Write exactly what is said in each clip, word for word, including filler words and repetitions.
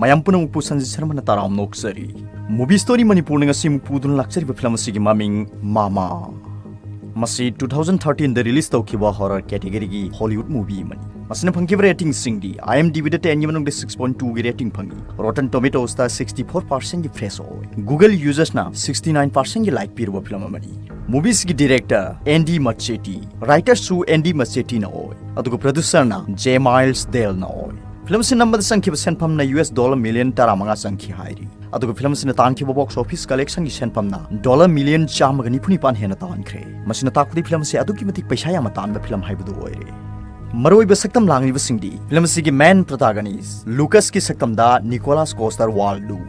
ꯃꯌꯥꯝ ꯄꯨꯝꯅꯃꯛꯄꯨ ꯁꯟꯖꯤꯠ ꯁꯔꯃꯅ ꯇꯔꯥꯝꯅ ꯑꯣꯛꯆꯔꯤ꯫ Movie Story ꯃꯅꯤꯄꯨꯔꯅ ꯉꯁꯤ ꯑꯃꯨꯛ ꯄꯨꯗꯨꯅ ꯂꯥꯛꯆꯔꯤꯕ ꯐꯤꯂꯝ ꯑꯁꯤꯒꯤ ꯃꯃꯤꯡ ꯃꯥꯃꯥ꯫ ꯃꯁꯤ two thousand thirteen ꯗ release ꯇꯧꯈꯤꯕ horror category ꯒꯤ Hollywood movie ꯑꯃꯅꯤ꯫ ꯃꯁꯤꯅ ꯐꯪꯈꯤꯕ rating ꯁꯤꯡꯗꯤ IMDb ꯗ ten ꯒꯤ ꯃꯅꯨꯡꯗ six point two ꯒꯤ rating ꯐꯪꯉꯤ, Rotten Tomatoes ꯇ sixty four percent ꯒꯤ fresh ꯑꯣꯏ, Google users ꯅ sixty nine percent ꯒꯤ like ꯄꯤꯔꯨꯕ ꯐꯤꯂꯝ ꯑꯃꯅꯤ꯫ Movie ꯁꯤꯒꯤ director Andy Muschietti, writer ꯁꯨ Andy Muschietti ꯅ ꯑꯣꯏ, ꯑꯗꯨꯒ producer ꯅ J Miles Dale ꯅ ꯑꯣꯏ꯫ ꯐꯤꯂꯝ ꯑꯁꯤ ꯅꯝꯕꯗ ꯆꯪꯈꯤꯕ ꯁꯦꯟꯐꯝꯅ US dollar million ꯇꯔꯥꯃꯉꯥ ꯆꯪꯈꯤ ꯍꯥꯏꯔꯤ꯫ ꯑꯗꯨꯒ ꯐꯤꯂꯝ ꯑꯁꯤꯅ ꯇꯥꯟꯈꯤꯕ box office collection ꯒꯤ ꯁꯦꯟꯐꯝꯅ dollar million ꯆꯥꯝꯃꯒ ꯅꯤꯐꯨ ꯅꯤꯄꯥꯟ ꯍꯦꯟꯅ ꯇꯥꯟꯈ꯭ꯔꯦ꯫ ꯃꯁꯤꯅ ꯇꯥꯛꯄꯗꯤ ꯐꯤꯂꯝ ꯑꯁꯤ ꯑꯗꯨꯛꯀꯤ ꯃꯇꯤꯛ ꯄꯩꯁꯥ ꯌꯥꯝꯅ ꯇꯥꯟꯕ ꯐꯤꯂꯝ ꯍꯥꯏꯕꯗꯨ ꯑꯣꯏꯔꯦ꯫ ꯃꯔꯨꯑꯣꯏꯕ ꯁꯛꯇꯝ ꯂꯥꯡꯂꯤꯕꯁꯤꯡꯗꯤ ꯐꯤꯂꯝ ꯑꯁꯤꯒꯤ main protagonist Lucas ꯀꯤ ꯁꯛꯇꯝꯗ Nicolas Coster-Waldau,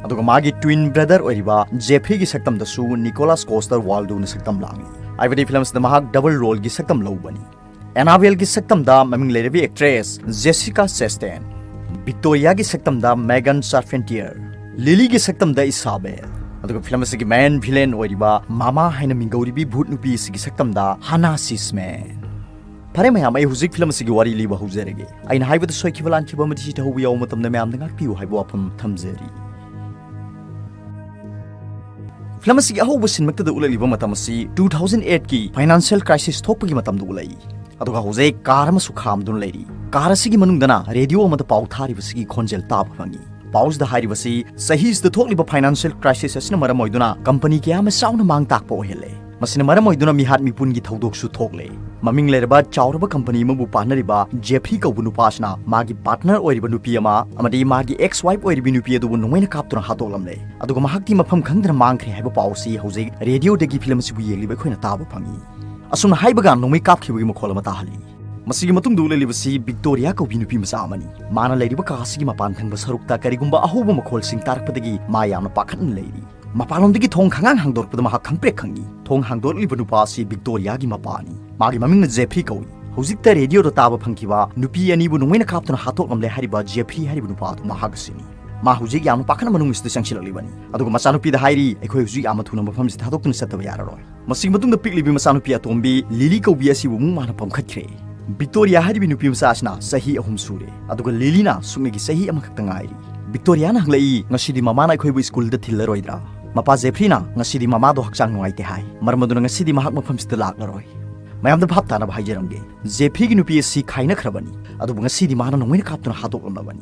ꯑꯗꯨꯒ ꯃꯥꯒꯤ twin brother ꯑꯣꯏꯔꯤꯕ Jeffrey ꯒꯤ ꯁꯛꯇꯝꯗꯁꯨ Nicolas Coster-Waldau ꯅ ꯁꯛꯇꯝ ꯂꯥꯡꯂꯤ꯫ ꯍꯥꯏꯕꯗꯤ ꯐꯤꯂꯝ ꯑꯁꯤꯗ ꯃꯍꯥꯛ double role ꯒꯤ ꯁꯛꯇꯝ ꯂꯧꯕꯅꯤ꯫ Annabelle ꯒꯤ ꯁꯛꯇꯝꯗ ꯃꯃꯤꯡ ꯂꯩꯔꯕꯤ actress Jessica Chastain, Victoria ꯒꯤ ꯁꯛꯇꯝꯗ Megan Charpentier, Lily ꯒꯤ ꯁꯛꯇꯝꯗ Isabel, ꯑꯗꯨꯒ ꯐꯤꯂꯝ ꯑꯁꯤꯒꯤ main villain ꯑꯣꯏꯔꯤꯕ ꯃꯥꯃꯥ ꯍꯥꯏꯅ ꯃꯤꯡꯒꯧꯔꯤꯕꯤ ꯚꯨꯠ ꯅꯨꯄꯤ ꯑꯁꯤꯒꯤ ꯁꯛꯇꯝꯗ Hannah Seesman꯫ ꯐꯔꯦ ꯃꯌꯥꯝ, ꯑꯩ ꯍꯧꯖꯤꯛ ꯐꯤꯂꯝ ꯑꯁꯤꯒꯤ ꯋꯥꯔꯤ ꯂꯤꯕ ꯍꯧꯖꯔꯒꯦ꯫ ꯑꯩꯅ ꯍꯥꯏꯕꯗ ꯁꯣꯏꯈꯤꯕ ꯂꯥꯟꯈꯤꯕ ꯑꯃꯗꯤ ꯁꯤ ꯇꯧꯍꯧꯕ ꯌꯥꯎꯕ ꯃꯇꯝꯗ ꯃꯌꯥꯝꯅ ꯉꯥꯛꯄꯤꯌꯨ ꯍꯥꯏꯕ ꯋꯥꯐꯝ ꯊꯝꯖꯔꯤ꯫ ꯐꯤꯂꯝ ꯑꯁꯤꯒꯤ ꯑꯍꯧꯕ ꯁꯤꯟꯃꯛꯇꯗ ꯎꯠꯂꯛꯂꯤꯕ ꯃꯇꯝ ꯑꯁꯤ two thousand eight ꯀꯤ financial crisis ꯊꯣꯛꯄꯒꯤ ꯃꯇꯝꯗ ꯎꯠꯂꯛꯏ꯫ ꯑꯗꯨꯒ ꯍꯧꯖꯤꯛ car ꯑꯃꯁꯨ ꯈꯥꯝꯗꯨꯅ ꯂꯩꯔꯤ꯫ Car ꯑꯁꯤꯒꯤ ꯃꯅꯨꯡꯗꯅ radio ꯑꯃꯗ ꯄꯥꯎ ꯊꯥꯔꯤꯕꯁꯤꯒꯤ ꯈꯣꯟꯖꯦꯜ ꯇꯥꯕ ꯐꯪꯉꯤ꯫ ꯄꯥꯎꯁꯤꯗ ꯍꯥꯏꯔꯤꯕꯁꯤ ꯆꯍꯤꯁꯤꯗ ꯊꯣꯛꯂꯤꯕ financial crisis ꯑꯁꯤꯅ ꯃꯔꯝ ꯑꯣꯏꯗꯨꯅ company ꯀꯌꯥ ꯑꯃ ꯆꯥꯎꯅ ꯃꯥꯡ ꯇꯥꯛꯄ ꯑꯣꯏꯍꯜꯂꯦ꯫ ꯃꯁꯤꯅ ꯃꯔꯝ ꯑꯣꯏꯗꯨꯅ ꯃꯤꯍꯥꯠ ꯃꯤꯄꯨꯟꯒꯤ ꯊꯧꯗꯣꯛꯁꯨ ꯊꯣꯛꯂꯦ꯫ ꯃꯃꯤꯡ ꯂꯩꯔꯕ ꯆꯥꯎꯔꯕ company ꯑꯃꯕꯨ ꯄꯥꯟꯅꯔꯤꯕ Jeffrey ꯀꯧꯕ ꯅꯨꯄꯥ ꯑꯁꯤꯅ ꯃꯥꯒꯤ partner ꯑꯣꯏꯔꯤꯕ ꯅꯨꯄꯤ ꯑꯃ ꯑꯃꯗꯤ ꯃꯥꯒꯤ ex wife ꯑꯣꯏꯔꯤꯕꯤ ꯅꯨꯄꯤ ꯑꯗꯨꯕꯨ ꯅꯣꯡꯃꯩꯅ ꯀꯥꯞꯇꯨꯅ ꯍꯥꯠꯇꯣꯛꯂꯝꯂꯦ꯫ ꯑꯗꯨꯒ ꯃꯍꯥꯛꯇꯤ ꯃꯐꯝ ꯈꯪꯗꯅ ꯃꯥꯡꯈ꯭ꯔꯦ ꯍꯥꯏꯕ ꯄꯥꯎ ꯑꯁꯤ ꯍꯧꯖꯤꯛ radioꯗꯒꯤ ꯐꯤꯂꯝ ꯑꯁꯤꯕꯨ ꯌꯦꯡꯂꯤꯕ ꯑꯩꯈꯣꯏꯅ ꯇꯥꯕ ꯐꯪꯏ꯫ ꯑꯁꯨꯝꯅ ꯍꯥꯏꯕꯒ ꯅꯣꯡꯃꯩ ꯀꯥꯞꯈꯤꯕꯒꯤ ꯃꯈꯣꯜ ꯑꯃ ꯇꯥꯍꯜꯂꯤ꯫ ꯃꯁꯤꯒꯤ ꯃꯇꯨꯡꯗ ꯎꯠꯂꯛꯂꯤꯕꯁꯤ Victoria ꯀꯧꯕꯤ ꯅꯨꯄꯤ ꯃꯆꯥ ꯑꯃꯅꯤ꯫ ꯃꯥꯅ ꯂꯩꯔꯤꯕ ꯀꯥ ꯑꯁꯤꯒꯤ ꯃꯄꯥꯟ ꯊꯪꯕ ꯁꯔꯨꯛꯇ ꯀꯔꯤꯒꯨꯝꯕ ꯑꯍꯧꯕ ꯃꯈꯣꯜꯁꯤꯡ ꯇꯥꯔꯛꯄꯗꯒꯤ ꯃꯥ ꯌꯥꯝꯅ ꯄꯥꯈꯠꯅ ꯂꯩꯔꯤ꯫ ꯃꯄꯥꯟꯂꯣꯝꯗꯒꯤ ꯊꯣꯡ ꯈꯪꯍꯥꯡ ꯍꯥꯡꯗꯣꯔꯛꯄꯗ ꯃꯍꯥꯛ ꯈꯪꯄ꯭ꯔꯦꯛ ꯈꯪꯏ꯫ ꯊꯣꯡ ꯍꯥꯡꯗꯣꯔꯛꯂꯤꯕ ꯅꯨꯄꯥ ꯑꯁꯤ Victoriaꯒꯤ ꯃꯄꯥꯅꯤ꯫ ꯃꯥꯒꯤ ꯃꯃꯤꯡꯅ Jeffrey ꯀꯧꯏ꯫ ꯍꯧꯖꯤꯛꯇ radioꯗ ꯇꯥꯕ ꯐꯪꯈꯤꯕ ꯅꯨꯄꯤ ꯑꯅꯤꯕꯨ ꯅꯣꯡꯃꯩꯅ ꯀꯥꯞꯇꯨꯅ ꯍꯥꯠꯇꯣꯛꯂꯝꯂꯦ ꯍꯥꯏꯔꯤꯕ Jeffrey ꯍꯥꯏꯔꯤꯕ ꯅꯨꯄꯥ ꯑꯗꯨ ꯃꯍꯥꯛ ꯑꯁꯤꯅꯤ꯫ ꯃꯥ ꯍꯧꯖꯤꯛ ꯌꯥꯝꯅ ꯄꯥꯈꯠꯅ ꯃꯅꯨꯡ ꯑꯁꯤꯗ ꯆꯪꯁꯤꯜꯂꯛꯂꯤꯕꯅꯤ꯫ ꯑꯗꯨꯒ ꯃꯆꯥꯅꯨꯄꯤꯗ ꯍꯥꯏꯔꯤ, "ꯑꯩꯈꯣꯏ ꯍꯧꯖꯤꯛ ꯌꯥꯝꯅ ꯊꯨꯅ ꯃꯐꯝꯁꯤ ꯊꯥꯗꯣꯛꯇꯨꯅ ꯆꯠꯇꯕ ꯌꯥꯔꯔꯣꯏ"꯫ ꯃꯁꯤꯒꯤ ꯃꯇꯨꯡꯗ ꯄꯤꯛꯂꯤꯕꯤ ꯃꯆꯥꯅꯨꯄꯤ ꯑꯇꯣꯝꯕꯤ Lily ꯀꯧꯕꯤ ꯑꯁꯤꯕꯨ ꯑꯃꯨꯛ ꯃꯥꯅ ꯄꯝꯈꯠꯈ꯭ꯔꯦ꯫ Victoria ꯍꯥꯏꯔꯤꯕꯤ ꯅꯨꯄꯤ ꯃꯆꯥ ꯑꯁꯤꯅ ꯆꯍꯤ ꯑꯍꯨꯝ ꯁꯨꯔꯦ, ꯑꯗꯨꯒ Lilyꯅ ꯁꯨꯞꯅꯒꯤ ꯆꯍꯤ ꯑꯃꯈꯛꯇ ꯉꯥꯏꯔꯤ꯫ ꯕꯤꯛꯇꯣꯔꯤꯌꯥꯅ ꯍꯪꯂꯛꯏ, "ꯉꯁꯤꯗꯤ ꯃꯃꯥꯅ ꯑꯩꯈꯣꯏꯕꯨ ꯁ꯭ꯀꯨꯜꯗ ꯊꯤꯜꯂꯔꯣꯏꯗ꯭ꯔꯥ?" ꯃꯄꯥ ꯖꯦꯐ꯭ꯔꯤꯅ, "ꯉꯁꯤꯗꯤ ꯃꯃꯥꯗꯣ ꯍꯛꯆꯥꯡ ꯅꯨꯡꯉꯥꯏꯇꯦ ꯍꯥꯏ, ꯃꯔꯝ ꯑꯗꯨꯅ ꯉꯁꯤꯗꯤ ꯃꯍꯥꯛ ꯃꯐꯝꯁꯤꯗ ꯂꯥꯛꯂꯔꯣꯏ꯫" ꯃꯌꯥꯝꯗ ꯚꯥꯞ ꯇꯥꯅꯕ ꯍꯥꯏꯖꯔꯝꯒꯦ, ꯖꯦꯐ꯭ꯔꯤꯒꯤ ꯅꯨꯄꯤ ꯑꯁꯤ ꯈꯥꯏꯅꯈ꯭ꯔꯕꯅꯤ, ꯑꯗꯨꯕꯨ ꯉꯁꯤꯗꯤ ꯃꯍꯥꯛꯅ ꯅꯣꯡꯃꯩꯅ ꯀꯥꯞꯇꯨꯅ ꯍꯥꯠꯇꯣꯛꯂꯝꯂꯕꯅꯤ꯫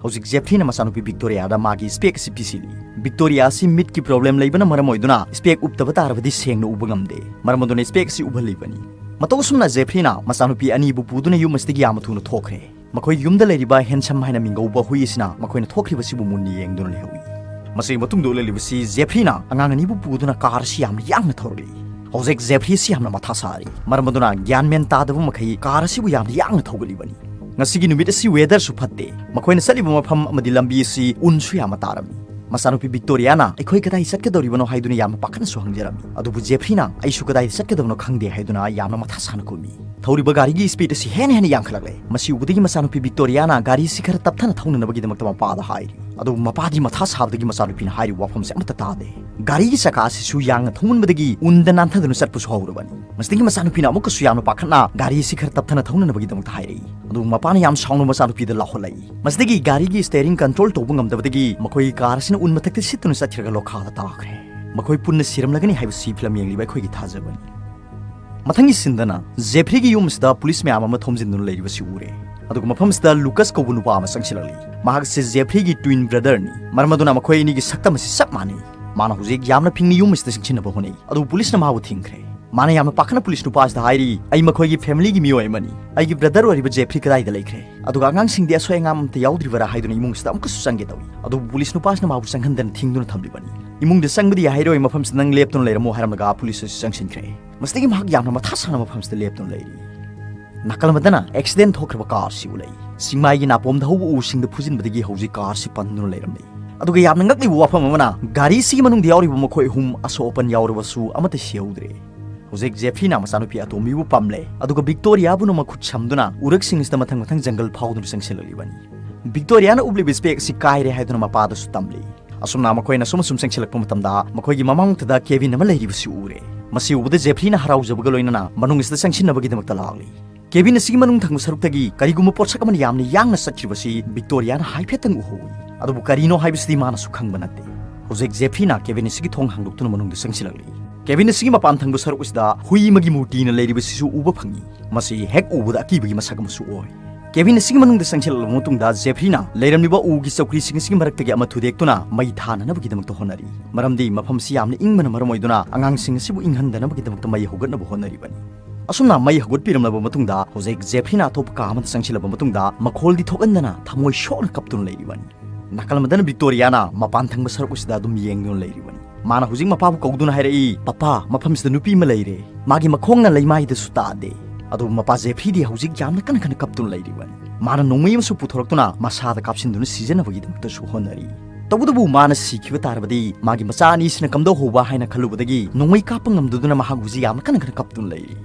ꯍꯧꯖꯤꯛ ꯖꯦꯐ꯭ꯔꯤꯅ ꯃꯆꯥꯅꯨꯄꯤ ꯕꯤꯛꯇꯣꯔꯤꯌꯥꯗ ꯃꯥꯒꯤ ꯁ꯭ꯄꯦꯛ ꯑꯁꯤ ꯄꯤꯁꯤꯜꯂꯤ꯫ ꯕꯤꯛꯇꯣꯔꯤꯌꯥ ꯑꯁꯤ ꯃꯤꯠꯀꯤ ꯄ꯭ꯔꯣꯕ꯭ꯂꯦꯝ ꯂꯩꯕꯅ ꯃꯔꯝ ꯑꯣꯏꯗꯨꯅ ꯁ꯭ꯄꯦꯛ ꯎꯞꯇꯕ ꯇꯥꯔꯕꯗꯤ ꯁꯦꯡꯅ ꯎꯕ ꯉꯝꯗꯦ, ꯃꯔꯝ ꯑꯗꯨꯅ ꯁ꯭ꯄꯦꯛ ꯑꯁꯤ ꯎꯞꯍꯜꯂꯤꯕꯅꯤ꯫ ꯃꯇꯧ ꯑꯁꯨꯝꯅ ꯖꯦꯐ꯭ꯔꯤꯅ ꯃꯆꯥꯅꯨꯄꯤ ꯑꯅꯤꯕꯨ ꯄꯨꯗꯨꯅ ꯌꯨꯝ ꯑꯁꯤꯗꯒꯤ ꯌꯥꯝꯅ ꯊꯨꯅ ꯊꯣꯛꯈ꯭ꯔꯦ꯫ ꯃꯈꯣꯏꯒꯤ ꯌꯨꯝꯗ ꯂꯩꯔꯤꯕ ꯍꯦꯟꯁꯝ ꯍꯥꯏꯅ ꯃꯤꯡꯒꯧꯕ ꯍꯨꯏ ꯑꯁꯤꯅ ꯃꯈꯣꯏꯅ ꯊꯣꯛꯈ꯭ꯔꯤꯕꯁꯤꯕꯨ ꯃꯨꯟꯅ ꯌꯦꯡꯗꯨꯅ ꯂꯩꯍꯧꯏ꯫ ꯃꯁꯤꯒꯤ ꯃꯇꯨꯡꯗ ꯎꯠꯂꯛꯂꯤꯕꯁꯤ ꯖꯦꯐ꯭ꯔꯤꯅ ꯑꯉꯥꯡ ꯑꯅꯤꯕꯨ ꯄꯨꯗꯨꯅ ꯀꯥꯔ ꯑꯁꯤ ꯌꯥꯝꯅ ꯌꯥꯡꯅ ꯊꯧꯔꯛꯂꯤ꯫ ꯍꯧꯖꯤꯛ ꯖꯦꯐ꯭ꯔꯤ ꯑꯁꯤ ꯌꯥꯝꯅ ꯃꯊꯥ ꯁꯥꯔꯤ, ꯃꯔꯝ ꯑꯗꯨꯅ ꯒ꯭ꯌꯥꯟ ꯃꯦꯟ ꯇꯥꯗꯕ ꯃꯈꯩ ꯀꯥꯔ ꯑꯁꯤꯕꯨ ꯌꯥꯝꯅ ꯌꯥꯡꯅ ꯊꯧꯒꯠꯂꯤꯕꯅꯤ꯫ ꯉꯁꯤꯒꯤ ꯅꯨꯃꯤꯠ ꯑꯁꯤ ꯋꯦꯗꯔꯁꯨ ꯐꯠꯇꯦ, ꯃꯈꯣꯏꯅ ꯆꯠꯂꯤꯕ ꯃꯐꯝ ꯑꯃꯗꯤ ꯂꯝꯕꯤ ꯑꯁꯤ ꯎꯟꯁꯨ ꯌꯥꯝꯅ ꯇꯥꯔꯝꯃꯤ꯫ ꯃꯆꯥꯅꯨꯄꯤ ꯕꯤꯛꯇꯣꯔꯤꯌꯥꯅ ꯑꯩꯈꯣꯏ ꯀꯗꯥꯏ ꯆꯠꯀꯗꯧꯔꯤꯕꯅꯣ ꯍꯥꯏꯗꯨꯅ ꯌꯥꯝꯅ ꯄꯥꯈꯠꯅꯁꯨ ꯍꯪꯖꯔꯝꯃꯤ, ꯑꯗꯨꯕꯨ ꯖꯦꯐ꯭ꯔꯤꯅ ꯑꯩꯁꯨ ꯀꯗꯥꯏꯗ ꯆꯠꯀꯗꯕꯅꯣ ꯈꯪꯗꯦ ꯍꯥꯏꯗꯨꯅ ꯌꯥꯝꯅ ꯃꯊꯥ ꯁꯥꯅ ꯈꯨꯝꯃꯤ꯫ ꯊꯧꯔꯤꯕ ꯒꯥꯔꯤꯒꯤ ꯁ꯭ꯄꯤꯗ ꯑꯁꯤ ꯍꯦꯟꯅ ꯍꯦꯟꯅ ꯌꯥꯡꯈꯠꯂꯛꯂꯦ꯫ ꯃꯁꯤ ꯎꯕꯗꯒꯤ ꯃꯆꯥꯅꯨꯄꯤ ꯕꯤꯛꯇꯣꯔꯤꯌꯥꯅ ꯒꯥꯔꯤ ꯑꯁꯤ ꯈꯔ ꯇꯞꯊꯅ ꯊꯧꯅꯅꯕꯒꯤꯗꯃꯛꯇ ꯃꯄꯥꯗ ꯍꯥꯏꯔꯤ, ꯑꯗꯨꯕꯨ ꯃꯄꯥꯗꯤ ꯃꯊꯥ ꯁꯥꯕꯗꯒꯤ ꯃꯆꯥꯅꯨꯄꯤꯅ ꯍꯥꯏꯔꯤꯕ ꯋꯥꯐꯝꯁꯦ ꯑꯃꯠꯇ ꯇꯥꯗꯦ꯫ ꯒꯥꯔꯤꯒꯤ ꯆꯀꯥ ꯑꯁꯤꯁꯨ ꯌꯥꯡꯅ ꯊꯧꯃꯟꯕꯗꯒꯤ ꯎꯟꯗ ꯅꯥꯟꯊꯗꯨꯅ ꯆꯠꯄꯁꯨ ꯍꯧꯔꯕꯅꯤ꯫ ꯃꯁꯤꯗꯒꯤ ꯃꯆꯥꯅꯨꯄꯤꯅ ꯑꯃꯨꯛꯀꯁꯨ ꯌꯥꯝꯅ ꯄꯥꯈꯠꯅ ꯒꯥꯔꯤ ꯑꯁꯤ ꯈꯔ ꯇꯞꯊꯅ ꯊꯧꯅꯅꯕꯒꯤꯗꯃꯛꯇ ꯍꯥꯏꯔꯛꯏ, ꯑꯗꯨꯕꯨ ꯃꯄꯥꯅ ꯌꯥꯝ ꯁꯥꯎꯅ ꯃꯆꯥꯅꯨꯄꯤꯗ ꯂꯥꯎꯍꯜꯂꯛꯏ꯫ ꯃꯁꯤꯗꯒꯤ ꯒꯥꯔꯤꯒꯤ ꯁ꯭ꯇꯤꯌꯔꯤꯡ ꯀꯟꯇ꯭ꯔꯣꯜ ꯇꯧꯕ ꯉꯝꯗꯕꯗꯒꯤ ꯃꯈꯣꯏꯒꯤ ꯀꯥꯔ ꯑꯁꯤꯅ ꯎꯟ ꯃꯊꯛꯇ ꯁꯤꯠꯇꯨꯅ ꯆꯠꯈ꯭ꯔꯒ ꯂꯣꯈꯥꯗ ꯇꯥꯈ꯭ꯔꯦ꯫ ꯃꯈꯣꯏ ꯄꯨꯟꯅ ꯁꯤꯔꯝꯂꯒꯅꯤ ꯍꯥꯏꯕꯁꯤ ꯐꯤꯂꯝ ꯌꯦꯡꯂꯤꯕ ꯑꯩꯈꯣꯏꯒꯤ ꯊꯥꯖꯕꯅꯤ꯫ ꯃꯊꯪꯒꯤ ꯁꯤꯟꯗꯅ ꯖꯦꯐ꯭ꯔꯤꯒꯤ ꯌꯨꯝ ꯑꯁꯤꯗ ꯄꯨꯂꯤꯁ ꯃꯌꯥꯝ ꯑꯃ ꯊꯣꯝꯖꯤꯟꯗꯨꯅ ꯂꯩꯔꯤꯕꯁꯤ ꯎꯔꯦ꯫ ꯑꯗꯨꯒ ꯃꯐꯝ ꯑꯁꯤꯗ ꯂꯨꯀꯁ ꯀꯧꯕ ꯅꯨꯄꯥ ꯑꯃ ꯆꯪꯁꯤꯜꯂꯛꯂꯤ꯫ ꯃꯍꯥꯛꯁꯦ ꯖꯦꯐ꯭ꯔꯤꯒꯤ ꯇ꯭ꯋꯤꯟ ꯕ꯭ꯔꯗꯔꯅꯤ, ꯃꯔꯝ ꯑꯗꯨꯅ ꯃꯈꯣꯏ ꯑꯅꯤꯒꯤ ꯁꯛꯇꯝ ꯑꯁꯤ ꯆꯞ ꯃꯥꯟꯅꯩ꯫ ꯃꯥꯅ ꯍꯧꯖꯤꯛ ꯌꯥꯝꯅ ꯐꯤꯡꯅ ꯌꯨꯝ ꯑꯁꯤꯗ ꯆꯪꯁꯤꯟꯅꯕ ꯍꯣꯠꯅꯩ, ꯑꯗꯨꯕꯨ ꯄꯨꯂꯤꯁꯅ ꯃꯥꯕꯨ ꯊꯤꯡꯈ꯭ꯔꯦ꯫ ꯃꯥꯅ ꯌꯥꯝꯅ ꯄꯥꯈꯠꯅ ꯄꯨꯂꯤꯁ ꯅꯨꯄꯥ ꯑꯁꯤꯗ ꯍꯥꯏꯔꯤ, "ꯑꯩ ꯃꯈꯣꯏꯒꯤ ꯐꯦꯃꯤꯂꯤꯒꯤ ꯃꯤꯑꯣꯏ ꯑꯃꯅꯤ꯫ ꯑꯩꯒꯤ ꯕ꯭ꯔꯗꯔ ꯑꯣꯏꯔꯤꯕ ꯖꯦꯐ꯭ꯔꯤ ꯀꯗꯥꯏꯗ ꯂꯩꯈ꯭ꯔꯦ? ꯑꯗꯨꯒ ꯑꯉꯥꯡꯁꯤꯡꯗꯤ ꯑꯁꯣꯏ ꯑꯉꯥꯝ ꯑꯝꯇ ꯌꯥꯎꯗ꯭ꯔꯤꯕꯔꯥ?" ꯍꯥꯏꯗꯨꯅ ꯏꯃꯨꯡ ꯑꯁꯤꯗ ꯑꯃꯨꯛꯀꯁꯨ ꯆꯪꯒꯦ ꯇꯧꯏ꯫ ꯑꯗꯨꯕꯨ ꯄꯨꯂꯤꯁ ꯅꯨꯄꯥꯁꯤꯅ ꯃꯥꯕꯨ ꯆꯪꯍꯟꯗꯅ ꯊꯤꯡꯗꯨꯅ ꯊꯝꯂꯤꯕꯅꯤ꯫ "ꯏꯃꯨꯡꯗ ꯆꯪꯕꯗꯤ ꯌꯥꯍꯩꯔꯣꯏ, ꯃꯐꯝꯁꯤꯗ ꯅꯪ ꯂꯦꯞꯇꯨꯅ ꯂꯩꯔꯝꯃꯣ" ꯍꯥꯏꯔꯝꯂꯒ ꯄꯨꯂꯤꯁ ꯑꯁꯤ ꯆꯪꯁꯤꯟꯈ꯭ꯔꯦ꯫ ꯃꯁꯤꯗꯒꯤ ꯃꯍꯥꯛ ꯌꯥꯝꯅ ꯃꯊꯥ ꯁꯥꯅ ꯃꯐꯝꯁꯤꯗ ꯂꯦꯞꯇꯨꯅ ꯂꯩꯔꯤ꯫ ꯅꯥꯀꯜ ꯑꯃꯗꯅ ꯑꯦꯛꯁꯤꯗꯦꯟ ꯊꯣꯛꯈ꯭ꯔꯕ ꯀꯥꯔ ꯑꯁꯤ ꯎꯠꯂꯛꯏ꯫ ꯆꯤꯡꯃꯥꯏꯒꯤ ꯅꯥꯄꯣꯝꯗ ꯍꯧꯕ ꯎꯁꯤꯡꯗ ꯐꯨꯖꯤꯟꯕꯗꯒꯤ ꯍꯧꯖꯤꯛ ꯀꯥꯔ ꯑꯁꯤ ꯄꯟꯗꯨꯅ ꯂꯩꯔꯝꯂꯤ꯫ ꯑꯗꯨꯒ ꯌꯥꯝꯅ ꯉꯛꯂꯤꯕ ꯋꯥꯐꯝ ꯑꯃꯅ, ꯒꯥꯔꯤ ꯑꯁꯤꯒꯤ ꯃꯅꯨꯡꯗ ꯌꯥꯎꯔꯤꯕ ꯃꯈꯣꯏ ꯑꯍꯨꯝ ꯑꯁꯣꯛ ꯑꯄꯟ ꯌꯥꯎꯔꯕꯁꯨ ꯑꯃꯠꯇ ꯁꯤꯍꯧꯗ꯭ꯔꯦ꯫ ꯍꯧꯖꯤꯛ ꯖꯦꯐ꯭ꯔꯤꯅ ꯃꯆꯥꯅꯨꯄꯤ ꯑꯇꯣꯝꯕꯤꯕꯨ ꯄꯝꯂꯦ, ꯑꯗꯨꯒ ꯕꯤꯛꯇꯣꯔꯤꯌꯥꯕꯨꯅ ꯃꯈꯨꯠ ꯁꯝꯗꯨꯅ ꯎꯔꯛꯁꯤꯡ ꯑꯁꯤꯗ ꯃꯊꯪ ꯃꯊꯪ ꯖꯪꯒꯜ ꯐꯥꯎꯗꯨꯅ ꯆꯪꯁꯤꯜꯂꯛꯂꯤꯕꯅꯤ꯫ ꯕꯤꯛꯇꯣꯔꯤꯌꯥꯅ ꯎꯞꯂꯤꯕ ꯁ꯭ꯄꯦꯛ ꯑꯁꯤ ꯀꯥꯏꯔꯦ ꯍꯥꯏꯗꯨꯅ ꯃꯄꯥꯗꯁꯨ ꯇꯝꯂꯤ꯫ ꯑꯁꯨꯝꯅ ꯃꯈꯣꯏꯅ ꯑꯁꯨꯝ ꯑꯁꯨꯝ ꯆꯪꯁꯤꯜꯂꯛꯄ ꯃꯇꯝꯗ ꯃꯈꯣꯏꯒꯤ ꯃꯃꯥꯡꯃꯛꯇꯗ ꯀꯦꯕꯤꯟ ꯑꯃ ꯂꯩꯔꯤꯕꯁꯤ ꯎꯔꯦ꯫ ꯃꯁꯤ ꯎꯕꯗ ꯖꯦꯐ꯭ꯔꯤꯅ ꯍꯔꯥꯎꯖꯕꯒ ꯂꯣꯏꯅꯅ ꯃꯅꯨꯡ ꯑꯁꯤꯗ ꯆꯪꯁꯤꯟꯅꯕꯒꯤꯗꯃꯛꯇ ꯂꯥꯛꯂꯤ꯫ ꯀꯦꯕꯤꯟ ꯑꯁꯤꯒꯤ ꯃꯅꯨꯡ ꯊꯪꯕ ꯁꯔꯨꯛꯇꯒꯤ ꯀꯔꯤꯒꯨꯝꯕ ꯄꯣꯠꯁꯛ ꯑꯃꯅ ꯌꯥꯝꯅ ꯌꯥꯡꯅ ꯆꯠꯈꯤꯕꯁꯤ ꯕꯤꯛꯇꯣꯔꯤꯌꯥꯅ ꯍꯥꯏꯐꯦꯠꯇꯪ ꯎꯍꯧꯏ꯫ ꯑꯗꯨꯕꯨ ꯀꯔꯤꯅꯣ ꯍꯥꯏꯕꯁꯤꯗꯤ ꯃꯥꯅꯁꯨ ꯈꯪꯕ ꯅꯠꯇꯦ꯫ ꯍꯧꯖꯤꯛ ꯖꯦꯐ꯭ꯔꯤꯅ ꯀꯦꯕꯤꯟ ꯑꯁꯤꯒꯤ ꯊꯣꯡ ꯍꯥꯡꯗꯣꯛꯇꯨꯅ ꯃꯅꯨꯡꯗ ꯆꯪꯁꯤꯜꯂꯛꯂꯤ꯫ ꯀꯦꯕꯤꯟ ꯑꯁꯤꯒꯤ ꯃꯄꯥꯟ ꯊꯪꯕ ꯁꯔꯨꯛ ꯑꯁꯤꯗ ꯍꯨꯏ ꯑꯃꯒꯤ ꯃꯨꯔꯇꯤꯅ ꯂꯩꯔꯤꯕꯁꯤꯁꯨ ꯎꯕ ꯐꯪꯏ꯫ ꯃꯁꯤ ꯍꯦꯛ ꯎꯕꯗ ꯑꯀꯤꯕꯒꯤ ꯃꯁꯛ ꯑꯃꯁꯨ ꯑꯣꯏ꯫ ꯀꯦꯕꯤꯟ ꯑꯁꯤꯒꯤ ꯃꯅꯨꯡꯗ ꯆꯪꯁꯤꯜꯂꯛꯂꯕ ꯃꯇꯨꯡꯗ ꯖꯦꯐ꯭ꯔꯤꯅ ꯂꯩꯔꯝꯂꯤꯕ ꯎꯒꯤ ꯆꯧꯀ꯭ꯔꯤꯁꯤꯡ ꯑꯁꯤꯒꯤ ꯃꯔꯛꯇꯒꯤ ꯑꯃ ꯊꯨꯗꯦꯛꯇꯨꯅ ꯃꯩ ꯊꯥꯅꯅꯕꯒꯤꯗꯃꯛꯇ ꯍꯣꯠꯅꯔꯤ꯫ ꯃꯔꯝꯗꯤ ꯃꯐꯝ ꯑꯁꯤ ꯌꯥꯝꯅ ꯏꯪꯕꯅ ꯃꯔꯝ ꯑꯣꯏꯗꯨꯅ ꯑꯉꯥꯡꯁꯤꯡ ꯑꯁꯤꯕꯨ ꯏꯪꯍꯟꯗꯅꯕꯒꯤꯗꯃꯛꯇ ꯃꯩ ꯍꯧꯒꯠꯅꯕ ꯍꯣꯠꯅꯔꯤꯕꯅꯤ꯫ ꯑꯁꯨꯝꯅ ꯃꯩ ꯍꯧꯒꯠꯄꯤꯔꯝꯂꯕ ꯃꯇꯨꯡꯗ ꯍꯧꯖꯤꯛ ꯖꯦꯐ꯭ꯔꯤꯅ ꯑꯇꯣꯞꯄ ꯀꯥ ꯑꯃꯗ ꯆꯪꯁꯤꯜꯂꯕ ꯃꯇꯨꯡꯗ ꯃꯈꯣꯜꯗꯤ ꯊꯣꯛꯍꯟꯗꯅ ꯊꯃꯣꯏ ꯁꯣꯛꯅ ꯀꯞꯇꯨꯅ ꯂꯩꯔꯤꯕꯅꯤ꯫ ꯅꯥꯀꯜ ꯑꯃꯗꯅ ꯚꯤꯛꯇꯣꯔꯤꯌꯥꯅ ꯃꯄꯥꯟ ꯊꯪꯕ ꯁꯔꯨꯛ ꯑꯁꯤꯗ ꯑꯗꯨꯝ ꯌꯦꯡꯗꯨꯅ ꯂꯩꯔꯤꯕꯅꯤ꯫ ꯃꯥꯅ ꯍꯧꯖꯤꯛ ꯃꯄꯥꯕꯨ ꯀꯧꯗꯨꯅ ꯍꯥꯏꯔꯛꯏ, "ꯄꯄꯥ, ꯃꯐꯝꯁꯤꯗ ꯅꯨꯄꯤ ꯑꯃ ꯂꯩꯔꯦ꯫ ꯃꯥꯒꯤ ꯃꯈꯣꯡꯅ ꯂꯩꯃꯥꯏꯗꯁꯨ ꯇꯥꯗꯦ꯫ ꯑꯗꯨꯕꯨ ꯃꯄꯥ ꯖꯦꯐ꯭ꯔꯤꯗꯤ ꯍꯧꯖꯤꯛ ꯌꯥꯝꯅ ꯀꯟꯅ ꯀꯟꯅ ꯀꯞꯇꯨꯅ ꯂꯩꯔꯤꯕꯅꯤ꯫ ꯃꯥꯅ ꯅꯣꯡꯃꯩ ꯑꯃꯁꯨ ꯄꯨꯊꯣꯔꯛꯇꯨꯅ ꯃꯁꯥꯗ ꯀꯥꯞꯁꯤꯟꯗꯨꯅ ꯁꯤꯖꯅꯕꯒꯤꯗꯃꯛꯇꯁꯨ ꯍꯣꯠꯅꯔꯤ꯫ ꯇꯧꯕꯇꯕꯨ ꯃꯥꯅ ꯁꯤꯈꯤꯕ ꯇꯥꯔꯕꯗꯤ ꯃꯥꯒꯤ ꯃꯆꯥ ꯑꯅꯤꯁꯤꯅ ꯀꯝꯗꯧꯍꯧꯕ ꯍꯥꯏꯅ ꯈꯜꯂꯨꯕꯗꯒꯤ ꯅꯣꯡꯃꯩ ꯀꯥꯞꯄ ꯉꯝꯗꯗꯨꯅ ꯃꯍꯥꯛ ꯍꯧꯖꯤꯛ ꯌꯥꯝꯅ ꯀꯟꯅ ꯀꯟꯅ ꯀꯞꯇꯨꯅ ꯂꯩꯔꯤ"꯫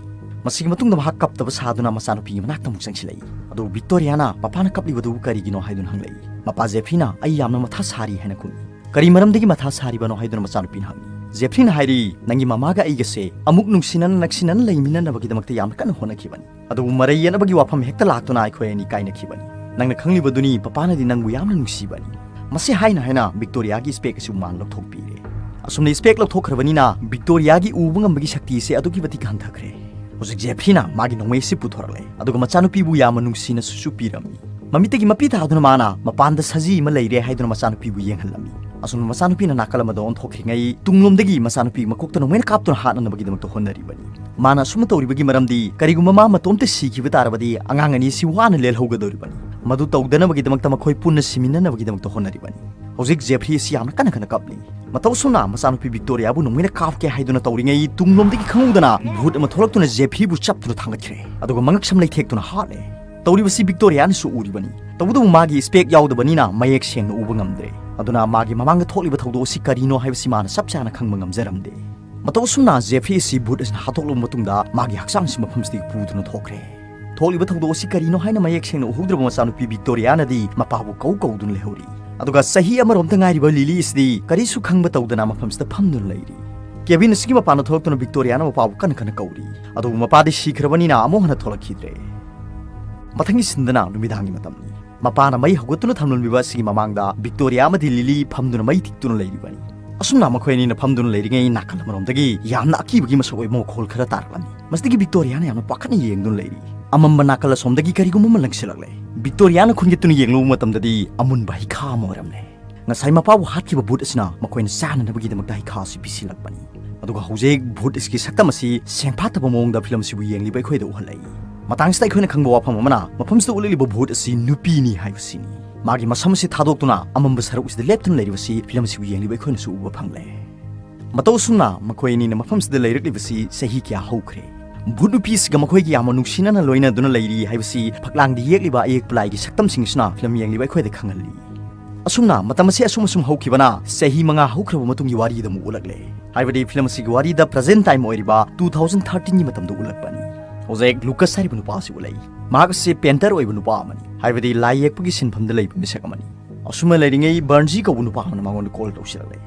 ꯃꯁꯤꯒꯤ ꯃꯇꯨꯡꯗ ꯃꯍꯥꯛ ꯀꯞꯇꯕ ꯁꯥꯗꯨꯅ ꯃꯆꯥꯅꯨꯄꯤꯒꯤ ꯃꯅꯥꯛꯇ ꯑꯃꯨꯛ ꯆꯪꯁꯤꯜꯂꯛꯏ꯫ ꯑꯗꯨꯕꯨ ꯚꯤꯛꯇꯣꯔꯤꯌꯥꯅ ꯃꯄꯥꯅ ꯀꯞꯂꯤꯕꯗꯨꯕꯨ ꯀꯔꯤꯒꯤꯅꯣ ꯍꯥꯏꯗꯨꯅ ꯍꯪꯂꯛꯏ꯫ ꯃꯄꯥ ꯖꯦꯐ꯭ꯔꯤꯅ, "ꯑꯩ ꯌꯥꯝꯅ ꯃꯊꯥ ꯁꯥꯔꯤ" ꯍꯥꯏꯅ ꯈꯨꯝꯃꯤ꯫ "ꯀꯔꯤ ꯃꯔꯝꯗꯒꯤ ꯃꯊꯥ ꯁꯥꯔꯤꯕꯅꯣ?" ꯍꯥꯏꯗꯨꯅ ꯃꯆꯥꯅꯨꯄꯤꯅ ꯍꯪꯉꯤ꯫ ꯖꯦꯐ꯭ꯔꯤꯅ ꯍꯥꯏꯔꯤ, "ꯅꯪꯒꯤ ꯃꯃꯥꯒ ꯑꯩꯒꯁꯦ ꯑꯃꯨꯛ ꯅꯨꯡꯁꯤꯅꯅ ꯅꯛꯁꯤꯟꯅꯅ ꯂꯩꯃꯤꯟꯅꯅꯕꯒꯤꯗꯃꯛꯇ ꯌꯥꯝꯅ ꯀꯟꯅ ꯍꯣꯠꯅꯈꯤꯕꯅꯤ꯫ ꯑꯗꯨꯕꯨ ꯃꯔꯩ ꯌꯦꯠꯅꯕꯒꯤ ꯋꯥꯐꯝ ꯍꯦꯛꯇ ꯂꯥꯛꯇꯨꯅ ꯑꯩꯈꯣꯏ ꯑꯅꯤ ꯀꯥꯏꯅꯈꯤꯕꯅꯤ꯫ ꯅꯪꯅ ꯈꯪꯂꯤꯕꯗꯨꯅꯤ, ꯄꯄꯥꯅꯗꯤ ꯅꯪꯕꯨ ꯌꯥꯝꯅ ꯅꯨꯡꯁꯤꯕꯅꯤ"꯫ ꯃꯁꯤ ꯍꯥꯏꯅ ꯍꯥꯏꯅ ꯚꯤꯛꯇꯣꯔꯤꯌꯥꯒꯤ ꯏꯁꯄꯦꯛ ꯑꯁꯤ ꯃꯥꯅ ꯂꯧꯊꯣꯛꯄꯤꯔꯦ꯫ ꯑꯁꯨꯝꯅ ꯏꯁꯄꯦꯛ ꯂꯧꯊꯣꯛꯈ꯭ꯔꯕꯅꯤꯅ ꯚꯤꯛꯇꯣꯔꯤꯌꯥꯒꯤ ꯎꯕ ꯉꯝꯕꯒꯤ ꯁꯛꯇꯤ ꯑꯁꯤ ꯑꯗꯨꯛꯀꯤ ꯃꯇꯤꯛ ꯍꯟꯊꯈ꯭ꯔꯦ꯫ ꯍꯧꯖꯤꯛ ꯖꯦꯐ꯭ꯔꯤꯅ ꯃꯥꯒꯤ ꯅꯣꯡꯃꯩ ꯑꯁꯤ ꯄꯨꯊꯣꯔꯛꯂꯦ, ꯑꯗꯨꯒ ꯃꯆꯥꯅꯨꯄꯤꯕꯨ ꯌꯥꯝꯅ ꯅꯨꯡꯁꯤꯅꯁꯨ ꯆꯨꯞꯄꯤꯔꯝꯃꯤ꯫ ꯃꯃꯤꯠꯇꯒꯤ ꯃꯄꯤ ꯇꯥꯗꯨꯅ ꯃꯥꯅ ꯃꯄꯥꯟꯗ ꯁꯖꯤ ꯑꯃ ꯂꯩꯔꯦ ꯍꯥꯏꯗꯨꯅ ꯃꯆꯥꯅꯨꯄꯤꯕꯨ ꯌꯦꯡꯍꯜꯂꯝꯃꯤ꯫ ꯑꯁꯨꯝꯅ ꯃꯆꯥꯅꯨꯄꯤꯅ ꯅꯥꯀꯜ ꯑꯃꯗ ꯑꯣꯟꯊꯣꯛꯈ꯭ꯔꯤꯉꯩ ꯇꯨꯡꯂꯣꯝꯗꯒꯤ ꯃꯆꯥꯅꯨꯄꯤ ꯃꯀꯣꯛꯇ ꯅꯣꯡꯃꯩꯅ ꯀꯥꯞꯇꯨꯅ ꯍꯥꯠꯅꯅꯕꯒꯤꯗꯃꯛꯇ ꯍꯣꯠꯅꯔꯤꯕꯅꯤ꯫ ꯃꯥꯅ ꯑꯁꯨꯝꯅ ꯇꯧꯔꯤꯕꯒꯤ ꯃꯔꯝꯗꯤ ꯀꯔꯤꯒꯨꯝꯕ ꯃꯥ ꯃꯇꯣꯝꯇ ꯁꯤꯈꯤꯕ ꯇꯥꯔꯕꯗꯤ ꯑꯉꯥꯡ ꯑꯅꯤ ꯑꯁꯤ ꯋꯥꯅ ꯂꯦꯜꯍꯧꯒꯗꯧꯔꯤꯕꯅꯤ꯫ ꯃꯗꯨ ꯇꯧꯗꯅꯕꯒꯤꯗꯃꯛꯇ ꯃꯈꯣꯏ ꯄꯨꯟꯅ ꯁꯤꯃꯤꯟꯅꯅꯕꯒꯤꯗꯃꯛꯇ ꯍꯣꯠꯅꯔꯤꯕꯅꯤ꯫ ꯍꯧꯖꯤꯛ ꯖꯦꯐ꯭ꯔꯤ ꯑꯁꯤ ꯌꯥꯝꯅ ꯀꯟꯅ ꯀꯟꯅ ꯀꯞꯂꯤ꯫ ꯃꯇꯧ ꯑꯁꯨꯝꯅ ꯃꯆꯥꯅꯨꯄꯤ ꯚꯤꯛꯇꯣꯔꯤꯌꯥꯕꯨ ꯅꯣꯡꯃꯩꯅ ꯀꯥꯞꯀꯦ ꯍꯥꯏꯗꯨꯅ ꯇꯧꯔꯤꯉꯩ ꯇꯨꯡꯂꯣꯝꯗꯒꯤ ꯈꯪꯍꯧꯗꯅ ꯚꯨꯠ ꯑꯃ ꯊꯣꯛꯂꯛꯇꯨꯅ ꯖꯦꯐ꯭ꯔꯤꯕꯨ ꯆꯞꯇꯨꯅ ꯊꯥꯡꯒꯠꯈ꯭ꯔꯦ꯫ ꯑꯗꯨꯒ ꯃꯉꯛꯁꯝ ꯂꯩꯊꯦꯛꯇꯨꯅ ꯍꯥꯠꯂꯦ꯫ ꯇꯧꯔꯤꯕꯁꯤ ꯚꯤꯛꯇꯣꯔꯤꯌꯥꯅꯁꯨ ꯎꯔꯤꯕꯅꯤ꯫ ꯇꯧꯕꯇꯕꯨ ꯃꯥꯒꯤ ꯏꯁꯄꯦꯛ ꯌꯥꯎꯗꯕꯅꯤꯅ ꯃꯌꯦꯛ ꯁꯦꯡꯅ ꯎꯕ ꯉꯝꯗ꯭ꯔꯦ꯫ ꯑꯗꯨꯅ ꯃꯥꯒꯤ ꯃꯃꯥꯡꯗ ꯊꯣꯛꯂꯤꯕ ꯊꯧꯗꯣꯛ ꯑꯁꯤ ꯀꯔꯤꯅꯣ ꯍꯥꯏꯕꯁꯤ ꯃꯥꯅ ꯆꯞ ꯆꯥꯅ ꯈꯪꯕ ꯉꯝꯖꯔꯝꯗꯦ꯫ ꯃꯇꯧ ꯑꯁꯨꯝꯅ ꯖꯦꯐ꯭ꯔꯤ ꯑꯁꯤ ꯚꯨꯠ ꯑꯁꯤꯅ ꯍꯥꯠꯇꯣꯛꯂꯕ ꯃꯇꯨꯡꯗ ꯃꯥꯒꯤ ꯍꯛꯆꯥꯡꯁꯤ ꯃꯐꯝꯁꯤꯗꯒꯤ ꯄꯨꯗꯨꯅ ꯊꯣꯛꯈ꯭ꯔꯦ꯫ ꯊꯣꯛꯂꯤꯕ ꯊꯧꯗꯣꯛ ꯑꯁꯤ ꯀꯔꯤꯅꯣ ꯍꯥꯏꯅ ꯃꯌꯦꯛ ꯁꯦꯡꯅ ꯎꯍꯧꯗ꯭ꯔꯕ ꯃꯆꯥꯅꯨꯄꯤ ꯚꯤꯛꯇꯣꯔꯤꯌꯥꯅꯗꯤ ꯃꯄꯥꯕꯨ ꯀꯧ ꯀꯧꯗꯨꯅ ꯂꯩꯍꯧꯔꯤ꯫ ꯑꯗꯨꯒ ꯆꯍꯤ ꯑꯃꯔꯣꯝꯇ ꯉꯥꯏꯔꯤꯕ ꯂꯤꯂꯤ ꯑꯁꯤꯗꯤ ꯀꯔꯤꯁꯨ ꯈꯪꯕ ꯇꯧꯗꯅ ꯃꯐꯝꯁꯤꯗ ꯐꯝꯗꯨꯅ ꯂꯩꯔꯤ꯫ ꯀꯦꯕꯤꯟ ꯑꯁꯤꯒꯤ ꯃꯄꯥꯟꯗ ꯊꯣꯛꯂꯛꯇꯨꯅ ꯚꯤꯛꯇꯣꯔꯤꯌꯥꯅ ꯃꯄꯥꯕꯨ ꯀꯟꯅ ꯀꯟꯅ ꯀꯧꯔꯤ꯫ ꯑꯗꯨꯕꯨ ꯃꯄꯥꯗꯤ ꯁꯤꯈ꯭ꯔꯕꯅꯤꯅ ꯑꯃꯨꯛ ꯍꯟꯅ ꯊꯣꯛꯂꯛꯈꯤꯗ꯭ꯔꯦ꯫ ꯃꯊꯪꯒꯤ ꯁꯤꯟꯗꯅ ꯅꯨꯃꯤꯗꯥꯡꯒꯤ ꯃꯇꯝꯅꯤ꯫ ꯃꯄꯥꯅ ꯃꯩ ꯍꯧꯒꯠꯇꯨꯅ ꯊꯝꯂꯝꯂꯤꯕ ꯑꯁꯤꯒꯤ ꯃꯃꯥꯡꯗ ꯕꯤꯛꯇꯣꯔꯤꯌꯥ ꯑꯃꯗꯤ ꯂꯤꯂꯤ ꯐꯝꯗꯨꯅ ꯃꯩ ꯇꯤꯛꯇꯨꯅ ꯂꯩꯔꯤꯕꯅꯤ꯫ ꯑꯁꯨꯝꯅ ꯃꯈꯣꯏ ꯑꯅꯤꯅ ꯐꯝꯗꯨꯅ ꯂꯩꯔꯤꯉꯩ, ꯅꯥꯀꯜ ꯑꯃꯔꯣꯝꯗꯒꯤ ꯌꯥꯝꯅ ꯑꯀꯤꯕꯒꯤ ꯃꯁꯛ ꯑꯣꯏꯕ ꯃꯈꯣꯜ ꯈꯔ ꯇꯥꯔꯛꯂꯝꯃꯤ꯫ ꯃꯁꯤꯗꯒꯤ ꯕꯤꯛꯇꯣꯔꯤꯌꯥꯅ ꯌꯥꯝꯅ ꯄꯥꯈꯠꯅ ꯌꯦꯡꯗꯨꯅ ꯂꯩꯔꯤ꯫ ꯑꯃꯝꯕ ꯅꯥꯀꯜ ꯑꯁꯣꯝꯗꯒꯤ ꯀꯔꯤꯒꯨꯝꯕ ꯑꯃ ꯂꯪꯁꯤꯜꯂꯛꯂꯦ꯫ ꯕꯤꯛꯇꯣꯔꯤꯌꯥꯅ ꯈꯨꯟꯒꯠꯇꯨꯅ ꯌꯦꯡꯂꯨꯕ ꯃꯇꯝꯗꯗꯤ ꯑꯃꯨꯟꯕ ꯍꯩꯈꯥ ꯑꯃ ꯑꯣꯏꯔꯝꯂꯦ꯫ ꯉꯁꯥꯏ ꯃꯄꯥꯕꯨ ꯍꯥꯠꯈꯤꯕ ꯚꯨꯠ ꯑꯁꯤꯅ ꯃꯈꯣꯏꯅ ꯆꯥꯅꯅꯕꯒꯤꯗꯃꯛꯇ ꯍꯩꯈꯥ ꯑꯁꯤ ꯄꯤꯁꯤꯜꯂꯛꯄꯅꯤ꯫ ꯑꯗꯨꯒ ꯍꯧꯖꯤꯛ ꯚꯨꯠ ꯑꯁꯤꯒꯤ ꯁꯛꯇꯝ ꯑꯁꯤ ꯁꯦꯡꯐꯥꯠꯇꯕ ꯃꯑꯣꯡꯗ ꯐꯤꯂꯝ ꯑꯁꯤꯕꯨ ꯌꯦꯡꯂꯤꯕ ꯑꯩꯈꯣꯏꯗ ꯎꯍꯜꯂꯛꯏ꯫ ꯃꯇꯥꯡꯁꯤꯗ ꯑꯩꯈꯣꯏꯅ ꯈꯪꯕ ꯋꯥꯐꯝ ꯑꯃꯅ, ꯃꯐꯝꯁꯤꯗ ꯎꯠꯂꯛꯂꯤꯕ ꯚꯨꯠ ꯑꯁꯤ ꯅꯨꯄꯤꯅꯤ ꯍꯥꯏꯕꯁꯤꯅꯤ꯫ ꯃꯥꯒꯤ ꯃꯁꯝ ꯑꯁꯤ ꯊꯥꯗꯣꯛꯇꯨꯅ ꯑꯃꯝꯕ ꯁꯔꯨꯛ ꯑꯁꯤꯗ ꯂꯦꯞꯇꯨꯅ ꯂꯩꯔꯤꯕꯁꯤ ꯐꯤꯂꯝ ꯑꯁꯤꯕꯨ ꯌꯦꯡꯂꯤꯕ ꯑꯩꯈꯣꯏꯅꯁꯨ ꯎꯕ ꯐꯪꯂꯦ꯫ ꯃꯇꯧ ꯑꯁꯨꯝꯅ ꯃꯈꯣꯏ ꯑꯅꯤꯅ ꯃꯐꯝꯁꯤꯗ ꯂꯩꯔꯛꯂꯤꯕꯁꯤ ꯆꯍꯤ ꯀꯌꯥ ꯍꯧꯈ꯭ꯔꯦ꯫ ꯚꯨꯠ ꯅꯨꯄꯤ ꯑꯁꯤꯒ ꯃꯈꯣꯏꯒꯤ ꯌꯥꯝꯅ ꯅꯨꯡꯁꯤꯅꯅ ꯂꯣꯏꯅꯗꯨꯅ ꯂꯩꯔꯤ ꯍꯥꯏꯕꯁꯤ ꯐꯛꯂꯥꯡꯗ ꯌꯦꯛꯂꯤꯕ ꯑꯌꯦꯛꯄ ꯂꯥꯏꯒꯤ ꯁꯛꯇꯝꯁꯤꯡ ꯑꯁꯤꯅ ꯐꯤꯂꯝ ꯌꯦꯡꯂꯤꯕ ꯑꯩꯈꯣꯏꯗ ꯈꯪꯍꯜꯂꯤ꯫ ꯑꯁꯨꯝꯅ ꯃꯇꯝ ꯑꯁꯤ ꯑꯁꯨꯝ ꯑꯁꯨꯝ ꯍꯧꯈꯤꯕꯅ ꯆꯍꯤ ꯃꯉꯥ ꯍꯧꯈ꯭ꯔꯕ ꯃꯇꯨꯡꯒꯤ ꯋꯥꯔꯤꯗ ꯑꯃꯨꯛ ꯎꯠꯂꯛꯂꯦ꯫ ꯍꯥꯏꯕꯗꯤ ꯐꯤꯂꯝ ꯑꯁꯤꯒꯤ ꯋꯥꯔꯤꯗ present time ꯑꯣꯏꯔꯤꯕ two thousand thirteen ꯒꯤ ꯃꯇꯝꯗ ꯎꯠꯂꯛꯄꯅꯤ꯫ ꯍꯧꯖꯤꯛ ꯂꯨꯀꯁ ꯍꯥꯏꯔꯤꯕ ꯅꯨꯄꯥ ꯑꯁꯤ ꯎꯠꯂꯛꯏ꯫ ꯃꯍꯥꯛ ꯑꯁꯤ painter ꯑꯣꯏꯕ ꯅꯨꯄꯥ ꯑꯃꯅꯤ, ꯍꯥꯏꯕꯗꯤ ꯂꯥꯏ ꯌꯦꯛꯄꯒꯤ ꯁꯤꯟꯐꯝꯗ ꯂꯩꯕ ꯃꯤꯁꯛ ꯑꯃꯅꯤ꯫ ꯑꯁꯨꯝꯅ ꯂꯩꯔꯤꯉꯩ ꯕꯔꯟꯖꯤ ꯀꯧꯕ ꯅꯨꯄꯥ ꯑꯃꯅ ꯃꯉꯣꯟꯗ call ꯇꯧꯁꯤꯜꯂꯛꯂꯦ꯫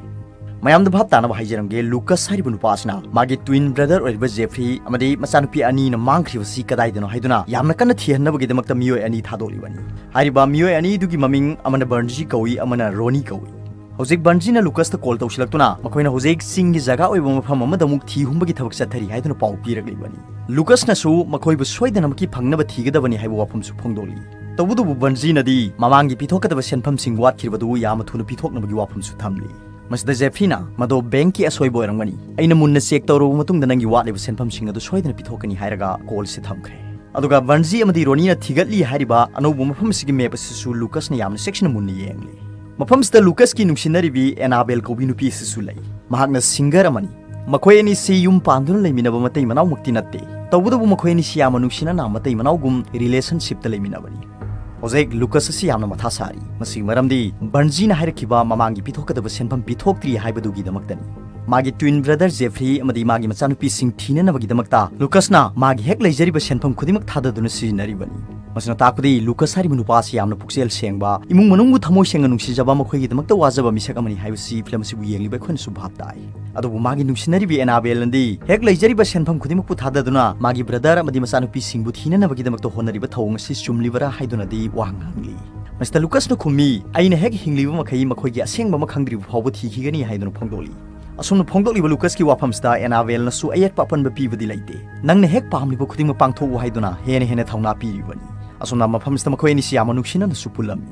ꯃꯌꯥꯝꯗ ꯚꯥꯞ ꯇꯥꯅꯕ ꯍꯥꯏꯖꯔꯝꯒꯦ, ꯂꯨꯀꯁ ꯍꯥꯏꯔꯤꯕ ꯅꯨꯄꯥ ꯑꯁꯤꯅ ꯃꯥꯒꯤ twin brother ꯑꯣꯏꯔꯤꯕ ꯖꯦꯐ꯭ꯔꯤ ꯑꯃꯗꯤ ꯃꯆꯥꯅꯨꯄꯤ ꯑꯅꯤꯅ ꯃꯥꯡꯈ꯭ꯔꯤꯕꯁꯤ ꯀꯗꯥꯏꯗꯅꯣ ꯍꯥꯏꯗꯨꯅ ꯌꯥꯝꯅ ꯀꯟꯅ ꯊꯤꯍꯟꯅꯕꯒꯤꯗꯃꯛꯇ ꯃꯤꯑꯣꯏ ꯑꯅꯤ ꯊꯥꯗꯣꯛꯂꯤꯕꯅꯤ꯫ ꯍꯥꯏꯔꯤꯕ ꯃꯤꯑꯣꯏ ꯑꯅꯤꯗꯨꯒꯤ ꯃꯃꯤꯡ ꯑꯃꯅ ꯕꯔꯟꯖꯤ ꯀꯧꯏ, ꯑꯃꯅ ꯔꯣꯅꯤ ꯀꯧꯏ꯫ ꯍꯧꯖꯤꯛ ꯕꯔꯟꯖꯤꯅ ꯂꯨꯀꯁꯇ call ꯇꯧꯁꯤꯜꯂꯛꯇꯨꯅ ꯃꯈꯣꯏꯅ ꯍꯧꯖꯤꯛ ꯆꯤꯡꯒꯤ ꯖꯒꯥ ꯑꯣꯏꯕ ꯃꯐꯝ ꯑꯃꯗ ꯑꯃꯨꯛ ꯊꯤ ꯍꯨꯝꯕꯒꯤ ꯊꯕꯛ ꯆꯠꯊꯔꯤ ꯍꯥꯏꯗꯨꯅ ꯄꯥꯎ ꯄꯤꯔꯛꯂꯤꯕꯅꯤ꯫ ꯂꯨꯀꯁꯅꯁꯨ ꯃꯈꯣꯏꯕꯨ ꯁꯣꯏꯗꯅꯃꯛꯀꯤ ꯐꯪꯅꯕ ꯊꯤꯒꯗꯕꯅꯤ ꯍꯥꯏꯕ ꯋꯥꯐꯝꯁꯨ ꯐꯣꯡꯗꯣꯛꯂꯤ꯫ ꯇꯧꯕꯇꯕꯨ ꯕꯔꯟꯖꯤꯅꯗꯤ ꯃꯃꯥꯡꯒꯤ ꯄꯤꯊꯣꯛꯀꯗꯕ ꯁꯦꯟꯐꯝꯁꯤꯡ ꯋꯥꯠꯈꯤꯕꯗꯨ ꯌꯥꯝꯅ ꯊꯨꯅ ꯄꯤꯊꯣꯛꯅꯕꯒꯤ ꯋꯥꯐꯝꯁꯨ ꯊꯝꯂꯤ꯫ ꯃꯁꯤꯗ ꯖꯦꯐ꯭ꯔꯤꯅ, "ꯃꯗꯣ ꯕꯦꯡꯛꯀꯤ ꯑꯁꯣꯏꯕ ꯑꯣꯏꯔꯝꯒꯅꯤ꯫ ꯑꯩꯅ ꯃꯨꯟꯅ check ꯇꯧꯔꯕ ꯃꯇꯨꯡꯗ ꯅꯪꯒꯤ ꯋꯥꯠꯂꯤꯕ ꯁꯦꯟꯐꯝꯁꯤꯡ ꯑꯗꯨ ꯁꯣꯏꯗꯅ ꯄꯤꯊꯣꯛꯀꯅꯤ" ꯍꯥꯏꯔꯒ call ꯑꯁꯤ ꯊꯝꯈ꯭ꯔꯦ꯫ ꯑꯗꯨꯒ ꯕꯔꯟꯖꯤ ꯑꯃꯗꯤ ꯔꯣꯅꯤꯅ ꯊꯤꯒꯠꯂꯤ ꯍꯥꯏꯔꯤꯕ ꯑꯅꯧꯕ ꯃꯐꯝ ꯑꯁꯤꯒꯤ map ꯑꯁꯤꯁꯨ ꯂꯨꯀꯁꯅ ꯌꯥꯝꯅ ꯆꯦꯛꯁꯤꯟꯅ ꯃꯨꯟꯅ ꯌꯦꯡꯂꯤ꯫ ꯃꯐꯝꯁꯤꯗ ꯂꯨꯀꯁꯀꯤ ꯅꯨꯡꯁꯤꯅꯔꯤꯕꯤ ꯑꯦꯅꯥꯕꯦꯜ ꯀꯧꯕꯤ ꯅꯨꯄꯤ ꯑꯁꯤꯁꯨ ꯂꯩ꯫ ꯃꯍꯥꯛꯅ singer ꯑꯃꯅꯤ꯫ ꯃꯈꯣꯏ ꯑꯅꯤꯁꯤ ꯌꯨꯝ ꯄꯥꯟꯗꯨꯅ ꯂꯩꯃꯤꯟꯅꯕ ꯃꯇꯩ ꯃꯅꯥꯎꯃꯛꯇꯤ ꯅꯠꯇꯦ꯫ ꯇꯧꯕꯇꯕꯨ ꯃꯈꯣꯏ ꯑꯅꯤꯁꯤ ꯌꯥꯝꯅ ꯅꯨꯡꯁꯤꯅꯅ ꯃꯇꯩ ꯃꯅꯥꯎꯒꯨꯝ relationship ꯇ ꯂꯩꯃꯤꯟꯅꯕꯅꯤ꯫ ꯍꯧꯖꯤꯛ ꯂꯨꯀꯁ ꯑꯁꯤ ꯌꯥꯝꯅ ꯃꯊꯥ ꯁꯥꯔꯤ꯫ ꯃꯁꯤꯒꯤ ꯃꯔꯝꯗꯤ ꯕꯔꯟꯖꯤꯅ ꯍꯥꯏꯔꯛꯈꯤꯕ ꯃꯃꯥꯡꯒꯤ ꯄꯤꯊꯣꯛꯀꯗꯕ ꯁꯦꯟꯐꯝ ꯄꯤꯊꯣꯛꯇ꯭ꯔꯤ ꯍꯥꯏꯕꯗꯨꯒꯤꯗꯃꯛꯇꯅꯤ꯫ ꯃꯥꯒꯤ twin brother ꯖꯦꯐ꯭ꯔꯤ ꯑꯃꯗꯤ ꯃꯥꯒꯤ ꯃꯆꯥꯅꯨꯄꯤꯁꯤꯡ ꯊꯤꯅꯅꯕꯒꯤꯗꯃꯛꯇ ꯂꯨꯀꯁꯅ ꯃꯥꯒꯤ ꯍꯦꯛ ꯂꯩꯖꯔꯤꯕ ꯁꯦꯟꯐꯝ ꯈꯨꯗꯤꯡꯃꯛ ꯊꯥꯗꯗꯨꯅ ꯁꯤꯖꯤꯟꯅꯔꯤꯕꯅꯤ꯫ ꯃꯁꯤꯅ ꯇꯥꯛꯄꯗꯤ ꯂꯨꯀꯁ ꯍꯥꯏꯔꯤꯕ ꯅꯨꯄꯥ ꯑꯁꯤ ꯌꯥꯝꯅ ꯄꯨꯛꯆꯦꯜ ꯁꯦꯡꯕ, ꯏꯃꯨꯡ ꯃꯅꯨꯡꯕꯨ ꯊꯃꯣꯏ ꯁꯦꯡꯅ ꯅꯨꯡꯁꯤꯖꯕ, ꯃꯈꯣꯏꯒꯤꯗꯃꯛꯇ ꯋꯥꯖꯕ ꯃꯤꯁꯛ ꯑꯃꯅꯤ ꯍꯥꯏꯕꯁꯤ ꯐꯤꯂꯝ ꯑꯁꯤꯕꯨ ꯌꯦꯡꯂꯤꯕ ꯑꯩꯈꯣꯏꯅꯁꯨ ꯚꯥꯞ ꯇꯥꯏ꯫ ꯑꯗꯨꯕꯨ ꯃꯥꯒꯤ ꯅꯨꯡꯁꯤꯅꯔꯤꯕꯤ ꯑꯦꯅꯥꯕꯦꯜꯅꯗꯤ ꯍꯦꯛ ꯂꯩꯖꯔꯤꯕ ꯁꯦꯟꯐꯝ ꯈꯨꯗꯤꯡꯃꯛꯄꯨ ꯊꯥꯗꯗꯨꯅ ꯃꯥꯒꯤ ꯕ꯭ꯔꯗꯔ ꯑꯃꯗꯤ ꯃꯆꯥꯅꯨꯄꯤꯁꯤꯡꯕꯨ ꯊꯤꯅꯅꯕꯒꯤꯗꯃꯛꯇ ꯍꯣꯠꯅꯔꯤꯕ ꯊꯧꯑꯣꯡ ꯑꯁꯤ ꯆꯨꯝꯂꯤꯕꯔꯥ ꯍꯥꯏꯗꯨꯅꯗꯤ ꯋꯥ ꯉꯥꯡꯂꯤ꯫ ꯃꯁꯤꯗ ꯂꯨꯀꯁꯅ ꯈꯨꯝꯃꯤ, "ꯑꯩꯅ ꯍꯦꯛ ꯍꯤꯡꯂꯤꯕ ꯃꯈꯩ ꯃꯈꯣꯏꯒꯤ ꯑꯁꯦꯡꯕ ꯑꯃ ꯈꯪꯗ꯭ꯔꯤꯕ ꯐꯥꯎꯕ ꯊꯤꯈꯤꯒꯅꯤ" ꯍꯥꯏꯗꯨꯅ ꯐꯣꯡꯗꯣꯛꯂꯤ꯫ ꯑꯁꯨꯝꯅ ꯐꯣꯡꯗꯣꯛꯂꯤꯕ ꯂꯨꯀꯁꯀꯤ ꯋꯥꯐꯝꯁꯤꯗ ꯑꯦꯅꯥꯕꯦꯜꯅꯁꯨ ꯑꯌꯦꯠꯄ ꯑꯄꯟꯕ ꯄꯤꯕꯗꯤ ꯂꯩꯇꯦ꯫ "ꯅꯪꯅ ꯍꯦꯛ ꯄꯥꯝꯂꯤꯕ ꯈꯨꯗꯤꯡꯃꯛ ꯄꯥꯡꯊꯣꯛꯎ" ꯍꯥꯏꯗꯨꯅ ꯍꯦꯟꯅ ꯍꯦꯟꯅ ꯊꯧꯅꯥ ꯄꯤꯔꯤꯕꯅꯤ꯫ ꯑꯁꯨꯝꯅ ꯃꯐꯝꯁꯤꯗ ꯃꯈꯣꯏ ꯑꯅꯤꯁꯤ ꯌꯥꯝꯅ ꯅꯨꯡꯁꯤꯅꯅꯁꯨ ꯄꯨꯜꯂꯝꯃꯤ꯫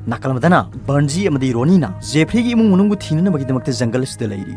ꯅꯥꯀꯜ ꯑꯃꯗꯅ ꯕꯔꯟꯖꯤ ꯑꯃꯗꯤ ꯔꯣꯅꯤꯅ ꯖꯦꯐ꯭ꯔꯤꯒꯤ ꯏꯃꯨꯡ ꯃꯅꯨꯡꯕꯨ ꯊꯤꯅꯅꯕꯒꯤꯗꯃꯛꯇ ꯖꯪꯒꯜ ꯑꯁꯤꯗ ꯂꯩꯔꯤ꯫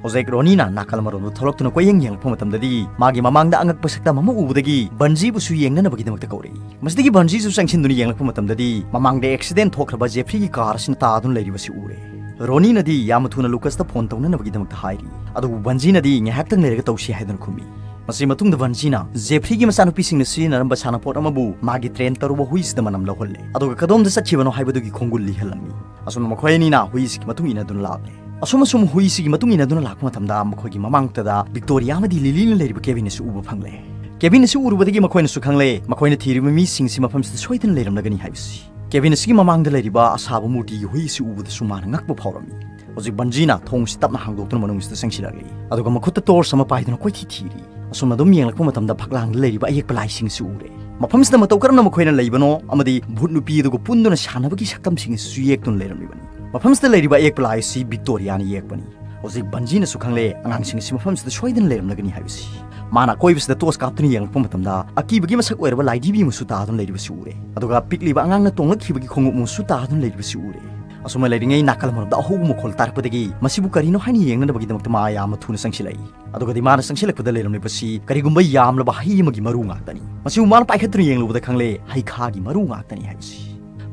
ꯍꯧꯖꯤꯛ ꯔꯣꯅꯤꯅ ꯅꯥꯀꯜ ꯑꯃꯔꯣꯝꯗ ꯊꯣꯛꯂꯛꯇꯨꯅ ꯀꯣꯏꯌꯦꯡ ꯌꯦꯡꯂꯛꯄ ꯃꯇꯝꯗꯗꯤ ꯃꯥꯒꯤ ꯃꯃꯥꯡꯗ ꯑꯉꯛꯄ ꯁꯛꯇꯝ ꯑꯃ ꯎꯕꯗꯒꯤ ꯕꯔꯟꯖꯤꯕꯨꯁꯨ ꯌꯦꯡꯅꯅꯕꯒꯤꯗꯃꯛꯇ ꯀꯧꯔꯛꯏ꯫ ꯃꯁꯤꯗꯒꯤ ꯕꯔꯟꯖꯤꯁꯨ ꯆꯪꯁꯤꯟꯗꯨꯅ ꯌꯦꯡꯂꯛꯄ ꯃꯇꯝꯗꯗꯤ ꯃꯃꯥꯡꯗ ꯑꯦꯛꯁꯤꯗꯦꯟ ꯊꯣꯛꯈ꯭ꯔꯕ ꯖꯦꯐ꯭ꯔꯤꯒꯤ ꯀꯥꯔ ꯑꯁꯤꯅ ꯇꯥꯗꯨꯅ ꯂꯩꯔꯤꯕꯁꯤ ꯎꯔꯦ꯫ ꯔꯣꯅꯤꯅꯗꯤ ꯌꯥꯝꯅ ꯊꯨꯅ ꯂꯨꯀꯁꯇ ꯐꯣꯟ ꯇꯧꯅꯅꯕꯒꯤꯗꯃꯛꯇ ꯍꯥꯏꯔꯤ꯫ ꯑꯗꯨꯕꯨ ꯕꯔꯟꯖꯤꯅꯗꯤ ꯉꯥꯏꯍꯥꯛꯇꯪ ꯂꯩꯔꯒ ꯇꯧꯁꯤ ꯍꯥꯏꯗꯨꯅ ꯈꯨꯝꯃꯤ꯫ ꯃꯁꯤ ꯃꯇꯨꯡꯗ ꯕꯔꯟꯖꯤꯅ ꯖꯦꯐ꯭ꯔꯤꯒꯤ ꯃꯆꯥꯅꯨꯄꯤꯁꯤꯡꯅ ꯁꯤꯖꯤꯟꯅꯔꯝꯕ ꯁꯥꯟꯅꯄꯣꯠ ꯑꯃꯕꯨ ꯃꯥꯒꯤ ꯇ꯭ꯔꯦꯟ ꯇꯧꯔꯨꯕ ꯍꯨꯏꯁꯤꯗ ꯃꯅꯝ ꯂꯧꯍꯜꯂꯦ꯫ ꯑꯗꯨꯒ ꯀꯗꯣꯝꯗ ꯆꯠꯈꯤꯕꯅꯣ ꯍꯥꯏꯕꯗꯨꯒꯤ ꯈꯣꯡꯒꯨꯜ ꯂꯤꯍꯜꯂꯝꯃꯤ꯫ ꯑꯁꯨꯝꯅ ꯃꯈꯣꯏ ꯑꯅꯤꯅ ꯍꯨꯏꯁꯤꯒꯤ ꯃꯇꯨꯡ ꯏꯟꯅꯗꯨꯅ ꯂꯥꯛꯂꯦ꯫ ꯑꯁꯨꯝ ꯑꯁꯨꯝ ꯍꯨꯏꯁꯤꯒꯤ ꯃꯇꯨꯡ ꯏꯟꯅꯗꯨꯅ ꯂꯥꯛꯄ ꯃꯇꯝꯗ ꯃꯈꯣꯏꯒꯤ ꯃꯃꯥꯡꯗ ꯚꯤꯛꯇꯣꯔꯤꯌꯥ ꯑꯃꯗꯤ ꯂꯤꯂꯤꯅ ꯂꯩꯔꯤꯕ ꯀꯦꯕꯤꯟ ꯑꯁꯤ ꯎꯕ ꯐꯪꯂꯦ꯫ ꯀꯦꯕꯤꯟ ꯑꯁꯤ ꯎꯔꯨꯕꯗꯒꯤ ꯃꯈꯣꯏꯅꯁꯨ ꯈꯪꯂꯦ, ꯃꯈꯣꯏꯅ ꯊꯤꯔꯤꯕ ꯃꯤꯁꯤꯡꯁꯤ ꯃꯐꯝꯁꯤꯗ ꯁꯣꯏꯗꯅ ꯂꯩꯔꯝꯂꯒꯅꯤ ꯍꯥꯏꯕꯁꯤ꯫ ꯀꯦꯕꯤꯟ ꯑꯁꯤꯒꯤ ꯃꯃꯥꯡꯗ ꯂꯩꯔꯤꯕ ꯑꯁꯥꯕ ꯃꯨꯔꯇꯤꯒꯤ ꯍꯨꯏ ꯑꯁꯤ ꯎꯕꯗꯁꯨ ꯃꯥꯅ ꯉꯛꯄ ꯐꯥꯎꯔꯝꯃꯤ꯫ ꯍꯧꯖꯤꯛ ꯕꯟꯖꯤꯅ ꯊꯣꯡꯁꯤ ꯇꯞꯅ ꯍꯥꯡꯗꯣꯛꯇꯨꯅ ꯃꯅꯨꯡꯁꯤꯗ ꯆꯪꯁꯤꯜꯂꯛꯂꯤ꯫ ꯑꯗꯨꯒ ꯃꯈꯨꯠꯇ ꯇꯣꯔꯆ ꯑꯃ ꯄꯥꯏꯗꯨꯅ ꯀꯣꯏꯊꯤ ꯊꯤꯔꯤ꯫ ꯑꯁꯨꯝꯅ ꯑꯗꯨꯝ ꯌꯦꯡꯂꯛꯄ ꯃꯇꯝꯗ ꯐꯛꯂꯥꯡꯗ ꯂꯩꯔꯤꯕ ꯑꯌꯦꯛꯄ ꯂꯥꯏꯁꯤꯡ ꯑꯁꯤ ꯎꯔꯦ꯫ ꯃꯐꯝꯁꯤꯗ ꯃꯇꯧ ꯀꯔꯝꯅ ꯃꯈꯣꯏꯅ ꯂꯩꯕꯅꯣ ꯑꯃꯗꯤ ꯚꯨꯠ ꯅꯨꯄꯤ ꯑꯗꯨꯒ ꯄꯨꯟꯗꯨꯅ ꯁꯥꯟꯅꯕꯒꯤ ꯁꯛꯇꯝꯁꯤꯡ ꯑꯁꯤꯁꯨ ꯌꯦꯛꯇꯨꯅ ꯂꯩꯔꯝꯂꯤꯕꯅꯤ꯫ ꯃꯐꯝꯁꯤꯗ ꯂꯩꯔꯤꯕ ꯑꯌꯦꯛꯄ ꯂꯥꯏ ꯑꯁꯤ ꯚꯤꯛꯇꯣꯔꯤꯌꯥꯅ ꯌꯦꯛꯄꯅꯤ꯫ ꯍꯧꯖꯤꯛ ꯕꯟꯖꯤꯅꯁꯨ ꯈꯪꯂꯦ, ꯑꯉꯥꯡꯁꯤꯡ ꯑꯁꯤ ꯃꯐꯝꯁꯤꯗ ꯁꯣꯏꯗꯅ ꯂꯩꯔꯝꯂꯒꯅꯤ ꯍꯥꯏꯕꯁꯤ꯫ ꯃꯥꯅ ꯑꯀꯣꯏꯕꯁꯤꯗ ꯇꯣꯔꯆ ꯀꯥꯞꯇꯨꯅ ꯌꯦꯡꯂꯛꯄ ꯃꯇꯝꯗ ꯑꯀꯤꯕꯒꯤ ꯃꯁꯛ ꯑꯣꯏꯔꯕ ꯂꯥꯏꯙꯤꯕꯤ ꯑꯃꯁꯨ ꯇꯥꯗꯨꯅ ꯂꯩꯔꯤꯕꯁꯤ ꯎꯔꯦ꯫ ꯑꯗꯨꯒ ꯄꯤꯛꯂꯤꯕ ꯑꯉꯥꯡꯅ ꯇꯣꯡꯂꯛꯈꯤꯕꯒꯤ ꯈꯣꯡꯎꯞ ꯑꯃꯁꯨ ꯇꯥꯗꯨꯅ ꯂꯩꯔꯤꯕꯁꯤ ꯎꯔꯦ꯫ ꯑꯁꯨꯝꯅ ꯂꯩꯔꯤꯉꯩ ꯅꯥꯀꯜ ꯑꯃꯔꯣꯝꯗ ꯑꯍꯧꯕ ꯃꯈꯣꯜ ꯇꯥꯔꯛꯄꯗꯒꯤ ꯃꯁꯤꯕꯨ ꯀꯔꯤꯅꯣ ꯍꯥꯏꯅ ꯌꯦꯡꯅꯅꯕꯒꯤꯗꯃꯛꯇ ꯃꯥ ꯌꯥꯝꯅ ꯊꯨꯅ ꯆꯪꯁꯤꯜꯂꯛꯏ꯫ ꯑꯗꯨꯒꯗꯤ ꯃꯥꯅ ꯆꯪꯁꯤꯜꯂꯛꯄꯗ ꯂꯩꯔꯝꯂꯤꯕꯁꯤ ꯀꯔꯤꯒꯨꯝꯕ ꯌꯥꯝꯂꯕ ꯍꯩ ꯑꯃꯒꯤ ꯃꯔꯨ ꯉꯥꯛꯇꯅꯤ꯫ ꯃꯁꯤꯕꯨ ꯃꯥꯅ ꯄꯥꯏꯈꯠꯇꯨꯅ ꯌꯦꯡꯂꯨꯕꯗ ꯈꯪꯂꯦ, ꯍꯩꯈꯥꯒꯤ ꯃꯔꯨ ꯉꯥꯛꯇꯅꯤ ꯍꯥꯏꯕꯁꯤ꯫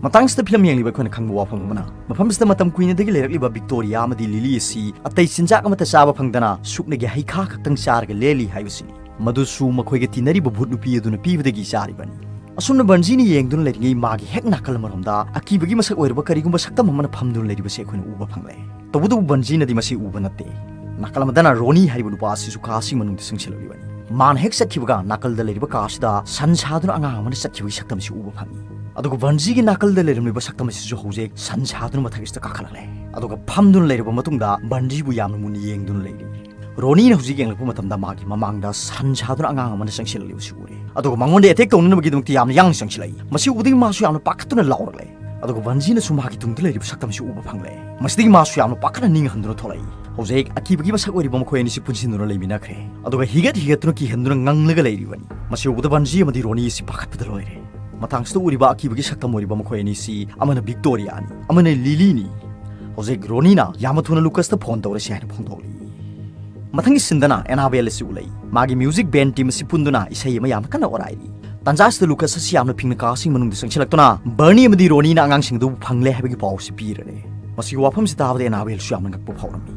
ꯃꯇꯥꯡꯁꯤꯗ ꯐꯤꯂꯝ ꯌꯦꯡꯂꯤꯕ ꯑꯩꯈꯣꯏꯅ ꯈꯪꯕ ꯋꯥꯐꯝ ꯑꯃꯅ, ꯃꯐꯝꯁꯤꯗ ꯃꯇꯝ ꯀꯨꯏꯅꯗꯒꯤ ꯂꯩꯔꯛꯂꯤꯕ ꯚꯤꯛꯇꯣꯔꯤꯌꯥ ꯑꯃꯗꯤ ꯂꯤꯂꯤ ꯑꯁꯤ ꯑꯇꯩ ꯆꯤꯟꯖꯥꯛ ꯑꯃꯠꯇ ꯆꯥꯕ ꯐꯪꯗꯅ ꯁꯨꯞꯅꯒꯤ ꯍꯩꯈꯥ ꯈꯛꯇꯪ ꯆꯥꯔꯒ ꯂꯦꯜꯂꯤ ꯍꯥꯏꯕꯁꯤꯅꯤ꯫ ꯃꯗꯨꯁꯨ ꯃꯈꯣꯏꯒ ꯇꯤꯟꯅꯔꯤꯕ ꯚꯨꯠ ꯅꯨꯄꯤ ꯑꯗꯨꯅ ꯄꯤꯕꯗꯒꯤ ꯆꯥꯔꯤꯕꯅꯤ꯫ ꯑꯁꯨꯝꯅ ꯕꯟꯖꯤꯅ ꯌꯦꯡꯗꯨꯅ ꯂꯩꯔꯤꯉꯩ ꯃꯥꯒꯤ ꯍꯦꯛ ꯅꯥꯀꯜ ꯑꯃꯔꯣꯝꯗ ꯑꯀꯤꯕꯒꯤ ꯃꯁꯛ ꯑꯣꯏꯔꯕ ꯀꯔꯤꯒꯨꯝꯕ ꯁꯛꯇꯝ ꯑꯃꯅ ꯐꯝꯗꯨꯅ ꯂꯩꯔꯤꯕꯁꯤ ꯑꯩꯈꯣꯏꯅ ꯎꯕ ꯐꯪꯂꯦ꯫ ꯇꯧꯕꯇꯕꯨ ꯕꯟꯖꯤꯅꯗꯤ ꯃꯁꯤ ꯎꯕ ꯅꯠꯇꯦ꯫ ꯅꯥꯀꯜ ꯑꯃꯗꯅ ꯔꯣꯅꯤ ꯍꯥꯏꯔꯤꯕ ꯅꯨꯄꯥ ꯑꯁꯤꯁꯨ ꯀꯥ ꯑꯁꯤꯒꯤ ꯃꯅꯨꯡꯗ ꯆꯪꯁꯤꯜꯂꯛꯂꯤꯕꯅꯤ꯫ ꯃꯥꯅ ꯍꯦꯛ ꯆꯠꯈꯤꯕꯒ ꯅꯥꯀꯜꯗ ꯂꯩꯔꯤꯕ ꯀꯥ ꯑꯁꯤꯗ ꯁꯟ ꯁꯥꯗꯨꯅ ꯑꯉꯥꯡ ꯑꯃꯅ ꯆꯠꯈꯤꯕꯒꯤ ꯁꯛꯇꯝ ꯑꯁꯤ ꯎꯕ ꯐꯪꯉꯤ꯫ ꯑꯗꯨꯒ ꯕꯟꯖꯤꯒꯤ ꯅꯥꯀꯜꯗ ꯂꯩꯔꯝꯂꯤꯕ ꯁꯛꯇꯝ ꯑꯁꯤꯁꯨ ꯍꯧꯖꯤꯛ ꯁꯟ ꯁꯥꯗꯨꯅ ꯃꯊꯛ ꯑꯁꯤꯗ ꯀꯥꯈꯠꯂꯛꯂꯦ꯫ ꯑꯗꯨꯒ ꯐꯝꯗꯨꯅ ꯂꯩꯔꯕ ꯃꯇꯨꯡꯗ ꯕꯟꯖꯤꯕꯨ ꯌꯥꯝꯅ ꯃꯨꯟꯅ ꯌꯦꯡꯗꯨꯅ ꯂꯩꯔꯤ꯫ ꯔꯣꯅꯤꯅ ꯍꯧꯖꯤꯛ ꯌꯦꯡꯂꯛꯄ ꯃꯇꯝꯗ ꯃꯥꯒꯤ ꯃꯃꯥꯡꯗ ꯁꯟ ꯁꯥꯗꯨꯅ ꯑꯉꯥꯡ ꯑꯃꯅ ꯆꯪꯁꯤꯜꯂꯛꯂꯤꯕꯁꯤ ꯎꯔꯦ꯫ ꯑꯗꯨꯒ ꯃꯉꯣꯟꯗ ꯑꯦꯇꯦꯛ ꯇꯧꯅꯅꯕꯒꯤꯗꯃꯛꯇ ꯌꯥꯝꯅ ꯌꯥꯡꯅ ꯆꯪꯁꯤꯜꯂꯛꯏ꯫ ꯃꯁꯤ ꯎꯕꯗꯒꯤ ꯃꯥꯁꯨ ꯌꯥꯝꯅ ꯄꯥꯈꯠꯇꯨꯅ ꯂꯥꯎꯔꯛꯂꯦ꯫ ꯑꯗꯨꯒ ꯕꯟꯖꯤꯅꯁꯨ ꯃꯥꯒꯤ ꯇꯨꯡꯗ ꯂꯩꯔꯤꯕ ꯁꯛꯇꯝꯁꯤ ꯎꯕ ꯐꯪꯂꯦ꯫ ꯃꯁꯤꯗꯒꯤ ꯃꯥꯁꯨ ꯌꯥꯝꯅ ꯄꯥꯈꯠꯅ ꯅꯤꯡ ꯍꯟꯗꯨꯅ ꯊꯣꯛꯂꯛꯏ꯫ ꯍꯧꯖꯤꯛ ꯑꯀꯤꯕꯒꯤ ꯃꯁꯛ ꯑꯣꯏꯔꯤꯕ ꯃꯈꯣꯏ ꯑꯅꯤꯁꯤ ꯄꯨꯟꯁꯤꯟꯗꯨꯅ ꯂꯩꯃꯤꯟꯅꯈ꯭ꯔꯦ꯫ ꯑꯗꯨꯒ ꯍꯤꯒꯠ ꯍꯤꯒꯠꯇꯨꯅ ꯀꯤꯍꯟꯗꯨꯅ ꯉꯪꯂꯒ ꯂꯩꯔꯤꯕꯅꯤ꯫ ꯃꯁꯤ ꯎꯕꯗ ꯕꯟꯖꯤ ꯑꯃꯗꯤ ꯔꯣꯅꯤ ꯑꯁꯤ ꯄꯥꯈꯠꯄꯗ ꯂꯣꯏꯔꯦ꯫ ꯃꯇꯥꯡꯁꯤꯗ ꯎꯔꯤꯕ ꯑꯀꯤꯕꯒꯤ ꯁꯛꯇꯝ ꯑꯣꯏꯔꯤꯕ ꯃꯈꯣꯏ ꯑꯅꯤꯁꯤ ꯑꯃꯅ ꯚꯤꯛꯇꯣꯔꯤꯌꯥꯅꯤ, ꯑꯃꯅ ꯂꯤꯂꯤꯅꯤ꯫ ꯍꯧꯖꯤꯛ ꯔꯣꯅꯤꯅ ꯌꯥꯝꯅ ꯊꯨꯅ ꯂꯨꯀꯁꯇ ꯐꯣꯟ ꯇꯧꯔꯁꯤ ꯍꯥꯏꯅ ꯐꯣꯡꯗꯣꯛꯂꯤ꯫ ꯃꯊꯪꯒꯤ ꯁꯤꯟꯗꯅ ꯑꯦꯅꯥꯕꯦꯜ ꯑꯁꯤ ꯎꯠꯂꯛꯏ꯫ ꯃꯥꯒꯤ ꯃ꯭ꯌꯨꯖꯤꯛ ꯕꯦꯟ ꯇꯤꯝ ꯑꯁꯤ ꯄꯨꯟꯗꯨꯅ ꯏꯁꯩ ꯑꯃ ꯌꯥꯝꯅ ꯀꯟꯅ ꯑꯣꯔꯥꯏꯔꯤ꯫ ꯇꯥꯟꯖꯥ ꯑꯁꯤꯗ ꯂꯨꯀꯁ ꯑꯁꯤ ꯌꯥꯝꯅ ꯐꯤꯡꯅ ꯀꯥꯁꯤꯡ ꯃꯅꯨꯡꯗ ꯆꯪꯁꯤꯜꯂꯛꯇꯨꯅ ꯕꯔꯅꯤ ꯑꯃꯗꯤ ꯔꯣꯅꯤꯅ ꯑꯉꯥꯡꯁꯤꯡ ꯑꯗꯨꯕꯨ ꯐꯪꯂꯦ ꯍꯥꯏꯕꯒꯤ ꯄꯥꯎ ꯑꯁꯤ ꯄꯤꯔꯔꯦ꯫ ꯃꯁꯤꯒꯤ ꯋꯥꯐꯝꯁꯤ ꯇꯥꯕꯗ ꯑꯦꯅꯥꯕꯦꯜꯁꯨ ꯌꯥꯝꯅ ꯉꯛꯄ ꯐꯥꯎꯔꯝꯃꯤ꯫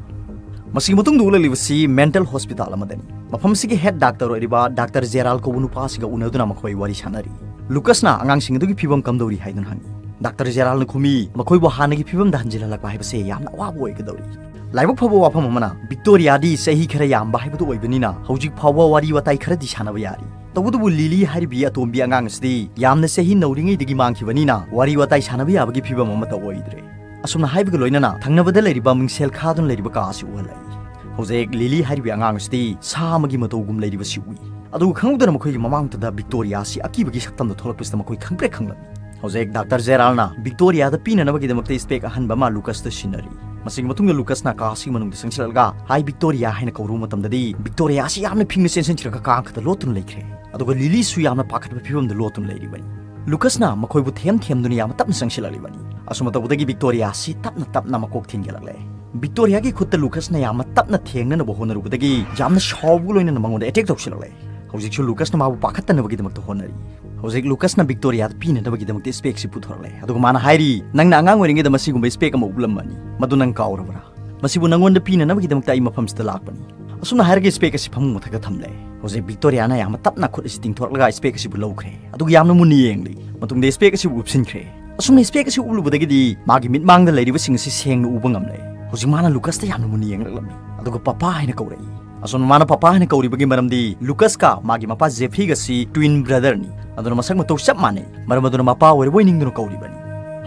ꯃꯁꯤꯒꯤ ꯃꯇꯨꯡꯗ ꯎꯠꯂꯛꯂꯤꯕꯁꯤ ꯃꯦꯟꯇꯦꯜ ꯍꯣꯁꯄꯤꯇꯥꯜ ꯑꯃꯗꯅꯤ꯫ ꯃꯐꯝ ꯑꯁꯤꯒꯤ ꯍꯦꯗ ꯗꯥꯛꯇꯔ ꯑꯣꯏꯔꯤꯕ ꯗꯥꯛꯇꯔ ꯖꯦꯔꯥꯜ ꯀꯧꯕ ꯅꯨꯄꯥ ꯑꯁꯤꯒ ꯎꯅꯗꯨꯅ ꯃꯈꯣꯏ ꯋꯥꯔꯤ ꯁꯥꯟꯅꯔꯤ꯫ ꯂꯨꯀꯁꯅ ꯑꯉꯥꯡꯁꯤꯡ ꯑꯗꯨꯒꯤ ꯐꯤꯕꯝ ꯀꯝꯗꯧꯔꯤ ꯍꯥꯏꯗꯨꯅ ꯍꯪꯉꯤ꯫ ꯗꯥꯛꯇꯔ ꯖꯦꯔꯥꯜꯅ ꯈꯨꯝꯃꯤ, ꯃꯈꯣꯏꯕꯨ ꯍꯥꯟꯅꯒꯤ ꯐꯤꯕꯝꯗ ꯍꯟꯖꯤꯜꯍꯜꯂꯛꯄ ꯍꯥꯏꯕꯁꯦ ꯌꯥꯝꯅ ꯑꯋꯥꯕ ꯑꯣꯏꯒꯗꯧꯔꯤ꯫ ꯂꯥꯏꯕꯛ ꯐꯕ ꯋꯥꯐꯝ ꯑꯃꯅ, ꯚꯤꯛꯇꯣꯔꯤꯌꯥꯗꯤ ꯆꯍꯤ ꯈꯔ ꯌꯥꯝꯕ ꯍꯥꯏꯕꯗꯨ ꯑꯣꯏꯕꯅꯤꯅ ꯍꯧꯖꯤꯛ ꯐꯥꯎꯕ ꯋꯥꯔꯤ ꯋꯥꯇꯥꯏ ꯈꯔꯗꯤ ꯁꯥꯟꯅꯕ ꯌꯥꯔꯤ꯫ ꯇꯧꯕꯇꯕꯨ ꯂꯤꯂꯤ ꯍꯥꯏꯔꯤꯕꯤ ꯑꯇꯣꯝꯕꯤ ꯑꯉꯥꯡ ꯑꯁꯤꯗꯤ ꯌꯥꯝꯅ ꯆꯍꯤ ꯅꯧꯔꯤꯉꯩꯗꯒꯤ ꯃꯥꯡꯈꯤꯕꯅꯤꯅ ꯋꯥꯔꯤ ꯋꯥꯇꯥꯏ ꯁꯥꯟꯅꯕ ꯌꯥꯕꯒꯤ ꯐꯤꯕꯝ ꯑꯃꯠꯇ ꯑꯣꯏꯗ꯭ꯔꯦ꯫ ꯑꯁꯨꯝꯅ ꯍꯥꯏꯕꯒ ꯂꯣꯏꯅꯅ ꯊꯪꯅꯕꯗ ꯂꯩꯔꯤꯕ ꯃꯤꯡꯁꯦꯜ ꯈꯥꯗꯨꯅ ꯂꯩꯔꯤꯕ ꯀꯥ ꯑꯁꯤ ꯎꯍꯜꯂꯛꯏ꯫ ꯍꯧꯖꯤꯛ ꯂꯤꯂꯤ ꯍꯥꯏꯔꯤꯕꯤ ꯑꯉꯥꯡ ꯑꯁꯤꯗꯤ ꯁꯥ ꯑꯃꯒꯤ ꯃꯇꯧꯒꯨꯝ ꯂꯩꯔꯤꯕꯁꯤ ꯎꯏ꯫ ꯑꯗꯨꯒ ꯈꯪꯍꯧꯗꯅ ꯃꯈꯣꯏꯒꯤ ꯃꯃꯥꯡꯗꯨꯗ ꯚꯤꯛꯇꯣꯔꯤꯌꯥ ꯑꯁꯤ ꯑꯀꯤꯕꯒꯤ ꯁꯛꯇꯝꯗ ꯊꯣꯛꯂꯛꯄꯁꯤꯗ ꯃꯈꯣꯏ ꯈꯪꯄ꯭ꯔꯦꯛ ꯈꯪꯂꯝꯃꯤ꯫ ꯍꯧꯖꯤꯛ ꯗꯥꯛꯇꯔ ꯖꯦꯔꯥꯜꯅ ꯚꯤꯛꯇꯣꯔꯤꯌꯥꯗ ꯄꯤꯅꯅꯕꯒꯤꯗꯃꯛꯇ ꯏꯁꯄꯦꯛ ꯑꯍꯟꯕ ꯑꯃ ꯂꯨꯀꯁꯇ ꯁꯤꯟꯅꯔꯤ꯫ ꯃꯁꯤꯒꯤ ꯃꯇꯨꯡꯗ ꯂꯨꯀꯁꯅ ꯀꯥ ꯑꯁꯤꯒꯤ ꯃꯅꯨꯡꯗ ꯆꯪꯁꯤꯜꯂꯛꯂꯒ, "ꯍꯥꯏ ꯚꯤꯛꯇꯣꯔꯤꯌꯥ" ꯍꯥꯏꯅ ꯀꯧꯔꯨꯕ ꯃꯇꯝꯗꯗꯤ ꯚꯤꯛꯇꯣꯔꯤꯌꯥ ꯑꯁꯤ ꯌꯥꯝꯅ ꯐꯤꯡꯅ ꯆꯦꯟꯁꯤꯟꯈꯤꯔꯒ ꯀꯥꯡꯈꯗ ꯂꯣꯠꯇꯨꯅ ꯂꯩꯈ꯭ꯔꯦ꯫ ꯑꯗꯨꯒ ꯂꯤꯂꯤꯁꯨ ꯌꯥꯝꯅ ꯄꯥꯈꯠꯄ ꯐꯤꯕꯝꯗ ꯂꯣꯠꯇꯨꯅ ꯂꯩꯔꯤꯕꯅꯤ꯫ ꯂꯨꯀꯁꯅ ꯃꯈꯣꯏꯕꯨ ꯊꯦꯝ ꯊꯦꯝꯗꯨꯅ ꯌꯥꯝꯅ ꯇꯞꯅ ꯆꯪꯁꯤꯜꯂꯛꯂꯤꯕꯅꯤ꯫ ꯑꯁꯨꯝꯅ ꯇꯧꯕꯗꯒꯤ ꯚꯤꯛꯇꯣꯔꯤꯌꯥ ꯑꯁꯤ ꯇꯞꯅ ꯇꯞꯅ ꯃꯀꯣꯛ ꯊꯦꯡꯖꯤꯜꯂꯛꯂꯦ꯫ ꯚꯤꯛꯇꯣꯔꯤꯌꯥꯒꯤ ꯈꯨꯠꯇ ꯂꯨꯀꯁꯅ ꯌꯥꯝꯅ ꯇꯞꯅ ꯊꯦꯡꯅꯅꯕ ꯍꯣꯠꯅꯔꯨꯕꯗꯒꯤ ꯌꯥꯝꯅ ꯁꯥꯎꯕꯒ ꯂꯣꯏꯅꯅ ꯃꯉꯣꯟꯗ ꯑꯦꯇꯦꯛ ꯇꯧꯁꯤꯜꯂꯛꯂꯦ꯫ ꯍꯧꯖꯤꯛꯁꯨ ꯂꯨꯀꯁꯅ ꯃꯥꯕꯨ ꯄꯥꯈꯠꯇꯅꯕꯒꯤꯗꯃꯛꯇ ꯍꯣꯠꯅꯔꯤ꯫ ꯍꯧꯖꯤꯛ ꯂꯨꯀꯁꯅ ꯚꯤꯛꯇꯣꯔꯤꯌꯥꯗ ꯄꯤꯅꯅꯕꯒꯤꯗꯃꯛꯇ ꯏꯁꯄꯦꯛꯁꯤ ꯄꯨꯊꯣꯔꯛꯂꯦ꯫ ꯑꯗꯨꯒ ꯃꯥꯅ ꯍꯥꯏꯔꯤ, "ꯅꯪꯅ ꯑꯉꯥꯡ ꯑꯣꯏꯔꯤꯉꯩꯗ ꯃꯁꯤꯒꯨꯝꯕ ꯏꯁꯄꯦꯛ ꯑꯃ ꯎꯞꯂꯝꯕꯅꯤ꯫ ꯃꯗꯨ ꯅꯪ ꯀꯥꯎꯔꯕ꯭ꯔꯥ? ꯃꯁꯤꯕꯨ ꯅꯪꯉꯣꯟꯗ ꯄꯤꯅꯅꯕꯒꯤꯗꯃꯛꯇ ꯑꯩ ꯃꯐꯝꯁꯤꯗ ꯂꯥꯛꯄꯅꯤ꯫" ꯑꯁꯨꯝꯅ ꯍꯥꯏꯔꯒ ꯏꯁꯄꯦꯛ ꯑꯁꯤ ꯐꯃꯨꯡ ꯃꯊꯛꯇ ꯊꯝꯂꯦ꯫ ꯍꯧꯖꯤꯛ ꯚꯤꯛꯇꯣꯔꯤꯌꯥꯅ ꯌꯥꯝꯅ ꯇꯞꯅ ꯈꯨꯠ ꯑꯁꯤ ꯇꯤꯡꯊꯣꯔꯛꯂꯒ ꯏꯁꯄꯦꯛ ꯑꯁꯤꯕꯨ ꯂꯧꯈ꯭ꯔꯦ꯫ ꯑꯗꯨꯒ ꯌꯥꯝꯅ ꯃꯨꯟꯅ ꯌꯦꯡꯂꯤ꯫ ꯃꯇꯨꯡꯗ ꯏꯁꯄꯦꯛ ꯑꯁꯤꯕꯨ ꯎꯞꯁꯤꯟꯈ꯭ꯔꯦ꯫ ꯑꯁꯨꯝꯅ ꯏꯁꯄꯦꯛ ꯑꯁꯤ ꯎꯞꯂꯨꯕꯗꯒꯤꯗꯤ ꯃꯥꯒꯤ ꯃꯤꯠꯃꯥꯡꯗ ꯂꯩꯔꯤꯕꯁꯤꯡ ꯑꯁꯤ ꯁꯦꯡꯅ ꯎꯕ ꯉꯝꯂꯦ꯫ ꯍꯧꯖꯤꯛ ꯃꯥꯅ ꯂꯨꯀꯁꯇ ꯌꯥꯝꯅ ꯃꯨꯟꯅ ꯌꯦꯡꯂꯛꯂꯝꯃꯤ꯫ ꯑꯗꯨꯒ "ꯄꯄꯥ" ꯍꯥꯏꯅ ꯀꯧꯔꯛꯏ꯫ ꯑꯁꯣꯝꯅ ꯃꯥꯅ ꯄꯄꯥ ꯍꯥꯏꯅ ꯀꯧꯔꯤꯕꯒꯤ ꯃꯔꯝꯗꯤ ꯂꯨꯀꯁꯀ ꯃꯥꯒꯤ ꯃꯄꯥ ꯖꯦꯐ꯭ꯔꯤꯒꯁꯤ twin brotherꯅꯤ꯫ ꯑꯗꯨꯅ ꯃꯁꯛ ꯃꯇꯧ ꯆꯞ ꯃꯥꯟꯅꯩ꯫ ꯃꯔꯝ ꯑꯗꯨꯅ ꯃꯄꯥ ꯑꯣꯏꯔꯕꯣꯏ ꯅꯤꯡꯗꯨꯅ ꯀꯧꯔꯤꯕꯅꯤ꯫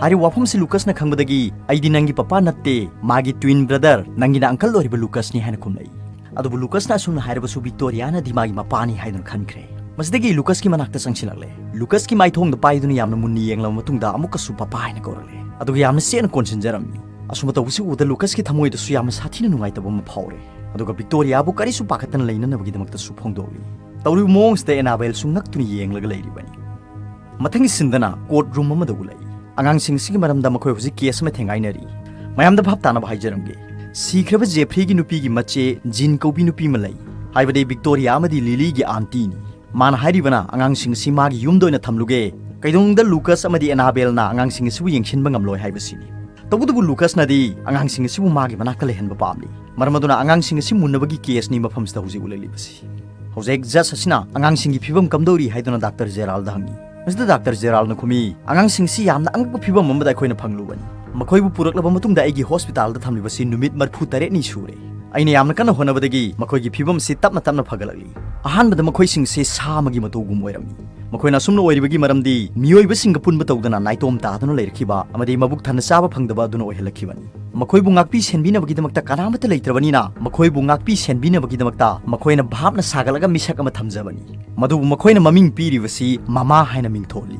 ꯍꯥꯏꯔꯤꯕ ꯋꯥꯐꯝꯁꯤ ꯂꯨꯀꯁꯅ ꯈꯪꯕꯗꯒꯤ, "ꯑꯩꯗꯤ ꯅꯪꯒꯤ ꯄꯄꯥ ꯅꯠꯇꯦ, ꯃꯥꯒꯤ twin brother, ꯅꯪꯒꯤꯅ uncle ꯑꯣꯏꯔꯤꯕ ꯂꯨꯀꯁꯅꯤ" ꯍꯥꯏꯅ ꯈꯨꯝꯂꯛꯏ꯫ ꯑꯗꯨꯕꯨ ꯂꯨꯀꯁꯅ ꯑꯁꯨꯝꯅ ꯍꯥꯏꯔꯕꯁꯨ ꯕꯤꯛꯇꯣꯔꯤꯌꯥꯅꯗꯤ ꯃꯥꯒꯤ ꯃꯄꯥꯅꯤ ꯍꯥꯏꯗꯨꯅ ꯈꯟꯈ꯭ꯔꯦ꯫ ꯃꯁꯤꯗꯒꯤ ꯂꯨꯀꯁꯀꯤ ꯃꯅꯥꯛꯇ ꯆꯪꯁꯤꯜꯂꯛꯂꯦ꯫ ꯂꯨꯀꯁꯀꯤ ꯃꯥꯏꯊꯣꯡꯗ ꯄꯥꯏꯗꯨꯅ ꯌꯥꯝꯅ ꯃꯨꯟꯅ ꯌꯦꯡꯂꯕ ꯃꯇꯨꯡꯗ ꯑꯃꯨꯛꯀꯁꯨ ꯄꯄꯥ ꯍꯥꯏꯅ ꯀꯧꯔꯛꯂꯦ꯫ ꯑꯗꯨꯒ ꯌꯥꯝꯅ ꯆꯦꯠꯅ ꯀꯣꯟꯁꯤꯟꯖꯔꯝꯃꯤ꯫ ꯑꯁꯨꯝꯕ ꯇꯧꯕꯁꯤ ꯎꯕꯗ ꯂꯨꯀꯁꯀꯤ ꯊꯃꯣꯏꯗꯁꯨ ꯌꯥꯝꯅ ꯁꯥꯊꯤꯅ ꯅꯨꯡꯉꯥꯏꯇꯕ ꯑꯃ ꯐꯥꯎꯔꯦ꯫ ꯑꯗꯨꯒ ꯕꯤꯛꯇꯣꯔꯤꯌꯥꯕꯨ ꯀꯔꯤꯁꯨ ꯄꯥꯈꯠꯇꯅ ꯂꯩꯅꯅꯕꯒꯤꯗꯃꯛꯇꯁꯨ ꯐꯣꯡꯗꯣꯛꯂꯤ꯫ ꯇꯧꯔꯤꯕ ꯃꯑꯣꯡꯁꯤꯗ ꯑꯦꯅꯥꯕꯦꯜꯁꯨ ꯉꯛꯇꯨꯅ ꯌꯦꯡꯂꯒ ꯂꯩꯔꯤꯕꯅꯤ꯫ ꯃꯊꯪꯒꯤ ꯁꯤꯟꯗꯅ ꯀꯣꯔꯠ ꯔꯨꯝ ꯑꯃꯗ ꯎꯠꯂꯛꯏ꯫ ꯑꯉꯥꯡꯁꯤꯡ ꯑꯁꯤꯒꯤ ꯃꯔꯝꯗ ꯃꯈꯣꯏ ꯍꯧꯖꯤꯛ ꯀꯦꯁ ꯑꯃ ꯊꯦꯡꯒꯥꯏꯅꯔꯤ꯫ ꯃꯌꯥꯝꯗ ꯚꯥꯞ ꯇꯥꯅꯕ ꯍꯥꯏꯖꯔꯝꯒꯦ꯫ ꯁꯤꯈ꯭ꯔꯕ ꯖꯦꯐ꯭ꯔꯤꯒꯤ ꯅꯨꯄꯤꯒꯤ ꯃꯆꯦ ꯖꯤꯟ ꯀꯧꯕꯤ ꯅꯨꯄꯤ ꯑꯃ ꯂꯩ, ꯍꯥꯏꯕꯗꯤ ꯕꯤꯛꯇꯣꯔꯤꯌꯥ ꯑꯃꯗꯤ ꯂꯤꯂꯤꯒꯤ ꯑꯥꯟꯇꯤꯅꯤ꯫ ꯃꯥꯅ ꯍꯥꯏꯔꯤꯕꯅ ꯑꯉꯥꯡꯁꯤꯡ ꯑꯁꯤ ꯃꯥꯒꯤ ꯌꯨꯝꯗ ꯑꯣꯏꯅ ꯊꯝꯂꯨꯒꯦ, ꯀꯩꯗꯧꯅꯨꯡꯗ ꯂꯨꯀꯁ ꯑꯃꯗꯤ ꯑꯦꯅꯥꯕꯦꯜꯅ ꯑꯉꯥꯡꯁꯤꯡ ꯑꯁꯤꯕꯨ ꯌꯦꯡꯁꯤꯟꯕ ꯉꯝꯂꯣꯏ ꯍꯥꯏꯕꯁꯤꯅꯤ꯫ ꯇꯧꯕꯇꯕꯨ ꯂꯨꯀꯁꯅꯗꯤ ꯑꯉꯥꯡꯁꯤꯡ ꯑꯁꯤꯕꯨ ꯃꯥꯒꯤ ꯃꯅꯥꯛꯇ ꯂꯩꯍꯟꯕ ꯄꯥꯝꯂꯤ꯫ ꯃꯔꯝ ꯑꯗꯨꯅ ꯑꯉꯥꯡꯁꯤꯡ ꯑꯁꯤ ꯃꯨꯟꯅꯕꯒꯤ ꯀꯦꯁꯅꯤ ꯃꯐꯝꯁꯤꯗ ꯍꯧꯖꯤꯛ ꯎꯠꯂꯛꯂꯤꯕꯁꯤ꯫ ꯍꯧꯖꯤꯛ ꯖꯖ ꯑꯁꯤꯅ ꯑꯉꯥꯡꯁꯤꯡꯒꯤ ꯐꯤꯕꯝ ꯀꯝꯗꯧꯔꯤ ꯍꯥꯏꯗꯨꯅ ꯗꯥꯛꯇꯔ ꯖꯦꯔꯥꯜꯗ ꯍꯪꯉꯤ꯫ ꯃꯁꯤꯗ ꯗꯥꯛꯇꯔ ꯖꯦꯔꯥꯜꯅ ꯈꯨꯝꯃꯤ, "ꯑꯉꯥꯡꯁꯤꯡꯁꯤ ꯌꯥꯝꯅ ꯑꯉꯛꯄ ꯐꯤꯕꯝ ꯑꯃꯗ ꯑꯩꯈꯣꯏꯅ ꯐꯪꯂꯨꯕꯅꯤ꯫ ꯃꯈꯣꯏꯕꯨ ꯄꯨꯔꯛꯂꯕ ꯃꯇꯨꯡꯗ ꯑꯩꯒꯤ ꯍꯣꯁꯄꯤꯇꯥꯜꯗ ꯊꯝꯂꯤꯕꯁꯤ ꯅꯨꯃꯤꯠ ꯃꯔꯤꯐꯨ ꯇꯔꯦꯠꯅꯤ ꯁꯨꯔꯦ꯫ ꯑꯩꯅ ꯌꯥꯝꯅ ꯀꯟꯅ ꯍꯣꯠꯅꯕꯗꯒꯤ ꯃꯈꯣꯏꯒꯤ ꯐꯤꯕꯝꯁꯤ ꯇꯞꯅ ꯇꯞꯅ ꯐꯒꯠꯂꯛꯂꯤ꯫ ꯑꯍꯥꯟꯕꯗ ꯃꯈꯣꯏꯁꯤꯡꯁꯤ ꯁꯥ ꯑꯃꯒꯤ ꯃꯇꯧꯒꯨꯝ ꯑꯣꯏꯔꯝꯃꯤ꯫ ꯃꯈꯣꯏꯅ ꯑꯁꯨꯝꯅ ꯑꯣꯏꯔꯤꯕꯒꯤ ꯃꯔꯝꯗꯤ ꯃꯤꯑꯣꯏꯕꯁꯤꯡꯒ ꯄꯨꯟꯕ ꯇꯧꯗꯅ ꯅꯥꯏꯇꯣꯝ ꯇꯥꯗꯨꯅ ꯂꯩꯔꯛꯈꯤꯕ ꯑꯃꯗꯤ ꯃꯕꯨꯛ ꯊꯟꯅ ꯆꯥꯕ ꯐꯪꯗꯕ ꯑꯗꯨꯅ ꯑꯣꯏꯍꯜꯂꯛꯈꯤꯕꯅꯤ꯫ ꯃꯈꯣꯏꯕꯨ ꯉꯥꯛꯄꯤ ꯁꯦꯟꯕꯤꯅꯕꯒꯤꯗꯃꯛꯇ ꯀꯅꯥꯃꯠꯇ ꯂꯩꯇ꯭ꯔꯕꯅꯤꯅ, ꯃꯈꯣꯏꯕꯨ ꯉꯥꯛꯄꯤ ꯁꯦꯟꯕꯤꯅꯕꯒꯤꯗꯃꯛꯇ ꯃꯈꯣꯏꯅ ꯚꯥꯞꯅ ꯁꯥꯒꯠꯂꯒ ꯃꯤꯁꯛ ꯑꯃ ꯊꯝꯖꯕꯅꯤ꯫ ꯃꯗꯨꯕꯨ ꯃꯈꯣꯏꯅ ꯃꯃꯤꯡ ꯄꯤꯔꯤꯕꯁꯤ ꯃꯃꯥ ꯍꯥꯏꯅ ꯃꯤꯡꯊꯣꯜꯂꯤ꯫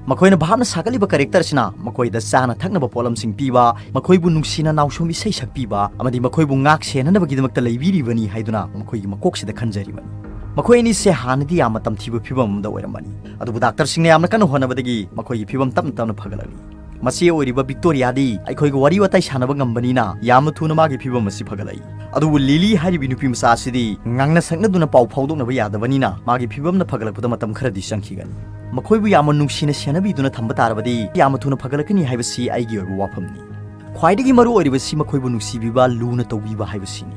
ꯃꯈꯣꯏꯅ ꯚꯥꯞꯅ ꯁꯥꯒꯠꯂꯤꯕ ꯀꯦꯔꯦꯛꯇꯔ ꯑꯁꯤꯅ ꯃꯈꯣꯏꯗ ꯆꯥꯅ ꯊꯛꯅꯕ ꯄꯣꯠꯂꯝꯁꯤꯡ ꯄꯤꯕ, ꯃꯈꯣꯏꯕꯨ ꯅꯨꯡꯁꯤꯅ ꯅꯥꯎꯁꯨꯝ ꯏꯁꯩ ꯁꯛꯄꯤꯕ ꯑꯃꯗꯤ ꯃꯈꯣꯏꯕꯨ ꯉꯥꯛ ꯁꯦꯟꯅꯅꯕꯒꯤꯗꯃꯛꯇ ꯂꯩꯕꯤꯔꯤꯕꯅꯤ ꯍꯥꯏꯗꯨꯅ ꯃꯈꯣꯏꯒꯤ ꯃꯀꯣꯛꯁꯤꯗ ꯈꯟꯖꯔꯤꯕꯅꯤ꯫ ꯃꯈꯣꯏ ꯑꯅꯤꯁꯦ ꯍꯥꯟꯅꯗꯤ ꯌꯥꯝꯅ ꯇꯝꯊꯤꯕ ꯐꯤꯕꯝ ꯑꯃꯗ ꯑꯣꯏꯔꯝꯕꯅꯤ, ꯑꯗꯨꯕꯨ ꯗꯥꯛꯇꯔꯁꯤꯡꯅ ꯌꯥꯝꯅ ꯀꯟꯅ ꯍꯣꯠꯅꯕꯗꯒꯤ ꯃꯈꯣꯏꯒꯤ ꯐꯤꯕꯝ ꯇꯞꯅ ꯇꯞꯅ ꯐꯒꯠꯂꯛꯂꯤ꯫ ꯃꯆꯦ ꯑꯣꯏꯔꯤꯕ ꯕꯤꯛꯇꯣꯔꯤꯌꯥꯗꯤ ꯑꯩꯈꯣꯏꯒ ꯋꯥꯔꯤ ꯋꯥꯇꯥꯏ ꯁꯥꯟꯅꯕ ꯉꯝꯕꯅꯤꯅ ꯌꯥꯝꯅ ꯊꯨꯅ ꯃꯥꯒꯤ ꯐꯤꯕꯝ ꯑꯁꯤ ꯐꯒꯠꯂꯛꯏ꯫ ꯑꯗꯨꯕꯨ ꯂꯤꯂꯤ ꯍꯥꯏꯔꯤꯕꯤ ꯅꯨꯄꯤ ꯃꯆꯥ ꯑꯁꯤꯗꯤ ꯉꯥꯡꯅ ꯁꯛꯅꯗꯨꯅ ꯄꯥꯎ ꯐꯥꯎꯗꯣꯛꯅꯕ ꯌꯥꯗꯕꯅꯤꯅ ꯃꯥꯒꯤ ꯐꯤꯕꯝꯅ ꯐꯒꯠꯂꯛꯄꯗ ꯃꯇꯝ ꯈꯔꯗꯤ ꯆꯪꯈꯤꯒꯅꯤ꯫ ꯃꯈꯣꯏꯕꯨ ꯌꯥꯝꯅ ꯅꯨꯡꯁꯤꯅ ꯁꯦꯟꯅꯕꯤꯗꯨꯅ ꯊꯝꯕ ꯇꯥꯔꯕꯗꯤ ꯌꯥꯝꯅ ꯊꯨꯅ ꯐꯒꯠꯂꯛꯀꯅꯤ ꯍꯥꯏꯕꯁꯤ ꯑꯩꯒꯤ ꯑꯣꯏꯕ ꯋꯥꯐꯝꯅꯤ꯫ ꯈ꯭ꯋꯥꯏꯗꯒꯤ ꯃꯔꯨ ꯑꯣꯏꯔꯤꯕꯁꯤ ꯃꯈꯣꯏꯕꯨ ꯅꯨꯡꯁꯤꯕꯤꯕ, ꯂꯨꯅ ꯇꯧꯕꯤꯕ ꯍꯥꯏꯕꯁꯤꯅꯤ꯫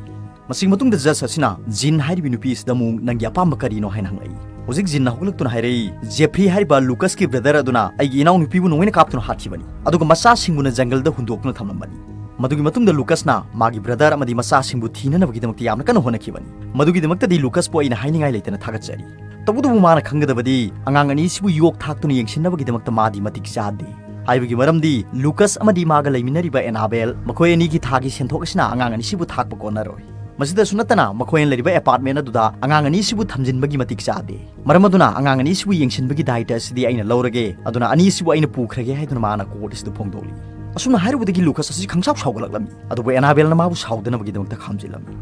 ꯃꯁꯤꯒꯤ ꯃꯇꯨꯡꯗ ꯖꯖ ꯑꯁꯤꯅ ꯖꯤꯟ ꯍꯥꯏꯔꯤꯕꯤ ꯅꯨꯄꯤ ꯑꯁꯤꯗ ꯑꯃꯨꯛ "ꯅꯪꯒꯤ ꯑꯄꯥꯝꯕ ꯀꯔꯤꯅꯣ?" ꯍꯥꯏꯅ ꯍꯪꯂꯛꯏ꯫ ꯍꯧꯖꯤꯛ ꯖꯤꯟꯅ ꯍꯧꯒꯠꯂꯛꯇꯨꯅ ꯍꯥꯏꯔꯛꯏ, "ꯖꯦꯐ꯭ꯔꯤ ꯍꯥꯏꯔꯤꯕ ꯂꯨꯀꯁꯀꯤ ꯕ꯭ꯔꯗꯔ ꯑꯗꯨꯅ ꯑꯩꯒꯤ ꯏꯅꯥꯎꯅꯨꯄꯤꯕꯨ ꯅꯣꯡꯃꯩꯅ ꯀꯥꯞꯇꯨꯅ ꯍꯥꯠꯈꯤꯕꯅꯤ, ꯑꯗꯨꯒ ꯃꯆꯥꯁꯤꯡꯕꯨꯅ ꯖꯪꯒꯜꯗ ꯍꯨꯟꯗꯣꯛꯇꯨꯅ ꯊꯝꯂꯝꯕꯅꯤ꯫ ꯃꯗꯨꯒꯤ ꯃꯇꯨꯡꯗ ꯂꯨꯀꯁꯅ ꯃꯥꯒꯤ ꯕ꯭ꯔꯗꯔ ꯑꯃꯗꯤ ꯃꯆꯥꯁꯤꯡꯕꯨ ꯊꯤꯅꯅꯕꯒꯤꯗꯃꯛꯇ ꯌꯥꯝꯅ ꯀꯟꯅ ꯍꯣꯠꯅꯈꯤꯕꯅꯤ꯫ ꯃꯗꯨꯒꯤꯗꯃꯛꯇꯗꯤ ꯂꯨꯀꯁꯄꯨ ꯑꯩꯅ ꯍꯥꯏꯅꯤꯡꯉꯥꯏ ꯂꯩꯇꯅ ꯊꯥꯒꯠꯆꯔꯤ꯫ ꯇꯧꯕꯇꯕꯨ ꯃꯥꯅ ꯈꯪꯒꯗꯕꯗꯤ ꯑꯉꯥꯡ ꯑꯅꯤꯁꯤꯕꯨ ꯌꯣꯛ ꯊꯥꯛꯇꯨꯅ ꯌꯦꯡꯁꯤꯟꯅꯕꯒꯤꯗꯃꯛꯇ ꯃꯥꯗꯤ ꯃꯇꯤꯛ ꯆꯥꯗꯦ꯫ ꯍꯥꯏꯕꯒꯤ ꯃꯔꯝꯗꯤ ꯂꯨꯀꯁ ꯑꯃꯗꯤ ꯃꯥꯒ ꯂꯩꯃꯤꯟꯅꯔꯤꯕ ꯑꯦꯅꯥꯕꯦꯜ, ꯃꯈꯣꯏ ꯑꯅꯤꯒꯤ ꯊꯥꯒꯤ ꯁꯦꯟꯊꯣꯛ ꯑꯁꯤꯅ ꯑꯉꯥꯡ ꯑꯅꯤꯁꯤꯕꯨ ꯊꯥꯛꯄ ꯀꯣꯟꯅꯔꯣꯏ꯫ ꯃꯁꯤꯗꯁꯨ ꯅꯠꯇꯅ ꯃꯈꯣꯏꯅ ꯂꯩꯔꯤꯕ ꯑꯦꯄꯥꯔꯠꯃꯦꯟ ꯑꯗꯨꯗ ꯑꯉꯥꯡ ꯑꯅꯤꯁꯤꯕꯨ ꯊꯝꯖꯤꯟꯕꯒꯤ ꯃꯇꯤꯛ ꯆꯥꯗꯦ꯫ ꯃꯔꯝ ꯑꯗꯨꯅ ꯑꯉꯥꯡ ꯑꯅꯤꯁꯤꯕꯨ ꯌꯦꯡꯁꯤꯟꯕꯒꯤ ꯗꯥꯏꯇ ꯑꯁꯤꯗꯤ ꯑꯩꯅ ꯂꯧꯔꯒꯦ, ꯑꯗꯨꯅ ꯑꯅꯤꯁꯤꯕꯨ ꯑꯩꯅ ꯄꯨꯈ꯭ꯔꯒꯦ ꯍꯥꯏꯗꯨꯅ ꯃꯥꯅ ꯀꯣꯔꯠ ꯑꯁꯤꯗ ꯐꯣꯡꯗꯣꯛꯂꯤ꯫ ꯑꯁꯨꯝꯅ ꯍꯥꯏꯔꯨꯕꯗꯒꯤ ꯂꯨꯀꯁ ꯑꯁꯤ ꯈꯪꯁꯥꯎ ꯁꯥꯎꯒꯠꯂꯛꯂꯝꯃꯤ, ꯑꯗꯨꯕꯨ ꯑꯦꯅꯥꯕꯦꯜꯅ ꯃꯥꯕꯨ ꯁꯥꯎꯗꯅꯕꯒꯤꯗꯃꯛꯇ ꯈꯥꯝꯖꯤꯜꯂꯝꯃꯤ꯫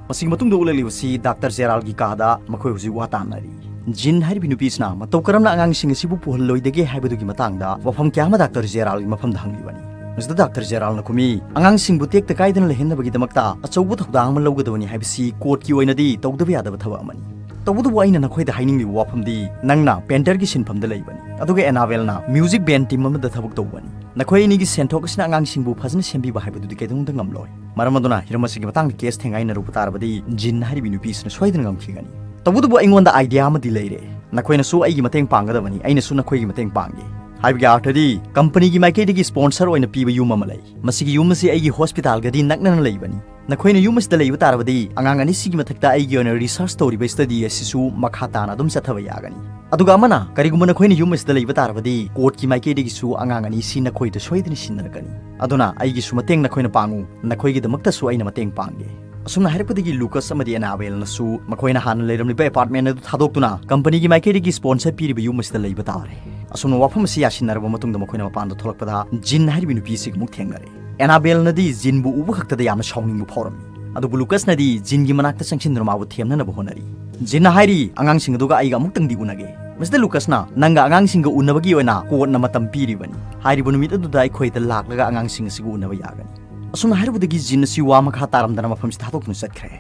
ꯃꯁꯤꯒꯤ ꯃꯇꯨꯡꯗ ꯎꯠꯂꯛꯂꯤꯕꯁꯤ ꯗꯥꯛꯇꯔ ꯖꯦꯔꯥꯜꯒꯤ ꯀꯥꯗ ꯃꯈꯣꯏ ꯍꯧꯖꯤꯛ ꯋꯥ ꯇꯥꯟꯅꯔꯤ꯫ ꯖꯤꯟ ꯍꯥꯏꯔꯤꯕꯤ ꯅꯨꯄꯤꯁꯤꯅ ꯃꯇꯧ ꯀꯔꯝꯅ ꯑꯉꯥꯡꯁꯤꯡ ꯑꯁꯤꯕꯨ ꯄꯨꯍꯜꯂꯣꯏꯗꯒꯦ ꯍꯥꯏꯕꯗꯨꯒꯤ ꯃꯇꯥꯡꯗ ꯋꯥꯐꯝ ꯀꯌꯥ ꯑꯃ ꯗꯥꯛꯇꯔ ꯖꯦꯔꯥꯜꯒꯤ ꯃꯐꯝꯗ ꯍꯪꯂꯤꯕꯅꯤ꯫ ꯃꯁꯤꯗ ꯗꯥꯛꯇꯔ ꯖꯦꯔꯥꯜꯅ ꯈꯨꯝꯃꯤ, "ꯑꯉꯥꯡꯁꯤꯡꯕꯨ ꯇꯦꯛꯇ ꯀꯥꯏꯗꯅ ꯂꯩꯍꯟꯅꯕꯒꯤꯗꯃꯛꯇ ꯑꯆꯧꯕ ꯊꯧꯗꯥꯡ ꯑꯃ ꯂꯧꯒꯗꯕꯅꯤ ꯍꯥꯏꯕꯁꯤ ꯀꯣꯔꯠꯀꯤ ꯑꯣꯏꯅꯗꯤ ꯇꯧꯗꯕ ꯌꯥꯗꯕ ꯊꯕꯛ ꯑꯃꯅꯤ꯫ ꯇꯧꯕꯇꯕꯨ ꯑꯩꯅ ꯅꯈꯣꯏꯗ ꯍꯥꯏꯅꯤꯡꯂꯤꯕ ꯋꯥꯐꯝꯗꯤ ꯅꯪꯅ ꯄꯦꯟꯇꯔꯒꯤ ꯁꯤꯟꯐꯝꯗ ꯂꯩꯕꯅꯤ, ꯑꯗꯨꯒ ꯑꯦꯅꯥꯕꯦꯜꯅ ꯃ꯭ꯌꯨꯖꯤꯛ ꯕꯦꯟ ꯇꯤꯝ ꯑꯃꯗ ꯊꯕꯛ ꯇꯧꯕꯅꯤ꯫ ꯅꯈꯣꯏ ꯑꯅꯤꯒꯤ ꯁꯦꯟꯊꯣꯛ ꯑꯁꯤꯅ ꯑꯉꯥꯡꯁꯤꯡꯕꯨ ꯐꯖꯅ ꯁꯦꯝꯕꯤꯕ ꯍꯥꯏꯕꯗꯨꯗꯤ ꯀꯩꯗꯧꯅꯨꯡꯗ ꯉꯝꯂꯣꯏ꯫ ꯃꯔꯝ ꯑꯗꯨꯅ ꯍꯤꯔꯝ ꯑꯁꯤꯒꯤ ꯃꯇꯥꯡꯗ ꯀꯦꯁ ꯊꯦꯡꯒꯥꯏꯅꯔꯨꯕ ꯇꯥꯔꯕꯗꯤ ꯖꯤꯟ ꯍꯥꯏꯔꯤꯕꯤ ꯅꯨꯄꯤꯁꯤꯅ ꯁꯣꯏꯗꯅ ꯉꯝꯈꯤꯒꯅꯤ꯫ ꯇꯧꯕꯇꯕꯨ ꯑꯩꯉꯣꯟꯗ ꯑꯥꯏꯗꯤꯌꯥ ꯑꯃꯗꯤ ꯂꯩꯔꯦ꯫ ꯅꯈꯣꯏꯅꯁꯨ ꯑꯩꯒꯤ ꯃꯇꯦꯡ ꯄꯥꯡꯒꯗꯕꯅꯤ, ꯑꯩꯅꯁꯨ ꯅꯈꯣꯏꯒꯤ ꯃꯇꯦꯡ ꯄꯥꯡꯒꯦ꯫ ꯍꯥꯏꯕꯒꯤ ꯑꯥꯔꯊꯗꯤ ꯀꯝꯄꯅꯤꯒꯤ ꯃꯥꯏꯀꯩꯗꯒꯤ ꯁ꯭ꯄꯣꯟꯁꯔ ꯑꯣꯏꯅ ꯄꯤꯕ ꯌꯨꯝ ꯑꯃ ꯂꯩ꯫ ꯃꯁꯤꯒꯤ ꯌꯨꯝ ꯑꯁꯤ ꯑꯩꯒꯤ ꯍꯣꯁꯄꯤꯇꯥꯜꯒꯗꯤ ꯅꯛꯅꯅ ꯂꯩꯕꯅꯤ꯫ ꯅꯈꯣꯏꯅ ꯌꯨꯝ ꯑꯁꯤꯗ ꯂꯩꯕ ꯇꯥꯔꯕꯗꯤ ꯑꯉꯥꯡ ꯑꯅꯤꯁꯤꯒꯤ ꯃꯊꯛꯇ ꯑꯩꯒꯤ ꯑꯣꯏꯅ ꯔꯤꯁꯔꯁ ꯇꯧꯔꯤꯕ ꯁ꯭ꯇꯗꯤ ꯑꯁꯤꯁꯨ ꯃꯈꯥ ꯇꯥꯅ ꯑꯗꯨꯝ ꯆꯠꯊꯕ ꯌꯥꯒꯅꯤ꯫ ꯑꯗꯨꯒ ꯑꯃꯅ, ꯀꯔꯤꯒꯨꯝꯕ ꯅꯈꯣꯏꯅ ꯌꯨꯝ ꯑꯁꯤꯗ ꯂꯩꯕ ꯇꯥꯔꯕꯗꯤ ꯀꯣꯔꯠꯀꯤ ꯃꯥꯏꯀꯩꯗꯒꯤꯁꯨ ꯑꯉꯥꯡ ꯑꯅꯤꯁꯤ ꯅꯈꯣꯏꯗ ꯁꯣꯏꯗꯅ ꯁꯤꯟꯅꯔꯛꯀꯅꯤ꯫ ꯑꯗꯨꯅ ꯑꯩꯒꯤꯁꯨ ꯃꯇꯦꯡ ꯅꯈꯣꯏꯅ ꯄꯥꯡꯉꯨ, ꯅꯈꯣꯏꯒꯤꯗꯃꯛꯇꯁꯨ ꯑꯩꯅ ꯃꯇꯦꯡ ꯄꯥꯡꯒꯦ꯫" ꯑꯁꯨꯝꯅ ꯍꯥꯏꯔꯛꯄꯗꯒꯤ ꯂꯨꯀꯁ ꯑꯃꯗꯤ ꯑꯦꯅꯥꯕꯦꯜꯅꯁꯨ ꯃꯈꯣꯏꯅ ꯍꯥꯟꯅ ꯂꯩꯔꯝꯂꯤꯕ ꯑꯦꯄꯥꯔꯠꯃꯦꯟ ꯑꯗꯨ ꯊꯥꯗꯣꯛꯇꯨꯅ ꯀꯝꯄꯅꯤꯒꯤ ꯃꯥꯏꯀꯩꯗꯒꯤ ꯁ꯭ꯄꯣꯟꯁꯔ ꯄꯤꯔꯤꯕ ꯌꯨꯝ ꯑꯁꯤꯗ ꯂꯩꯕ ꯇꯥꯔꯦ꯫ ꯑꯁꯨꯝꯅ ꯋꯥꯐꯝ ꯑꯁꯤ ꯌꯥꯁꯤꯟꯅꯔꯕ ꯃꯇꯨꯡꯗ ꯃꯈꯣꯏꯅ ꯃꯄꯥꯟꯗ ꯊꯣꯛꯂꯛꯄꯗ ꯖꯤꯟ ꯍꯥꯏꯔꯤꯕ ꯅꯨꯄꯤꯁꯤꯒ ꯑꯃꯨꯛ ꯊꯦꯡꯅꯔꯦ꯫ ꯑꯦꯅꯥꯕꯦꯜꯅꯗꯤ ꯖꯤꯟꯕꯨ ꯎꯕ ꯈꯛꯇꯗ ꯌꯥꯝꯅ ꯁꯥꯎꯅꯤꯡꯕ ꯐꯥꯎꯔꯝꯃꯤ, ꯑꯗꯨꯕꯨ ꯂꯨꯀꯁꯅꯗꯤ ꯖꯤꯟꯒꯤ ꯃꯅꯥꯛꯇ ꯆꯪꯁꯤꯟꯗꯨꯅ ꯃꯥꯕꯨ ꯊꯦꯝꯅꯅꯕ ꯍꯣꯠꯅꯔꯤ꯫ ꯖꯤꯟꯅ ꯍꯥꯏꯔꯤ, "ꯑꯉꯥꯡꯁꯤꯡ ꯑꯗꯨꯒ ꯑꯩꯒ ꯑꯃꯨꯛꯇꯪꯗꯤ ꯎꯅꯒꯦ꯫" ꯃꯁꯤꯗ ꯂꯨꯀꯁꯅ, "ꯅꯪꯒ ꯑꯉꯥꯡꯁꯤꯡꯒ ꯎꯅꯕꯒꯤ ꯑꯣꯏꯅ ꯀꯣꯔꯠꯅ ꯃꯇꯝ ꯄꯤꯔꯤꯕꯅꯤ꯫ ꯍꯥꯏꯔꯤꯕ ꯅꯨꯃꯤꯠ ꯑꯗꯨꯗ ꯑꯩꯈꯣꯏꯗ ꯂꯥꯛꯂꯒ ꯑꯉꯥꯡꯁꯤꯡ ꯑꯁꯤꯒ ꯎꯅꯕ ꯌꯥꯒꯅꯤ꯫" ꯑꯁꯨꯝꯅ ꯍꯥꯏꯔꯨꯕꯗꯒꯤ ꯖꯤꯟ ꯑꯁꯤ ꯋꯥ ꯃꯈꯥ ꯇꯥꯔꯝꯗꯅ ꯃꯐꯝꯁꯤ ꯊꯥꯗꯣꯛꯇꯨꯅ ꯆꯠꯈ꯭ꯔꯦ꯫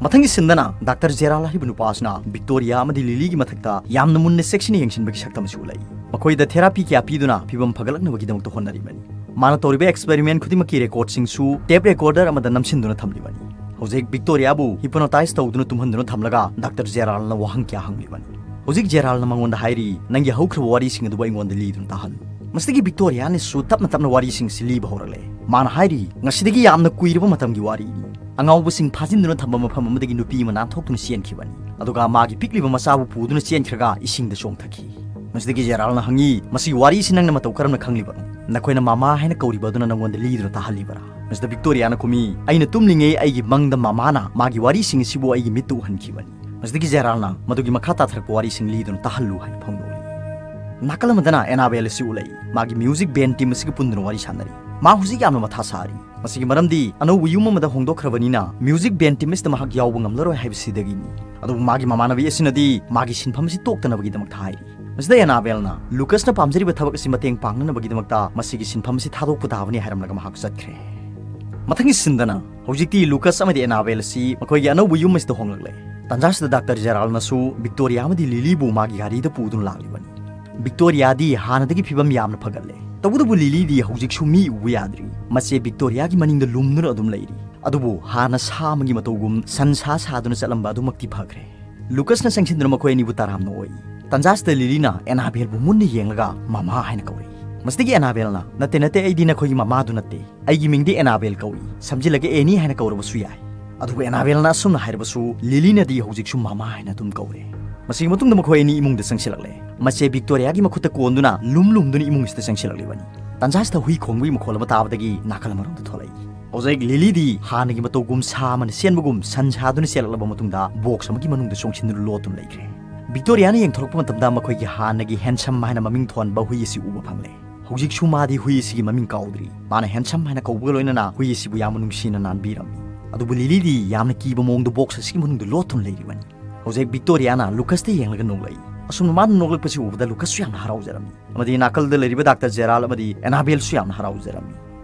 ꯃꯊꯪꯒꯤ ꯁꯤꯟꯗꯅ ꯗꯥꯛꯇꯔ ꯖꯦꯔꯥꯜ ꯍꯥꯏꯔꯤꯕ ꯅꯨꯄꯥ ꯑꯁꯤꯅ ꯚꯤꯛꯇꯣꯔꯤꯌꯥ ꯑꯃꯗꯤ ꯂꯤꯂꯤꯒꯤ ꯃꯊꯛꯇ ꯌꯥꯝꯅ ꯃꯨꯟꯅ ꯆꯦꯛꯁꯤꯟꯅ ꯌꯦꯡꯁꯤꯟꯕꯒꯤ ꯁꯛꯇꯝ ꯑꯁꯤ ꯎꯠꯂꯛꯏ꯫ ꯃꯈꯣꯏꯗ ꯊꯦꯔꯥꯄꯤ ꯀꯌꯥ ꯄꯤꯗꯨꯅ ꯐꯤꯕꯝ ꯐꯒꯠꯂꯛꯅꯕꯒꯤꯗꯃꯛꯇ ꯍꯣꯠꯅꯔꯤꯕꯅꯤ꯫ ꯃꯥꯅ ꯇꯧꯔꯤꯕ ꯑꯦꯛꯁꯄꯦꯔꯤꯃꯦꯟ ꯈꯨꯗꯤꯡꯃꯛꯀꯤ ꯔꯦꯀꯣꯔꯗꯁꯤꯡꯁꯨ ꯇꯦꯞ ꯔꯦꯀꯣꯔꯗꯔ ꯑꯃꯗ ꯅꯝꯁꯤꯟꯗꯨꯅ ꯊꯝꯂꯤꯕꯅꯤ꯫ ꯍꯧꯖꯤꯛ ꯚꯤꯛꯇꯣꯔꯤꯌꯥꯕꯨ ꯍꯤꯞꯅꯣꯇꯥꯏꯖ ꯇꯧꯗꯨꯅ ꯇꯨꯝꯍꯟꯗꯨꯅ ꯊꯝꯂꯒ ꯗꯥꯛꯇꯔ ꯖꯦꯔꯥꯜꯅ ꯋꯥꯍꯪ ꯀꯌꯥ ꯍꯪꯂꯤꯕꯅꯤ꯫ ꯍꯧꯖꯤꯛ ꯖꯦꯔꯥꯜꯅ ꯃꯉꯣꯟꯗ ꯍꯥꯏꯔꯤ, "ꯅꯪꯒꯤ ꯍꯧꯈ꯭ꯔꯕ ꯋꯥꯔꯤꯁꯤꯡ ꯑꯗꯨꯕꯨ ꯑꯩꯉꯣꯟꯗ ꯂꯤꯗꯨꯅ ꯇꯥꯍꯜꯂꯨ꯫" ꯃꯁꯤꯗꯒꯤ ꯚꯤꯛꯇꯣꯔꯤꯌꯥꯅꯁꯨ ꯇꯞꯅ ꯇꯞꯅ ꯋꯥꯔꯤꯁꯤꯡ ꯑꯁꯤ ꯂꯤꯕ ꯍꯧꯔꯛꯂꯦ꯫ ꯃꯥꯅ ꯍꯥꯏꯔꯤ, "ꯉꯁꯤꯗꯒꯤ ꯌꯥꯝꯅ ꯀꯨꯏꯔꯕ ꯃꯇꯝꯒꯤ ꯋꯥꯔꯤꯅꯤ꯫ ꯑꯉꯥꯎꯕꯁꯤꯡ ꯐꯥꯖꯤꯟꯗꯨꯅ ꯊꯝꯕ ꯃꯐꯝ ꯑꯃꯗꯒꯤ ꯅꯨꯄꯤ ꯑꯃ ꯅꯥꯟꯊꯣꯛꯇꯨꯅ ꯆꯦꯟꯈꯤꯕꯅꯤ꯫ ꯑꯗꯨꯒ ꯃꯥꯒꯤ ꯄꯤꯛꯂꯤꯕ ꯃꯆꯥꯕꯨ ꯄꯨꯗꯨꯅ ꯆꯦꯟꯈ꯭ꯔꯒ ꯏꯁꯤꯡꯗ ꯆꯣꯡꯊꯈꯤ꯫ ꯃꯁꯤꯗꯒꯤ ꯖꯦꯔꯥꯜꯅ ꯍꯪꯉꯤ, "ꯃꯁꯤꯒꯤ ꯋꯥꯔꯤꯁꯤ ꯅꯪꯅ ꯃꯇꯧ ꯀꯔꯝꯅ ꯈꯪꯂꯤꯕꯅꯣ? ꯅꯈꯣꯏꯅ ꯃꯃꯥ ꯍꯥꯏꯅ ꯀꯧꯔꯤꯕ ꯑꯗꯨꯅ ꯅꯪꯉꯣꯟꯗ ꯂꯤꯗꯨꯅ ꯇꯥꯍꯜꯂꯤꯕꯔꯥ?" ꯃꯁꯤꯗ ꯚꯤꯛꯇꯣꯔꯤꯌꯥꯅ ꯈꯨꯝꯃꯤ, "ꯑꯩꯅ ꯇꯨꯝꯂꯤꯉꯩ ꯑꯩꯒꯤ ꯃꯪꯗ ꯃꯃꯥꯅ ꯃꯥꯒꯤ ꯋꯥꯔꯤꯁꯤꯡ ꯑꯁꯤꯕꯨ ꯑꯩꯒꯤ ꯃꯤꯠꯇ ꯎꯍꯟꯈꯤꯕꯅꯤ꯫" ꯃꯁꯤꯗꯒꯤ ꯖꯦꯔꯥꯜꯅ ꯃꯗꯨꯒꯤ ꯃꯈꯥ ꯇꯥꯊꯔꯛꯄ ꯋꯥꯔꯤꯁꯤꯡ ꯂꯤꯗꯨꯅ ꯇꯥꯍꯜꯂꯨ ꯍꯥꯏꯅ ꯐꯣꯡꯗꯣꯛꯂꯤ꯫ ꯅꯥꯀꯜ ꯑꯃꯗꯅ ꯑꯦꯅꯥꯕꯦꯜ ꯑꯁꯤ ꯎꯠꯂꯛꯏ꯫ ꯃꯥꯒꯤ ꯃ꯭ꯌꯨꯖꯤꯛ ꯕꯦꯟ ꯇꯤꯝ ꯑꯁꯤꯒ ꯄꯨꯟꯗꯨꯅ ꯋꯥꯔꯤ ꯁꯥꯟꯅꯔꯤ꯫ ꯃꯥ ꯍꯧꯖꯤꯛ ꯌꯥꯝꯅ ꯃꯊꯥ ꯁꯥꯔꯤ꯫ ꯃꯁꯤꯒꯤ ꯃꯔꯝꯗꯤ ꯑꯅꯧꯕ ꯌꯨꯝ ꯑꯃꯗ ꯍꯣꯡꯗꯣꯛꯈ꯭ꯔꯕꯅꯤꯅ ꯃ꯭ꯌꯨꯖꯤꯛ ꯕꯦꯟ ꯇꯤꯝ ꯑꯁꯤꯗ ꯃꯍꯥꯛ ꯌꯥꯎꯕ ꯉꯝꯂꯔꯣꯏ ꯍꯥꯏꯕꯁꯤꯗꯒꯤꯅꯤ꯫ ꯑꯗꯨꯕꯨ ꯃꯥꯒꯤ ꯃꯃꯥꯟꯅꯕꯤ ꯑꯁꯤꯅꯗꯤ ꯃꯥꯒꯤ ꯁꯤꯟꯐꯝ ꯑꯁꯤ ꯇꯣꯛꯇꯅꯕꯒꯤꯗꯃꯛꯇ ꯍꯥꯏꯔꯤ꯫ ꯃꯁꯤꯗ ꯑꯦꯅꯥꯕꯦꯜꯅ ꯂꯨꯀꯁꯅ ꯄꯥꯝꯖꯔꯤꯕ ꯊꯕꯛ ꯑꯁꯤ ꯃꯇꯦꯡ ꯄꯥꯡꯅꯅꯕꯒꯤꯗꯃꯛꯇ ꯃꯁꯤꯒꯤ ꯁꯤꯟꯐꯝ ꯑꯁꯤ ꯊꯥꯗꯣꯛꯄ ꯇꯥꯕꯅꯤ ꯍꯥꯏꯔꯝꯂꯒ ꯃꯍꯥꯛ ꯆꯠꯈ꯭ꯔꯦ꯫ ꯃꯊꯪꯒꯤ ꯁꯤꯟꯗꯅ ꯍꯧꯖꯤꯛꯇꯤ ꯂꯨꯀꯁ ꯑꯃꯗꯤ ꯑꯦꯅꯥꯕꯦꯜ ꯑꯁꯤ ꯃꯈꯣꯏꯒꯤ ꯑꯅꯧꯕ ꯌꯨꯝ ꯑꯁꯤꯗ ꯍꯣꯡꯂꯛꯂꯦ꯫ ꯇꯥꯟꯖꯥꯁꯤꯗ ꯗꯥꯛꯇꯔ ꯖꯦꯔꯥꯜꯅꯁꯨ ꯚꯤꯛꯇꯣꯔꯤꯌꯥ ꯑꯃꯗꯤ ꯂꯤꯂꯤꯕꯨ ꯃꯥꯒꯤ ꯒꯥꯔꯤꯗ ꯄꯨꯗꯨꯅ ꯂꯥꯛꯂꯤꯕꯅꯤ꯫ ꯚꯤꯛꯇꯣꯔꯤꯌꯥꯗꯤ ꯍꯥꯟꯅꯗꯒꯤ ꯐꯤꯕꯝ ꯌꯥꯝꯅ ꯐꯒꯠꯂꯦ꯫ ꯇꯧꯕꯇꯕꯨ ꯂꯤꯂꯤꯗꯤ ꯍꯧꯖꯤꯛꯁꯨ ꯃꯤ ꯎꯕ ꯌꯥꯗ꯭ꯔꯤ꯫ ꯃꯆꯦ ꯚꯤꯛꯇꯣꯔꯤꯌꯥꯒꯤ ꯃꯅꯤꯡꯗ ꯂꯨꯝꯗꯨꯅ ꯑꯗꯨꯝ ꯂꯩꯔꯤ꯫ ꯑꯗꯨꯕꯨ ꯍꯥꯟꯅ ꯁꯥ ꯑꯃꯒꯤ ꯃꯇꯧꯒꯨꯝ ꯁꯟꯁꯥ ꯁꯥꯗꯨꯅ ꯆꯠꯂꯝꯕ ꯑꯗꯨꯃꯛꯇꯤ ꯐꯈ꯭ꯔꯦ꯫ ꯂꯨꯀꯁꯅ ꯆꯪꯁꯤꯟꯗꯨꯅ ꯃꯈꯣꯏ ꯑꯅꯤꯕꯨ ꯇꯔꯥꯝꯅ ꯑꯣꯛꯏ꯫ ꯇꯥꯟꯖꯥꯁꯤꯗ ꯂꯤꯂꯤꯅ ꯑꯦꯅꯥꯕꯦꯜꯕꯨ ꯃꯨꯟꯅ ꯌꯦꯡꯂꯒ "ꯃꯃꯥ" ꯍꯥꯏꯅ ꯀꯧꯔꯛꯏ꯫ ꯃꯁꯤꯗꯒꯤ ꯑꯦꯅꯥꯕꯦꯜꯅ, "ꯅꯠꯇꯦ, ꯅꯠꯇꯦ, ꯑꯩꯗꯤ ꯅꯈꯣꯏꯒꯤ ꯃꯃꯥꯗꯨ ꯅꯠꯇꯦ꯫ ꯑꯩꯒꯤ ꯃꯤꯡꯗꯤ ꯑꯦꯅꯥꯕꯦꯜ ꯀꯧꯏ꯫ ꯁꯝꯖꯤꯜꯂꯒ ꯑꯦꯅꯤ ꯍꯥꯏꯅ ꯀꯧꯔꯕꯁꯨ ꯌꯥꯏ꯫" ꯑꯗꯨꯕꯨ ꯑꯦꯅꯥꯕꯦꯜꯅ ꯑꯁꯨꯝꯅ ꯍꯥꯏꯔꯕꯁꯨ ꯂꯤꯂꯤꯅꯗꯤ ꯍꯧꯖꯤꯛꯁꯨ "ꯃꯃꯥ" ꯍꯥꯏꯅ ꯑꯗꯨꯝ ꯀꯧꯔꯦ꯫ ꯃꯁꯤꯒꯤ ꯃꯇꯨꯡꯗ ꯃꯈꯣꯏ ꯑꯅꯤ ꯏꯃꯨꯡꯗ ꯆꯪꯁꯤꯜꯂꯛꯂꯦ꯫ ꯃꯆꯦ ꯚꯤꯛꯇꯣꯔꯤꯌꯥꯒꯤ ꯃꯈꯨꯠꯇ ꯀꯣꯟꯗꯨꯅ ꯂꯨꯝ ꯂꯨꯝꯗꯨꯅ ꯏꯃꯨꯡ ꯑꯁꯤꯗ ꯆꯪꯁꯤꯜꯂꯛꯂꯤꯕꯅꯤ꯫ ꯇꯥꯟꯖꯥꯁꯤꯗ ꯍꯨꯏ ꯈꯣꯡꯕꯒꯤ ꯃꯈꯣꯜ ꯑꯃ ꯇꯥꯕꯗꯒꯤ ꯅꯥꯀꯜ ꯑꯃꯔꯣꯝꯗ ꯊꯣꯛꯂꯛꯏ꯫ ꯍꯧꯖꯤꯛ ꯂꯤꯂꯤꯗꯤ ꯍꯥꯟꯅꯒꯤ ꯃꯇꯧꯒꯨꯝ ꯁꯥ ꯑꯃꯅ ꯆꯦꯟꯕꯒꯨꯝ ꯁꯟ ꯁꯥꯗꯨꯅ ꯆꯦꯜꯂꯛꯂꯕ ꯃꯇꯨꯡꯗ ꯕꯣꯛꯁ ꯑꯃꯒꯤ ꯃꯅꯨꯡꯗ ꯆꯣꯡꯁꯤꯟꯗꯨꯅ ꯂꯣꯠꯇꯨꯅ ꯂꯩꯈ꯭ꯔꯦ꯫ ꯚꯤꯛꯇꯣꯔꯤꯌꯥꯅ ꯌꯦꯡꯊꯣꯔꯛꯄ ꯃꯇꯝꯗ ꯃꯈꯣꯏꯒꯤ ꯍꯥꯟꯅꯒꯤ ꯍꯦꯟꯁꯝ ꯍꯥꯏꯅ ꯃꯃꯤꯡ ꯊꯣꯟꯕ ꯍꯨꯏ ꯑꯁꯤ ꯎꯕ ꯐꯪꯂꯦ꯫ ꯍꯧꯖꯤꯛꯁꯨ ꯃꯥꯗꯤ ꯍꯨꯏ ꯑꯁꯤꯒꯤ ꯃꯃꯤꯡ ꯀꯥꯎꯗ꯭ꯔꯤ꯫ ꯃꯥꯅ ꯍꯦꯟꯁꯝ ꯍꯥꯏꯅ ꯀꯧꯕꯒ ꯂꯣꯏꯅꯅ ꯍꯨꯏ ꯑꯁꯤꯕꯨ ꯌꯥꯝꯅ ꯅꯨꯡꯁꯤꯅ ꯅꯥꯟꯕꯤꯔꯝꯃꯤ꯫ ꯑꯗꯨꯕꯨ ꯂꯤꯂꯤꯗꯤ ꯌꯥꯝꯅ ꯀꯤꯕ ꯃꯑꯣꯡꯗ ꯕꯣꯛꯁ ꯑꯁꯤꯒꯤ ꯃꯅꯨꯡꯗ ꯂꯣꯠꯇꯨꯅ ꯂꯩꯔꯤꯕꯅꯤ꯫ ꯍꯧꯖꯤꯛ ꯚꯤꯛꯇꯣꯔꯤꯌꯥꯅ ꯂꯨꯀꯁꯇ ꯌꯦꯡꯂꯒ ꯅꯣꯛꯂꯛꯏ꯫ ꯑꯁꯨꯝꯅ ꯃꯥꯅ ꯅꯣꯛꯂꯛꯄꯁꯤ ꯎꯕꯗ ꯂꯨꯀꯁꯁꯨ ꯌꯥꯝꯅ ꯍꯔꯥꯎꯖꯔꯝꯃꯤ꯫ ꯑꯃꯗꯤ ꯅꯥꯀꯜꯗ ꯂꯩꯔꯤꯕ ꯗꯥꯛꯇꯔ ꯖꯦꯔꯥꯜ ꯑꯃꯗꯤ ꯑꯦꯅꯥꯕꯦꯜꯁꯨ ꯌꯥꯝꯅ ꯍꯔꯥꯎꯖꯔꯝꯃꯤ꯫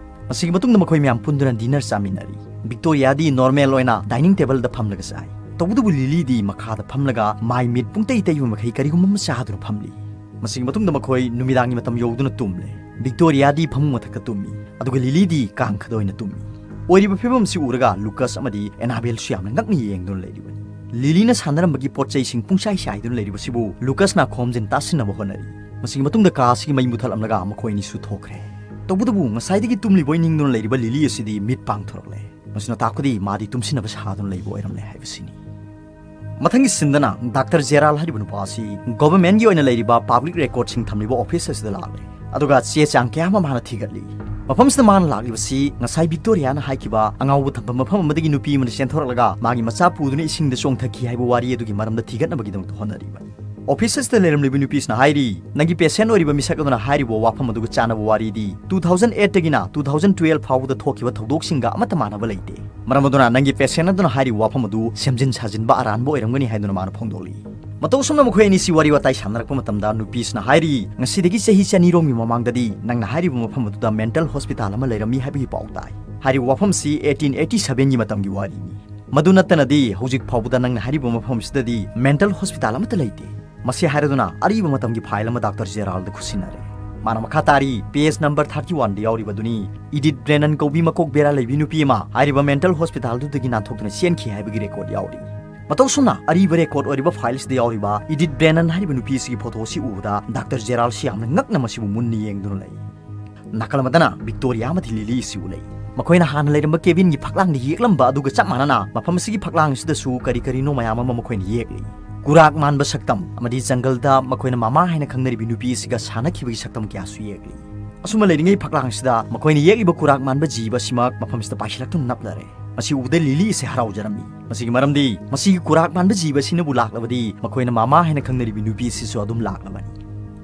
ꯃꯁꯤꯒꯤ ꯃꯇꯨꯡꯗ ꯃꯈꯣꯏ ꯃꯌꯥꯝ ꯄꯨꯟꯗꯨꯅ ꯗꯤꯅꯔ ꯆꯥꯃꯤꯟꯅꯔꯤ꯫ ꯚꯤꯛꯇꯣꯔꯤꯌꯥꯗꯤ ꯅꯣꯔꯃꯦꯜ ꯑꯣꯏꯅ ꯗꯥꯏꯅꯤꯡ ꯇꯦꯕꯜꯗ ꯐꯝꯂꯒ ꯆꯥꯏ꯫ ꯇꯧꯕꯇꯕꯨ ꯂꯤꯂꯤꯗꯤ ꯃꯈꯥꯗ ꯐꯝꯂꯒ ꯃꯥꯏ ꯃꯤꯠ ꯄꯨꯡꯇꯩ ꯇꯩꯕ ꯃꯈꯩ ꯀꯔꯤꯒꯨꯝꯕ ꯑꯃ ꯆꯥꯗꯨꯅ ꯐꯝꯂꯤ꯫ ꯃꯁꯤꯒꯤ ꯃꯇꯨꯡꯗ ꯃꯈꯣꯏ ꯅꯨꯃꯤꯗꯥꯡꯒꯤ ꯃꯇꯝ ꯌꯧꯗꯨꯅ ꯇꯨꯝꯂꯦ꯫ ꯚꯤꯛꯇꯣꯔꯤꯌꯥꯗꯤ ꯐꯃꯨꯡ ꯃꯊꯛꯇ ꯇꯨꯝꯃꯤ, ꯑꯗꯨꯒ ꯂꯤꯂꯤꯗꯤ ꯀꯥꯡꯈꯗ ꯑꯣꯏꯅ ꯇꯨꯝꯃꯤ꯫ ꯑꯣꯏꯔꯤꯕ ꯐꯤꯕꯝ ꯑꯁꯤ ꯎꯔꯒ ꯂꯨꯀꯁ ꯑꯃꯗꯤ ꯑꯦꯅꯥꯕꯦꯜꯁꯨ ꯌꯥꯝꯅ ꯉꯛꯅ ꯌꯦꯡꯗꯨꯅ ꯂꯩꯔꯤꯕꯅꯤ꯫ ꯂꯤꯂꯤꯅ ꯁꯥꯟꯅꯔꯝꯕꯒꯤ ꯄꯣꯠ ꯆꯩꯁꯤꯡ ꯄꯨꯡꯆꯥꯏ ꯆꯥꯏꯗꯨꯅ ꯂꯩꯔꯤꯕꯁꯤꯕꯨ ꯂꯨꯀꯁꯅ ꯈꯣꯝꯖꯤꯟ ꯇꯥꯁꯤꯟꯅꯕ ꯍꯣꯠꯅꯔꯤ꯫ ꯃꯁꯤꯒꯤ ꯃꯇꯨꯡꯗ ꯀꯥ ꯑꯁꯤꯒꯤ ꯃꯩ ꯃꯨꯊꯠꯂꯝꯂꯒ ꯃꯈꯣꯏ ꯑꯅꯤꯁꯨ ꯊꯣꯛꯈ꯭ꯔꯦ꯫ ꯇꯧꯕꯇꯕꯨ ꯉꯁꯥꯏꯗꯒꯤ ꯇꯨꯝꯂꯤꯕꯣꯏ ꯅꯤꯡꯗꯨꯅ ꯂꯩꯔꯤꯕ ꯂꯤꯂꯤ ꯑꯁꯤꯗꯤ ꯃꯤꯠ ꯄꯥꯡꯊꯣꯔꯛꯂꯦ꯫ ꯃꯁꯤꯅ ꯇꯥꯛꯄꯗꯤ ꯃꯥꯗꯤ ꯇꯨꯝꯁꯤꯟꯅꯕ ꯁꯥꯗꯨꯅ ꯂꯩꯕ ꯑꯣꯏꯔꯝꯂꯦ ꯍꯥꯏꯕꯁꯤꯅꯤ꯫ ꯃꯊꯪꯒꯤ ꯁꯤꯟꯗꯅ ꯗꯥꯛꯇꯔ ꯖꯦꯔꯥꯜ ꯍꯥꯏꯔꯤꯕ ꯅꯨꯄꯥ ꯑꯁꯤ ꯒꯣꯚꯔꯟꯃꯦꯟꯠꯀꯤ ꯑꯣꯏꯅ ꯂꯩꯔꯤꯕ ꯄꯕ꯭ꯂꯤꯛ ꯔꯦꯀꯣꯔꯗꯁꯤꯡ ꯊꯝꯂꯤꯕ ꯑꯣꯐꯤꯁ ꯑꯁꯤꯗ ꯂꯥꯛꯂꯦ꯫ ꯑꯗꯨꯒ ꯆꯦ ꯆꯥꯡ ꯀꯌꯥ ꯑꯃ ꯃꯥꯅ ꯊꯤꯒꯠꯂꯤ꯫ ꯃꯐꯝꯁꯤꯗ ꯃꯥꯅ ꯂꯥꯛꯂꯤꯕꯁꯤ ꯉꯁꯥꯏ ꯚꯤꯛꯇꯣꯔꯤꯌꯥꯅ ꯍꯥꯏꯈꯤꯕ ꯑꯉꯥꯎꯕ ꯊꯝꯐꯝ ꯃꯐꯝ ꯑꯃꯗꯒꯤ ꯅꯨꯄꯤ ꯑꯃꯅ ꯆꯦꯟꯊꯣꯔꯛꯂꯒ ꯃꯥꯒꯤ ꯃꯆꯥ ꯄꯨꯗꯨꯅ ꯏꯁꯤꯡꯗ ꯆꯣꯡꯊꯈꯤ ꯍꯥꯏꯕ ꯋꯥꯔꯤ ꯑꯗꯨꯒꯤ ꯃꯔꯝꯗ ꯊꯤꯒꯠꯅꯕꯒꯤꯗꯃꯛꯇ ꯍꯣꯠꯅꯔꯤꯕꯅꯤ꯫ ꯑꯣꯐꯤꯁ ꯑꯁꯤꯗ ꯂꯩꯔꯝꯂꯤꯕ ꯅꯨꯄꯤꯁꯤꯅ ꯍꯥꯏꯔꯤ, ꯅꯪꯒꯤ ꯄꯦꯁꯦꯟꯠ ꯑꯣꯏꯔꯤꯕ ꯃꯤꯁꯛ ꯑꯗꯨꯅ ꯍꯥꯏꯔꯤꯕ ꯋꯥꯐꯝ ꯑꯗꯨꯒ ꯆꯥꯟꯅꯕ ꯋꯥꯔꯤꯗꯤ two thousand eight ꯇꯒꯤꯅ two thousand twelve ꯐꯥꯎꯕꯗ ꯊꯣꯛꯈꯤꯕ ꯊꯧꯗꯣꯛꯁꯤꯡꯒ ꯑꯃꯠꯇ ꯃꯥꯟꯅꯕ ꯂꯩꯇꯦ꯫ ꯃꯔꯝ ꯑꯗꯨꯅ ꯅꯪꯒꯤ ꯄꯦꯁꯦꯟꯠ ꯑꯗꯨꯅ ꯍꯥꯏꯔꯤꯕ ꯋꯥꯐꯝ ꯑꯗꯨ ꯁꯦꯝꯖꯤꯟ ꯁꯥꯖꯤꯟꯕ ꯑꯔꯥꯟꯕ ꯑꯣꯏꯔꯝꯒꯅꯤ ꯍꯥꯏꯗꯨꯅ ꯃꯥꯅ ꯐꯣꯡꯗꯣꯛꯂꯤ꯫ ꯃꯇꯧ ꯑꯁꯨꯝꯅ ꯃꯈꯣꯏ ꯑꯅꯤꯁꯤ ꯋꯥꯔꯤ ꯋꯥꯇꯥꯏ ꯁꯥꯟꯅꯔꯛꯄ ꯃꯇꯝꯗ ꯅꯨꯄꯤꯁꯤꯅ ꯍꯥꯏꯔꯤ, ꯉꯁꯤꯗꯒꯤ ꯆꯍꯤ ꯆꯅꯤꯔꯣꯝꯒꯤ ꯃꯃꯥꯡꯗꯗꯤ ꯅꯪꯅ ꯍꯥꯏꯔꯤꯕ ꯃꯐꯝ ꯑꯗꯨꯗ ꯃꯦꯟꯇꯜ ꯍꯣꯁꯄꯤꯇꯥꯜ ꯑꯃ ꯂꯩꯔꯝꯃꯤ ꯍꯥꯏꯕꯒꯤ ꯄꯥꯎ ꯇꯥꯏ꯫ ꯍꯥꯏꯔꯤꯕ ꯋꯥꯐꯝꯁꯤ eighteen eighty seven ꯒꯤ ꯃꯇꯝꯒꯤ ꯋꯥꯔꯤꯅꯤ꯫ ꯃꯗꯨ ꯅꯠꯇꯅꯗꯤ ꯍꯧꯖꯤꯛ ꯐꯥꯎꯕꯗ ꯅꯪꯅ ꯍꯥꯏꯔꯤꯕ ꯃꯐꯝꯁꯤꯗꯗꯤ ꯃꯦꯟꯇꯜ ꯍꯣꯁꯄꯤꯇꯥꯜ ꯑꯃꯠꯇ ꯂꯩꯇꯦ꯫ ꯃꯁꯤ ꯍꯥꯏꯔꯗꯨꯅ ꯑꯔꯤꯕ ꯃꯇꯝꯒꯤ ꯐꯥꯏꯜ ꯑꯃ ꯗꯥꯛꯇꯔ ꯖꯦꯔꯥꯜꯗ ꯈꯨꯠꯁꯤꯟꯅꯔꯦ꯫ ꯃꯥꯅ ꯃꯈꯥ ꯇꯥꯔꯤ, ꯄꯦꯖ ꯅꯝꯕꯔ thirty one ꯗ ꯌꯥꯎꯔꯤꯕ ꯑꯗꯨꯅꯤ, ꯏꯗꯤꯠ ꯕ꯭ꯔꯦꯅꯟ ꯀꯧꯕꯤ ꯃꯀꯣꯛ ꯕꯦꯔꯥ ꯂꯩꯕꯤ ꯅꯨꯄꯤ ꯑꯃ ꯍꯥꯏꯔꯤꯕ ꯃꯦꯟꯇꯜ ꯍꯣꯁꯄꯤꯇꯥꯜꯗꯨꯗꯒꯤ ꯅꯥꯟꯊꯣꯛꯇꯨꯅ ꯆꯦꯟꯈꯤ ꯍꯥꯏꯕꯒꯤ ꯔꯦꯀꯣꯔꯗ ꯌꯥꯎꯔꯤ꯫ ꯃꯇꯧ ꯑꯁꯨꯝꯅ ꯑꯔꯤꯕ ꯔꯦꯀꯣꯔꯗ ꯑꯣꯏꯔꯤꯕ ꯐꯥꯏꯜꯁꯤꯗ ꯌꯥꯎꯔꯤꯕ ꯏꯗꯤꯠ ꯕ꯭ꯔꯦꯅꯟ ꯍꯥꯏꯔꯤꯕ ꯅꯨꯄꯤ ꯑꯁꯤꯒꯤ ꯐꯣꯇꯣ ꯑꯁꯤ ꯎꯕꯗ ꯗꯥꯛꯇꯔ ꯖꯦꯔꯥꯜꯁꯤ ꯌꯥꯝꯅ ꯉꯛꯅ ꯃꯁꯤꯕꯨ ꯃꯨꯟꯅ ꯌꯦꯡꯗꯨꯅ ꯂꯩ꯫ ꯅꯥꯀꯜ ꯑꯃꯗꯅ ꯚꯤꯛꯇꯣꯔꯤꯌꯥ ꯑꯃꯗꯤ ꯂꯤꯂꯤ ꯑꯁꯤ ꯎꯅꯩ꯫ ꯃꯈꯣꯏꯅ ꯍꯥꯟꯅ ꯂꯩꯔꯝꯕ ꯀꯦꯕꯤꯟꯒꯤ ꯐꯛꯂꯥꯡꯗ ꯌꯦꯛꯂꯝꯕ ꯑꯗꯨꯒ ꯆꯞ ꯃꯥꯟꯅꯅ ꯃꯐꯝ ꯑꯁꯤꯒꯤ ꯐꯛꯂꯥꯡ ꯑꯁꯤꯗꯁꯨ ꯀꯔꯤ ꯀꯔꯤꯅꯣ ꯃꯌꯥꯝ ꯑꯃ ꯃꯈꯣꯏꯅ ꯌꯦꯛꯂꯤ꯫ ꯀꯨꯔꯥꯛ ꯃꯥꯟꯕ ꯁꯛꯇꯝ ꯑꯃꯗꯤ ꯖꯪꯒꯜꯗ ꯃꯈꯣꯏꯅ ꯃꯃꯥ ꯍꯥꯏꯅ ꯈꯪꯅꯔꯤꯕꯤ ꯅꯨꯄꯤ ꯑꯁꯤꯒ ꯁꯥꯟꯅꯈꯤꯕꯒꯤ ꯁꯛꯇꯝ ꯀꯌꯥꯁꯨ ꯌꯦꯛꯂꯤ꯫ ꯑꯁꯨꯝꯅ ꯂꯩꯔꯤꯉꯩ ꯐꯛꯂꯥꯡ ꯑꯁꯤꯗ ꯃꯈꯣꯏꯅ ꯌꯦꯛꯂꯤꯕ ꯀꯨꯔꯥꯛ ꯃꯥꯟꯕ ꯖꯤꯕ ꯑꯁꯤꯃꯛ ꯃꯐꯝꯁꯤꯗ ꯄꯥꯏꯁꯤꯜꯂꯛꯇꯨꯅ ꯅꯞꯂꯔꯦ꯫ ꯃꯁꯤ ꯎꯕꯗ ꯂꯤꯂꯤ ꯑꯁꯤ ꯍꯔꯥꯎꯖꯔꯝꯃꯤ꯫ ꯃꯁꯤꯒꯤ ꯃꯔꯝꯗꯤ ꯃꯁꯤꯒꯤ ꯀꯨꯔꯥꯛ ꯃꯥꯟꯕ ꯖꯤꯕ ꯑꯁꯤꯅꯕꯨ ꯂꯥꯛꯂꯕꯗꯤ ꯃꯈꯣꯏꯅ ꯃꯃꯥ ꯍꯥꯏꯅ ꯈꯪꯅꯔꯤꯕꯤ ꯅꯨꯄꯤ ꯑꯁꯤꯁꯨ ꯑꯗꯨꯝ ꯂꯥꯛꯂꯕꯅꯤ꯫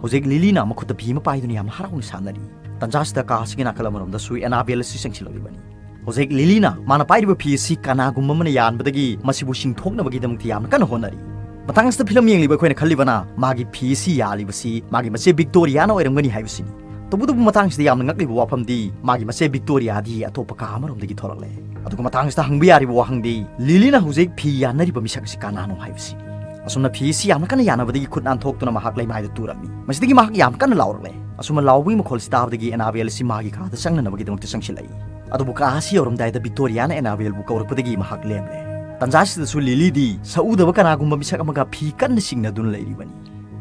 ꯍꯧꯖꯤꯛ ꯂꯤꯂꯤꯅ ꯃꯈꯨꯠꯇ ꯐꯤ ꯑꯃ ꯄꯥꯏꯗꯨꯅ ꯌꯥꯝꯅ ꯍꯔꯥꯎꯅ ꯁꯥꯟꯅꯔꯤ꯫ ꯇꯟꯖꯥꯁꯤꯗ ꯀꯥ ꯑꯁꯤꯒꯤ ꯅꯥꯀꯜ ꯑꯃꯔꯣꯝꯗꯁꯨ ꯑꯦꯅꯥꯕꯦꯜ ꯑꯁꯤ ꯆꯪꯁꯤꯜꯂꯛꯂꯤꯕꯅꯤ꯫ ꯍꯧꯖꯤꯛ ꯂꯤꯂꯤꯅ ꯃꯥꯅ ꯄꯥꯏꯔꯤꯕ ꯐꯤ ꯑꯁꯤ ꯀꯅꯥꯒꯨꯝꯕ ꯑꯃꯅ ꯌꯥꯟꯕꯗꯒꯤ ꯃꯁꯤꯕꯨ ꯆꯤꯡꯊꯣꯛꯅꯕꯒꯤꯗꯃꯛꯇ ꯌꯥꯝꯅ ꯀꯟꯅ ꯍꯣꯠꯅꯔꯤ꯫ ꯃꯇꯥꯡ ꯑꯁꯤꯗ ꯐꯤꯂꯝ ꯌꯦꯡꯂꯤꯕ ꯑꯩꯈꯣꯏꯅ ꯈꯜꯂꯤꯕꯅ ꯃꯥꯒꯤ ꯐꯤ ꯑꯁꯤ ꯌꯥꯜꯂꯤꯕꯁꯤ ꯃꯥꯒꯤ ꯃꯆꯦ ꯚꯤꯛꯇꯣꯔꯤꯌꯥꯅ ꯑꯣꯏꯔꯝꯒꯅꯤ ꯍꯥꯏꯕꯁꯤꯅꯤ꯫ ꯇꯧꯕꯇꯕꯨ ꯃꯇꯥꯡꯁꯤꯗ ꯌꯥꯝꯅ ꯉꯛꯂꯤꯕ ꯋꯥꯐꯝꯗꯤ ꯃꯥꯒꯤ ꯃꯆꯦ ꯚꯤꯛꯇꯣꯔꯤꯌꯥꯗꯤ ꯑꯇꯣꯞꯄ ꯀꯥ ꯑꯃꯔꯣꯝꯗꯒꯤ ꯊꯣꯔꯛꯂꯦ꯫ ꯑꯗꯨꯒ ꯃꯇꯥꯡꯁꯤꯗ ꯍꯪꯕ ꯌꯥꯔꯤꯕ ꯋꯥꯍꯪꯗꯤ ꯂꯤꯂꯤꯅ ꯍꯧꯖꯤꯛ ꯐꯤ ꯌꯥꯟꯅꯔꯤꯕ ꯃꯤꯁꯛ ꯑꯁꯤ ꯀꯅꯥꯅꯣ ꯍꯥꯏꯕꯁꯤꯅꯤ꯫ ꯑꯁꯨꯝꯅ ꯐꯤ ꯑꯁꯤ ꯌꯥꯝꯅ ꯀꯟꯅ ꯌꯥꯟꯅꯕꯗꯒꯤ ꯈꯨꯠ ꯅꯥꯟꯊꯣꯛꯇꯨꯅ ꯃꯍꯥꯛ ꯂꯩꯃꯥꯏꯗ ꯇꯨꯔꯝꯃꯤ꯫ ꯃꯁꯤꯗꯒꯤ ꯃꯍꯥꯛ ꯌꯥꯝ ꯀꯟꯅ ꯂꯥꯎꯔꯛꯂꯦ꯫ ꯑꯁꯨꯝꯅ ꯂꯥꯎꯕꯒꯤ ꯃꯈꯣꯜ ꯑꯁꯤ ꯇꯥꯕꯗꯒꯤ ꯑꯦꯅꯥꯕꯦꯜ ꯑꯁꯤ ꯃꯥꯒꯤ ꯀꯥꯗ ꯆꯪꯅꯅꯕꯒꯤꯗꯃꯛꯇ ꯆꯪꯁꯤꯜꯂꯛꯏ꯫ ꯑꯗꯨꯕꯨ ꯀꯥ ꯑꯁꯤ ꯌꯧꯔꯝꯗꯥꯏꯗ ꯚꯤꯛꯇꯣꯔꯤꯌꯥꯅ ꯑꯦꯅꯥꯕꯦꯜꯕꯨ ꯀꯧꯔꯛꯄꯗꯒꯤ ꯃꯍꯥꯛ ꯂꯦꯝꯂꯦ꯫ ꯇꯟꯖꯥꯁꯤꯗꯁꯨ ꯂꯤꯂꯤꯗꯤ ꯁꯛꯎꯗꯕ ꯀꯅꯥꯒꯨꯝꯕ ꯃꯤꯁꯛ ꯑꯃꯒ ꯐꯤ ꯀꯟꯅ ꯆꯤꯡꯅꯗꯨꯅ ꯂꯩꯔꯤꯕꯅꯤ꯫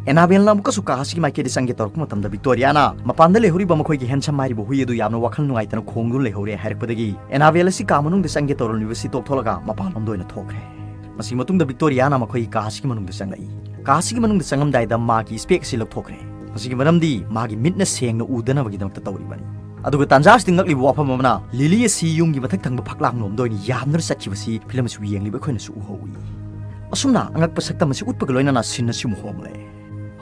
ꯑꯦꯅꯥꯕꯦꯜꯅ ꯑꯃꯨꯛꯀꯁꯨ ꯀꯥ ꯑꯁꯤꯒꯤ ꯃꯥꯏꯀꯩꯗ ꯆꯪꯒꯦ ꯇꯧꯔꯛꯄ ꯃꯇꯝꯗ, ꯚꯤꯛꯇꯣꯔꯤꯌꯥꯅ ꯃꯄꯥꯟꯗ ꯂꯩꯍꯧꯔꯤꯕ ꯃꯈꯣꯏꯒꯤ ꯍꯦꯟꯁꯝ ꯍꯥꯏꯔꯤꯕ ꯍꯨꯏ ꯑꯗꯨ ꯌꯥꯝꯅ ꯋꯥꯈꯜ ꯅꯨꯡꯉꯥꯏꯇꯅ ꯈꯣꯡꯗꯨꯅ ꯂꯩꯍꯧꯔꯦ ꯍꯥꯏꯔꯛꯄꯗꯒꯤ, ꯑꯦꯅꯥꯕꯦꯜ ꯑꯁꯤ ꯀꯥ ꯃꯅꯨꯡꯗ ꯆꯪꯒꯦ ꯇꯧꯔꯝꯂꯤꯕꯁꯤ ꯇꯣꯛꯊꯣꯛꯂꯒ ꯃꯄꯥꯟꯂꯣꯝꯗ ꯑꯣꯏꯅ ꯊꯣꯛꯈ꯭ꯔꯦ꯫ ꯃꯁꯤꯒꯤ ꯃꯇꯨꯡꯗ ꯚꯤꯛꯇꯣꯔꯤꯌꯥꯅ ꯃꯈꯣꯏꯒꯤ ꯀꯥ ꯑꯁꯤꯒꯤ ꯃꯅꯨꯡꯗ ꯆꯪꯂꯛꯏ꯫ ꯀꯥ ꯑꯁꯤꯒꯤ ꯃꯅꯨꯡꯗ ꯆꯪꯉꯝꯗꯥꯏꯗ ꯃꯥꯒꯤ ꯏꯁꯄꯦꯛ ꯑꯁꯤ ꯂꯧꯊꯣꯛꯈ꯭ꯔꯦ꯫ ꯃꯁꯤꯒꯤ ꯃꯔꯝꯗꯤ ꯃꯥꯒꯤ ꯃꯤꯠꯅ ꯁꯦꯡꯅ ꯎꯗꯅꯕꯒꯤꯗꯃꯛꯇ ꯇꯧꯔꯤꯕꯅꯤ꯫ ꯑꯗꯨꯒ ꯇꯥꯟꯖꯥ ꯑꯁꯤꯗ ꯉꯛꯂꯤꯕ ꯋꯥꯐꯝ ꯑꯃꯅ, ꯂꯤꯂꯤ ꯑꯁꯤ ꯌꯨꯝꯒꯤ ꯃꯊꯛ ꯊꯪꯕ ꯐꯛꯂꯥꯡꯂꯣꯝꯗ ꯑꯣꯏꯅ ꯌꯥꯝꯗꯨꯅ ꯆꯠꯈꯤꯕꯁꯤ ꯐꯤꯂꯝ ꯑꯁꯤ ꯌꯦꯡꯂꯤꯕ ꯑꯩꯈꯣꯏꯅꯁꯨ ꯎꯍꯧꯏ꯫ ꯑꯁꯨꯝꯅ ꯑꯉꯛꯄ ꯁꯛꯇꯝ ꯑꯁꯤ ꯎꯠꯄꯒ ꯂꯣꯏꯅꯅ ꯁꯤꯟ ꯑꯁꯤ ꯑꯃꯨꯛ ꯍꯣꯡꯂꯦ꯫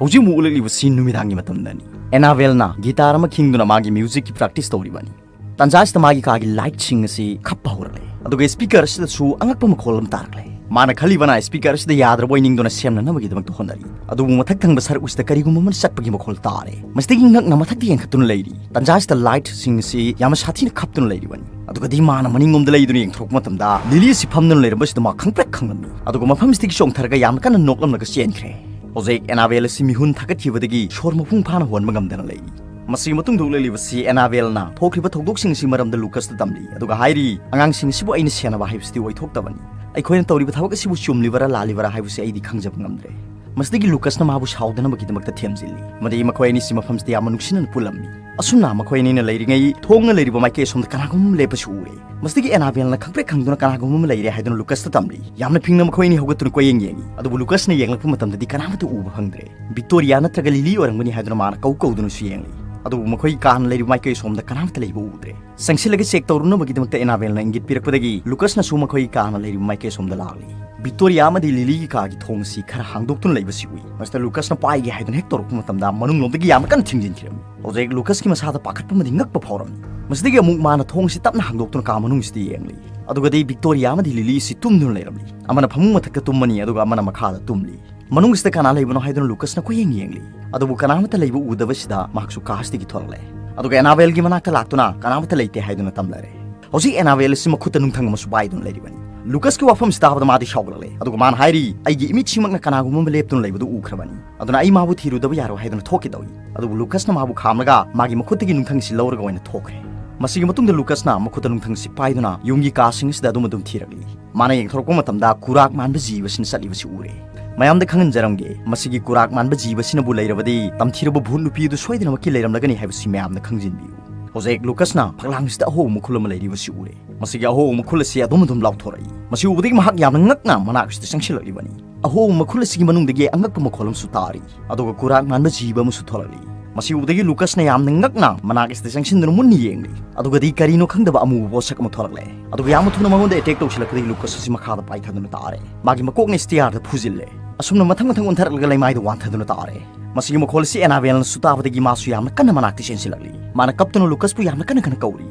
ꯍꯧꯖꯤꯛ ꯑꯃꯨꯛ ꯎꯠꯂꯛꯂꯤꯕ ꯁꯤꯟ ꯅꯨꯃꯤꯗꯥꯡꯒꯤ ꯃꯇꯝꯗꯅꯤ꯫ ꯑꯦꯅꯥꯕꯦꯜꯅ ꯒꯤꯇꯥꯔ ꯑꯃ ꯈꯤꯡꯗꯨꯅ ꯃꯥꯒꯤ ꯃ꯭ꯌꯨꯖꯤꯛꯀꯤ ꯄ꯭ꯔꯥꯛꯇꯤꯁ ꯇꯧꯔꯤꯕꯅꯤ꯫ ꯇꯥꯟꯖꯥ ꯑꯁꯤꯗ ꯃꯥꯒꯤ ꯀꯥꯒꯤ ꯂꯥꯏꯠꯁꯤꯡ ꯑꯁꯤ ꯈꯞꯄ ꯍꯧꯔꯛꯂꯦ꯫ ꯑꯗꯨꯒ ꯁ꯭ꯄꯤꯀꯔ ꯑꯁꯤꯗꯁꯨ ꯑꯉꯛꯄ ꯃꯈꯣꯜ ꯑꯃ ꯇꯥꯔꯛꯂꯦ꯫ ꯃꯥꯅ ꯈꯜꯂꯤꯕꯅ ꯁ꯭ꯄꯤꯀꯔ ꯑꯁꯤꯗ ꯌꯥꯗ꯭ꯔꯕ ꯑꯣꯏꯅꯤꯡꯗꯨꯅ ꯁꯦꯝꯅꯅꯕꯒꯤꯗꯃꯛꯇ ꯍꯣꯠꯅꯔꯤ꯫ ꯑꯗꯨꯕꯨ ꯃꯊꯛ ꯊꯪꯕ ꯁꯔꯨꯛ ꯑꯁꯤꯗ ꯀꯔꯤꯒꯨꯝꯕ ꯑꯃꯅ ꯆꯠꯄꯒꯤ ꯃꯈꯣꯜ ꯇꯥꯔꯦ꯫ ꯃꯁꯤꯗꯒꯤ ꯉꯛꯅ ꯃꯊꯛꯇ ꯌꯦꯡꯈꯠꯇꯨꯅ ꯂꯩꯔꯤ꯫ ꯇꯥꯟꯖꯥ ꯑꯁꯤꯗ ꯂꯥꯏꯠꯁꯤꯡ ꯑꯁꯤ ꯌꯥꯝꯅ ꯁꯥꯊꯤꯅ ꯈꯞꯇꯨꯅ ꯂꯩꯔꯤꯕꯅꯤ꯫ ꯑꯗꯨꯒꯗꯤ ꯃꯥꯅ ꯃꯅꯤꯡꯂꯣꯝꯗ ꯂꯩꯗꯨꯅ ꯌꯦꯡꯊꯣꯔꯛꯄ ꯃꯇꯝꯗ, ꯂꯤꯂꯤ ꯑꯁꯤ ꯐꯝꯗꯨꯅ ꯂꯩꯔꯝꯕꯁꯤꯗ ꯃꯥ ꯈꯪꯄ꯭ꯔꯦꯛ ꯈꯪꯂꯝꯃꯤ꯫ ꯑꯗꯨꯒ ꯃꯐꯝꯁꯤꯗꯒꯤ ꯆꯣꯡꯊꯔꯒ ꯌꯥꯝꯅ ꯀꯟꯅ ꯅꯣꯛꯂꯝꯂꯒ ꯆꯦꯟꯈ꯭ꯔꯦ꯫ ꯍꯧꯖꯤꯛ ꯑꯦꯅꯥꯕꯦꯜ ꯑꯁꯤ ꯃꯤꯍꯨꯟ ꯊꯥꯒꯠꯈꯤꯕꯗꯒꯤ ꯁꯣꯔ ꯃꯄꯨꯡ ꯐꯥꯅ ꯍꯣꯟꯕ ꯉꯝꯗꯅ ꯂꯩꯔꯤ꯫ ꯃꯁꯤꯒꯤ ꯃꯇꯨꯡꯗ ꯎꯠꯂꯛꯂꯤꯕꯁꯤ ꯑꯦꯅꯥꯕꯦꯜꯅ ꯊꯣꯛꯈ꯭ꯔꯤꯕ ꯊꯧꯗꯣꯛꯁꯤꯡ ꯑꯁꯤ ꯃꯔꯝꯗ ꯂꯨꯀꯁꯇ ꯇꯝꯂꯤ, ꯑꯗꯨꯒ ꯍꯥꯏꯔꯤ, "ꯑꯉꯥꯡꯁꯤꯡ ꯑꯁꯤꯕꯨ ꯑꯩꯅ ꯁꯦꯟꯅꯕ ꯍꯥꯏꯕꯁꯤꯗꯤ ꯑꯣꯏꯊꯣꯛꯇꯕꯅꯤ꯫ ꯑꯩꯈꯣꯏꯅ ꯇꯧꯔꯤꯕ ꯊꯕꯛ ꯑꯁꯤꯕꯨ ꯆꯨꯝꯂꯤꯕꯔꯥ ꯂꯥꯜꯂꯤꯕꯔꯥ ꯍꯥꯏꯕꯁꯤ ꯑꯩꯗꯤ ꯈꯪꯖꯕ ꯉꯝꯗ꯭ꯔꯦ"꯫ ꯃꯁꯤꯗꯒꯤ ꯂꯨꯀꯁꯅ ꯃꯥꯕꯨ ꯁꯥꯎꯗꯅꯕꯒꯤꯗꯃꯛꯇ ꯊꯦꯝꯖꯤꯜꯂꯤ꯫ ꯃꯗꯨꯗꯤ ꯃꯈꯣꯏ ꯑꯅꯤꯁꯤ ꯃꯐꯝꯁꯤꯗ ꯌꯥꯝꯅ ꯅꯨꯡꯁꯤꯅꯅ ꯄꯨꯜꯂꯝꯃꯤ꯫ ꯑꯁꯨꯝꯅ ꯃꯈꯣꯏ ꯑꯅꯤꯅ ꯂꯩꯔꯤꯉꯩ ꯊꯣꯡꯅ ꯂꯩꯔꯤꯕ ꯃꯥꯏꯀꯩ ꯑꯁꯣꯝꯗ ꯀꯅꯥꯒꯨꯝꯕ ꯑꯃ ꯂꯦꯞꯄꯁꯨ ꯎꯔꯦ꯫ ꯃꯁꯤꯗꯒꯤ ꯑꯦꯅꯥꯕꯦꯜꯅ ꯈꯪꯄ꯭ꯔꯦꯛ ꯈꯪꯗꯨꯅ ꯀꯅꯥꯒꯨꯝꯕ ꯑꯃ ꯂꯩꯔꯦ ꯍꯥꯏꯗꯨꯅ ꯂꯨꯀꯁꯇ ꯇꯝꯂꯤ꯫ ꯌꯥꯝꯅ ꯐꯤꯡꯅ ꯃꯈꯣꯏ ꯑꯅꯤ ꯍꯧꯒꯠꯇꯨꯅ ꯀꯣꯏꯌꯦꯡ ꯌꯦꯡꯉꯤ꯫ ꯑꯗꯨꯕꯨ ꯂꯨꯀꯁꯅ ꯌꯦꯡꯂꯛꯄ ꯃꯇꯝꯗꯗꯤ ꯀꯅꯥꯃꯠꯇ ꯎꯕ ꯐꯪꯗ꯭ꯔꯦ꯫ ꯚꯤꯛꯇꯣꯔꯤꯌꯥ ꯅꯠꯇ꯭ꯔꯒ ꯂꯤꯂꯤ ꯑꯣꯏꯔꯝꯒꯅꯤ ꯍꯥꯏꯗꯨꯅ ꯃꯥꯅ ꯀꯧ ꯀꯧꯗꯨꯅꯁꯨ ꯌꯦꯡꯂꯤ꯫ ꯑꯗꯨꯕꯨ ꯃꯈꯣꯏꯒꯤ ꯀꯥꯅ ꯂꯩꯔꯤꯕ ꯃꯥꯏꯀꯩ ꯁꯣꯝꯗ ꯀꯅꯥꯃꯠꯇ ꯂꯩꯕ ꯎꯗ꯭ꯔꯦ꯫ ꯆꯪꯁꯤꯜꯂꯒ ꯆꯦꯛ ꯇꯧꯔꯨꯅꯕꯒꯤꯗꯃꯛꯇ ꯑꯦꯅꯥꯕꯦꯜꯅ ꯏꯪꯒꯤꯠ ꯄꯤꯔꯛꯄꯗꯒꯤ ꯂꯨꯀꯁꯅꯁꯨ ꯃꯈꯣꯏꯒꯤ ꯀꯥꯅ ꯂꯩꯔꯤꯕ ꯃꯥꯏꯀꯩ ꯁꯣꯝꯗ ꯂꯥꯛꯂꯤ꯫ ꯚꯤꯛꯇꯣꯔꯤꯌꯥ ꯑꯃꯗꯤ ꯂꯤꯂꯤꯒꯤ ꯀꯥꯒꯤ ꯊꯣꯡ ꯑꯁꯤ ꯈꯔ ꯍꯥꯡꯗꯣꯛꯇꯨꯅ ꯂꯩꯕꯁꯤ ꯎꯏ꯫ ꯃꯁꯤꯗ ꯂꯨꯀꯁꯅ ꯄꯥꯏꯒꯦ ꯍꯥꯏꯗꯨꯅ ꯍꯦꯛ ꯇꯧꯔꯛꯄ ꯃꯇꯝꯗ ꯃꯅꯨꯡꯂꯣꯝꯗꯒꯤ ꯌꯥꯝꯅ ꯀꯟꯅ ꯊꯤꯡꯖꯤꯟꯈꯤꯔꯝꯃꯤ꯫ ꯍꯧꯖꯤꯛ ꯂꯨꯀꯁꯀꯤ ꯃꯁꯥꯗ ꯄꯥꯈꯠꯄ ꯑꯃꯗꯤ ꯉꯛꯄ ꯐꯥꯎꯔꯝꯃꯤ꯫ ꯃꯁꯤꯗꯒꯤ ꯑꯃꯨꯛ ꯃꯥꯅ ꯊꯣꯡ ꯑꯁꯤ ꯇꯞꯅ ꯍꯥꯡꯗꯣꯛꯇꯨꯅ ꯀꯥ ꯃꯅꯨꯡꯁꯤꯗ ꯌꯦꯡꯂꯤ꯫ ꯑꯗꯨꯒꯗꯤ ꯚꯤꯛꯇꯣꯔꯤꯌꯥ ꯑꯃꯗꯤ ꯂꯤꯂꯤ ꯑꯁꯤ ꯇꯨꯝꯗꯨꯅ ꯂꯩꯔꯝꯂꯤ꯫ ꯑꯃꯅ ꯐꯃꯨꯡ ꯃꯊꯛꯇ ꯇꯨꯝꯃꯅꯤ, ꯑꯗꯨꯒ ꯑꯃꯅ ꯃꯈꯥꯗ ꯇꯨꯝꯂꯤ꯫ ꯃꯅꯨꯡꯁꯤꯗ ꯀꯅꯥ ꯂꯩꯕꯅꯣ ꯍꯥꯏꯗꯨꯅ ꯂꯨꯀꯁꯅ ꯀꯣꯏꯌꯦꯡ ꯌꯦꯡꯂꯤ꯫ ꯑꯗꯨꯕꯨ ꯀꯅꯥꯃꯠꯇ ꯂꯩꯕ ꯎꯗꯕꯁꯤꯗ ꯃꯍꯥꯛꯁꯨ ꯀꯥꯁꯤꯗꯒꯤ ꯊꯣꯔꯛꯂꯦ꯫ ꯑꯗꯨꯒ ꯑꯦꯅꯥꯕꯦꯜꯒꯤ ꯃꯅꯥꯛꯇ ꯂꯥꯛꯇꯨꯅ ꯀꯅꯥꯃꯠꯇ ꯂꯩꯇꯦ ꯍꯥꯏꯗꯨꯅ ꯇꯝꯂꯔꯦ꯫ ꯍꯧꯖꯤꯛ ꯑꯦꯅꯥꯕꯦꯜ ꯑꯁꯤ ꯃꯈꯨꯠꯇ ꯅꯨꯡꯊꯪ ꯑꯃꯁꯨ ꯄꯥꯏꯗꯨꯅ ꯂꯩꯔꯤꯕꯅꯤ꯫ ꯂꯨꯀꯁꯀꯤ ꯋꯥꯐꯝꯁꯤ ꯇꯥꯕꯗ ꯃꯥꯗꯤ ꯁꯥꯎꯒꯠꯂꯛꯂꯦ꯫ ꯑꯗꯨꯒ ꯃꯥꯅ ꯍꯥꯏꯔꯤ, "ꯑꯩꯒꯤ ꯏꯃꯤꯠꯁꯤꯃꯛꯅ ꯀꯅꯥꯒꯨꯝꯕ ꯑꯃ ꯂꯦꯞꯇꯨꯅ ꯂꯩꯕꯗꯨ ꯎꯈ꯭ꯔꯕꯅꯤ꯫ ꯑꯗꯨꯅ ꯑꯩ ꯃꯥꯕꯨ ꯊꯤꯔꯨꯗꯕ ꯌꯥꯔꯣꯏ" ꯍꯥꯏꯗꯨꯅ ꯊꯣꯛꯀꯦ ꯇꯧꯏ꯫ ꯑꯗꯨꯕꯨ ꯂꯨꯀꯁꯅ ꯃꯥꯕꯨ ꯈꯥꯝꯂꯒ ꯃꯥꯒꯤ ꯃꯈꯨꯠꯇꯒꯤ ꯅꯨꯡꯊꯪꯁꯤ ꯂꯧꯔꯒ ꯑꯣꯏꯅ ꯊꯣꯛꯈ꯭ꯔꯦ꯫ ꯃꯁꯤꯒꯤ ꯃꯇꯨꯡꯗ ꯂꯨꯀꯁꯅ ꯃꯈꯨꯠꯇ ꯅꯨꯡꯊꯪꯁꯤ ꯄꯥꯏꯗꯨꯅ ꯌꯨꯝꯒꯤ ꯀꯥꯁꯤꯡ ꯑꯁꯤꯗ ꯑꯗꯨꯝ ꯑꯗꯨꯝ ꯊꯤꯔꯛꯂꯤ꯫ ꯃꯥꯅ ꯌꯦꯡꯊꯣꯔꯛꯄ ꯃꯇꯝꯗ ꯀꯨꯔꯥꯛ ꯃꯥꯟꯕ ꯖꯤꯕꯁꯤꯅ ꯆꯠꯂꯤꯕꯁꯤ ꯎꯔꯦ꯫ ꯃꯌꯥꯝꯗ ꯈꯪꯍꯟꯖꯔꯝꯒꯦ, ꯃꯁꯤꯒꯤ ꯀꯨꯔꯥꯛ ꯃꯥꯟꯕ ꯖꯤꯕꯁꯤꯅꯕꯨ ꯂꯩꯔꯕꯗꯤ, ꯇꯝꯊꯤꯔꯕ ꯚꯨꯠ ꯅꯨꯄꯤ ꯑꯗꯨ ꯁꯣꯏꯗꯅꯃꯛꯀꯤ ꯂꯩꯔꯝꯂꯒꯅꯤ ꯍꯥꯏꯕꯁꯤ ꯃꯌꯥꯝꯅ ꯈꯪꯖꯤꯟꯕꯤꯌꯨ꯫ ꯍꯧꯖꯤꯛ ꯂꯨꯀꯁꯅ ꯐꯛꯂꯥꯡꯁꯤꯗ ꯑꯍꯣꯕ ꯃꯈꯨꯜ ꯑꯃ ꯂꯩꯔꯤꯕꯁꯤ ꯎꯔꯦ꯫ ꯃꯁꯤꯒꯤ ꯑꯍꯣꯕ ꯃꯈꯨꯜ ꯑꯁꯤ ꯑꯗꯨꯝ ꯑꯗꯨꯝ ꯂꯥꯎꯊꯣꯔꯛꯏ꯫ ꯃꯁꯤ ꯎꯕꯗꯒꯤ ꯃꯍꯥꯛ ꯌꯥꯝꯅ ꯉꯛꯅ ꯃꯅꯥꯛ ꯑꯁꯤꯗ ꯆꯪꯁꯤꯜꯂꯛꯂꯤꯕꯅꯤ꯫ ꯑꯍꯣꯕ ꯃꯈꯨꯜ ꯑꯁꯤꯒꯤ ꯃꯅꯨꯡꯗꯒꯤ ꯑꯉꯛꯄ ꯃꯈꯣꯜ ꯑꯃꯁꯨ ꯇꯥꯔꯤ, ꯑꯗꯨꯒ ꯀꯨꯔꯥꯛ ꯃꯥꯟꯕ ꯖꯤꯕ ꯑꯃꯁꯨ ꯊꯣꯛꯂꯛꯂꯤ꯫ ꯃꯁꯤ ꯎꯕꯗꯒꯤ ꯂꯨꯀꯁꯅ ꯌꯥꯝꯅ ꯉꯛꯅ ꯃꯅꯥꯛ ꯑꯁꯤꯗ ꯆꯪꯁꯤꯟꯗꯨꯅ ꯃꯨꯟꯅ ꯌꯦꯡꯂꯤ꯫ ꯑꯗꯨꯒꯗꯤ ꯀꯔꯤꯅꯣ ꯈꯪꯗꯕ ꯑꯃꯨꯕ ꯄꯣꯠꯁꯛ ꯑꯃ ꯊꯣꯛꯂꯛꯂꯦ꯫ ꯑꯗꯨꯒ ꯌꯥꯝꯅ ꯊꯨꯅ ꯃꯉꯣꯟꯗ ꯑꯦꯇꯦꯛ ꯇꯧꯁꯤꯜꯂꯛꯄꯗꯒꯤ ꯂꯨꯀꯁ ꯑꯁꯤ ꯃꯈꯥꯗ ꯄꯥꯏꯊꯗꯨꯅ ꯇꯥꯔꯦ꯫ ꯃꯥꯒꯤ ꯃꯀꯣꯛꯅ ꯁ꯭ꯇꯤꯌꯥꯔꯗ ꯐꯨꯖꯤꯜꯂꯦ꯫ ꯑꯁꯨꯝꯅ ꯃꯊꯪ ꯃꯊꯪ ꯑꯣꯟꯊꯔꯛꯂꯒ ꯂꯩꯃꯥꯏꯗ ꯋꯥꯟꯊꯗꯨꯅ ꯇꯥꯔꯦ꯫ ꯃꯁꯤꯒꯤ ꯃꯈꯣꯜ ꯑꯁꯤ ꯑꯦꯅꯥꯕꯦꯜꯅꯁꯨ ꯇꯥꯕꯗꯒꯤ ꯃꯥꯁꯨ ꯌꯥꯝꯅ ꯀꯟꯅ ꯃꯅꯥꯛꯇ ꯆꯦꯟꯁꯤꯜꯂꯛꯂꯤ꯫ ꯃꯥꯅ ꯀꯞꯇꯨꯅ ꯂꯨꯀꯁꯄꯨ ꯌꯥꯝꯅ ꯀꯟꯅ ꯀꯟꯅ ꯀꯧꯔꯤ꯫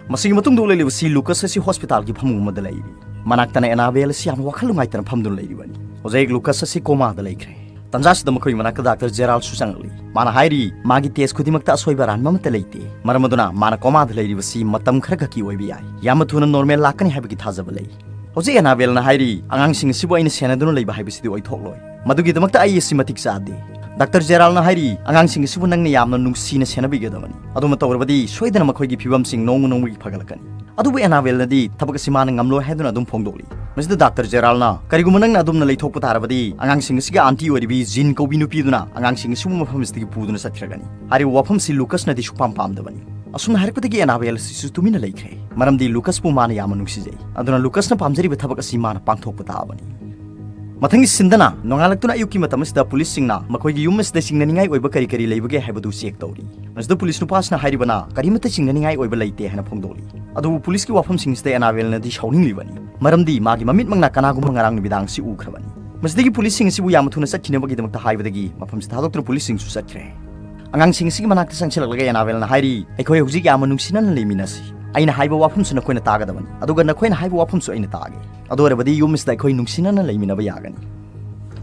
ꯃꯁꯤꯒꯤ ꯃꯇꯨꯡꯗ ꯎꯠꯂꯛꯂꯤꯕꯁꯤ ꯂꯨꯀꯁ ꯑꯁꯤ ꯍꯣꯁꯄꯤꯇꯥꯜꯒꯤ ꯐꯃꯨꯡ ꯑꯃꯗ ꯂꯩꯔꯤ꯫ ꯃꯅꯥꯛꯇꯅ ꯑꯦꯅꯥꯕꯦꯜ ꯑꯁꯤ ꯌꯥꯝꯅ ꯋꯥꯈꯜ ꯅꯨꯡꯉꯥꯏꯇꯅ ꯐꯝꯗꯨꯅ ꯂꯩꯔꯤꯕꯅꯤ꯫ ꯍꯧꯖꯤꯛ ꯂꯨꯀꯁ ꯑꯁꯤ ꯀꯣꯃꯥꯗ ꯂꯩꯈ꯭ꯔꯦ꯫ ꯇꯟꯖꯥꯁꯤꯗ ꯃꯈꯣꯏꯒꯤ ꯃꯅꯥꯛꯇ ꯗꯥꯛꯇꯔ ꯖꯦꯔꯥꯜꯁꯨ ꯆꯪꯂꯛꯂꯤ꯫ ꯃꯥꯅ ꯍꯥꯏꯔꯤ, ꯃꯥꯒꯤ ꯇꯦꯁ ꯈꯨꯗꯤꯡꯃꯛꯇ ꯑꯁꯣꯏꯕ ꯑꯔꯥꯟꯕ ꯑꯃꯠꯇ ꯂꯩꯇꯦ꯫ ꯃꯔꯝ ꯑꯗꯨꯅ ꯃꯥꯅ ꯀꯣꯃꯥꯗ ꯂꯩꯔꯤꯕꯁꯤ ꯃꯇꯝ ꯈꯔ ꯈꯛꯀꯤ ꯑꯣꯏꯕ ꯌꯥꯏ꯫ ꯌꯥꯝꯅ ꯊꯨꯅ ꯅꯣꯔꯃꯦꯜ ꯂꯥꯛꯀꯅꯤ ꯍꯥꯏꯕꯒꯤ ꯊꯥꯖꯕ ꯂꯩ꯫ ꯍꯧꯖꯤꯛ ꯑꯦꯅꯥꯕꯦꯜꯅ ꯍꯥꯏꯔꯤ, ꯑꯉꯥꯡꯁꯤꯡ ꯑꯁꯤꯕꯨ ꯑꯩꯅ ꯁꯦꯟꯅꯗꯨꯅ ꯂꯩꯕ ꯍꯥꯏꯕꯁꯤꯗꯤ ꯑꯣꯏꯊꯣꯛꯂꯣꯏ꯫ ꯃꯗꯨꯒꯤꯗꯃꯛꯇ ꯑꯩ ꯑꯁꯤ ꯃꯇꯤꯛ ꯆꯥꯗꯦ꯫ ꯗꯥꯛꯇꯔ ꯖꯦꯔꯥꯜꯅ ꯍꯥꯏꯔꯤ, ꯑꯉꯥꯡꯁꯤꯡ ꯑꯁꯤꯕꯨ ꯅꯪꯅ ꯌꯥꯝꯅ ꯅꯨꯡꯁꯤꯅ ꯁꯦꯟꯅꯕꯤꯒꯗꯕꯅꯤ꯫ ꯑꯗꯨꯃ ꯇꯧꯔꯕꯗꯤ ꯁꯣꯏꯗꯅ ꯃꯈꯣꯏꯒꯤ ꯐꯤꯕꯝꯁꯤꯡ ꯅꯣꯡꯃ ꯅꯣꯡꯃꯒꯤ ꯐꯒꯠꯂꯛꯀꯅꯤ꯫ ꯑꯗꯨꯕꯨ ꯑꯦꯅꯥꯕꯦꯜꯅꯗꯤ ꯊꯕꯛ ꯑꯁꯤ ꯃꯥꯅ ꯉꯝꯂꯣꯏ ꯍꯥꯏꯗꯨꯅ ꯑꯗꯨꯝ ꯐꯣꯡꯗꯣꯛꯂꯤ꯫ ꯃꯁꯤꯗ ꯗꯥꯛꯇꯔ ꯖꯦꯔꯥꯜꯅ, "ꯀꯔꯤꯒꯨꯝꯕ ꯅꯪꯅ ꯑꯗꯨꯝꯅ ꯂꯩꯊꯣꯛꯄ ꯇꯥꯔꯕꯗꯤ, ꯑꯉꯥꯡꯁꯤꯡ ꯑꯁꯤꯒꯤ ꯑꯥꯟꯇꯤ ꯑꯣꯏꯔꯤꯕꯤ ꯖꯤꯟ ꯀꯧꯕꯤ ꯅꯨꯄꯤ ꯑꯗꯨꯅ ꯑꯉꯥꯡꯁꯤꯡ ꯑꯁꯤꯕꯨ ꯃꯐꯝ ꯑꯁꯤꯗꯒꯤ ꯄꯨꯗꯨꯅ ꯆꯠꯈ꯭ꯔꯒꯅꯤ꯫" ꯍꯥꯏꯔꯤꯕ ꯋꯥꯐꯝꯁꯤ ꯂꯨꯀꯁꯅꯗꯤ ꯁꯨꯛꯄꯥꯝ ꯄꯥꯝꯗꯕꯅꯤ꯫ ꯑꯁꯨꯝꯅ ꯍꯥꯏꯔꯛꯄꯗꯒꯤ ꯑꯦꯅꯥꯕꯦꯜ ꯑꯁꯤꯁꯨ ꯇꯨꯃꯤꯟꯅ ꯂꯩꯈ꯭ꯔꯦ, ꯃꯔꯝꯗꯤ ꯂꯨꯀꯁꯄꯨ ꯃꯥꯅ ꯌꯥꯝꯅ ꯅꯨꯡꯁꯤꯖꯩ꯫ ꯑꯗꯨꯅ ꯂꯨꯀꯁꯅ ꯄꯥꯝꯖꯔꯤꯕ ꯊꯕꯛ ꯑꯁꯤ ꯃꯥꯅ ꯄꯥꯡꯊꯣꯛꯄ ꯇꯥꯕꯅꯤ꯫ ꯃꯊꯪꯒꯤ ꯁꯤꯟꯗꯅ ꯅꯣꯡꯉꯥꯜꯂꯛꯇꯨꯅ ꯑꯌꯨꯛꯀꯤ ꯃꯇꯝ ꯑꯁꯤꯗ ꯄꯨꯂꯤꯁꯁꯤꯡꯅ ꯃꯈꯣꯏꯒꯤ ꯌꯨꯝ ꯑꯁꯤꯗ ꯆꯤꯡꯅꯅꯤꯡꯉꯥꯏ ꯑꯣꯏꯕ ꯀꯔꯤ ꯀꯔꯤ ꯂꯩꯕꯒꯦ ꯍꯥꯏꯕꯗꯨ ꯆꯦꯛ ꯇꯧꯔꯤ꯫ ꯃꯁꯤꯗ ꯄꯨꯂꯤꯁ ꯅꯨꯄꯥꯁꯤꯅ ꯍꯥꯏꯔꯤꯕꯅ, "ꯀꯔꯤꯃꯠꯇ ꯆꯤꯡꯅꯅꯤꯡꯉꯥꯏ ꯑꯣꯏꯕ ꯂꯩꯇꯦ" ꯍꯥꯏꯅ ꯐꯣꯡꯗꯣꯛꯂꯤ꯫ ꯑꯗꯨꯕꯨ ꯄꯨꯂꯤꯁꯀꯤ ꯋꯥꯐꯝꯁꯤꯡꯁꯤꯗ ꯑꯦꯅꯥꯕꯦꯜꯅꯗꯤ ꯁꯥꯎꯅꯤꯡꯂꯤꯕꯅꯤ, ꯃꯔꯝꯗꯤ ꯃꯥꯒꯤ ꯃꯃꯤꯠꯃꯛꯅ ꯀꯅꯥꯒꯨꯝꯕ ꯉꯔꯥꯡ ꯅꯨꯃꯤꯗꯥꯡ ꯑꯁꯤ ꯎꯈ꯭ꯔꯕꯅꯤ꯫ ꯃꯁꯤꯗꯒꯤ ꯄꯨꯂꯤꯁꯁꯤꯡ ꯑꯁꯤꯕꯨ ꯌꯥꯝꯅ ꯊꯨꯅ ꯆꯠꯈꯤꯅꯕꯒꯤꯗꯃꯛꯇ ꯍꯥꯏꯕꯗꯒꯤ ꯃꯐꯝꯁꯤ ꯊꯥꯗꯣꯛꯇꯨꯅ ꯄꯨꯂꯤꯁꯁꯤꯡꯁꯨ ꯆꯠꯈ꯭ꯔꯦ꯫ ꯑꯉꯥꯡꯁꯤꯡ ꯑꯁꯤꯒꯤ ꯃꯅꯥꯛꯇ ꯆꯪꯁꯤꯜꯂꯛꯂꯒ ꯑꯦꯅꯥꯕꯦꯜꯅ ꯍꯥꯏꯔꯤ, "ꯑꯩꯈꯣꯏ ꯍꯧꯖꯤꯛ ꯌꯥꯝꯅ ꯅꯨꯡꯁꯤꯅꯅ ꯂꯩꯃꯤꯟꯅꯁꯤ꯫ ꯑꯩꯅ ꯍꯥꯏꯕ ꯋꯥꯐꯝꯁꯨ ꯅꯈꯣꯏꯅ ꯇꯥꯒꯗꯕꯅꯤ, ꯑꯗꯨꯒ ꯅꯈꯣꯏꯅ ꯍꯥꯏꯕ ꯋꯥꯐꯝꯁꯨ ꯑꯩꯅ ꯇꯥꯒꯦ꯫ ꯑꯗꯨ ꯑꯣꯏꯔꯕꯗꯤ ꯌꯨꯝ ꯑꯁꯤꯗ ꯑꯩꯈꯣꯏ ꯅꯨꯡꯁꯤꯅꯅ ꯂꯩꯃꯤꯟꯅꯕ ꯌꯥꯒꯅꯤ꯫"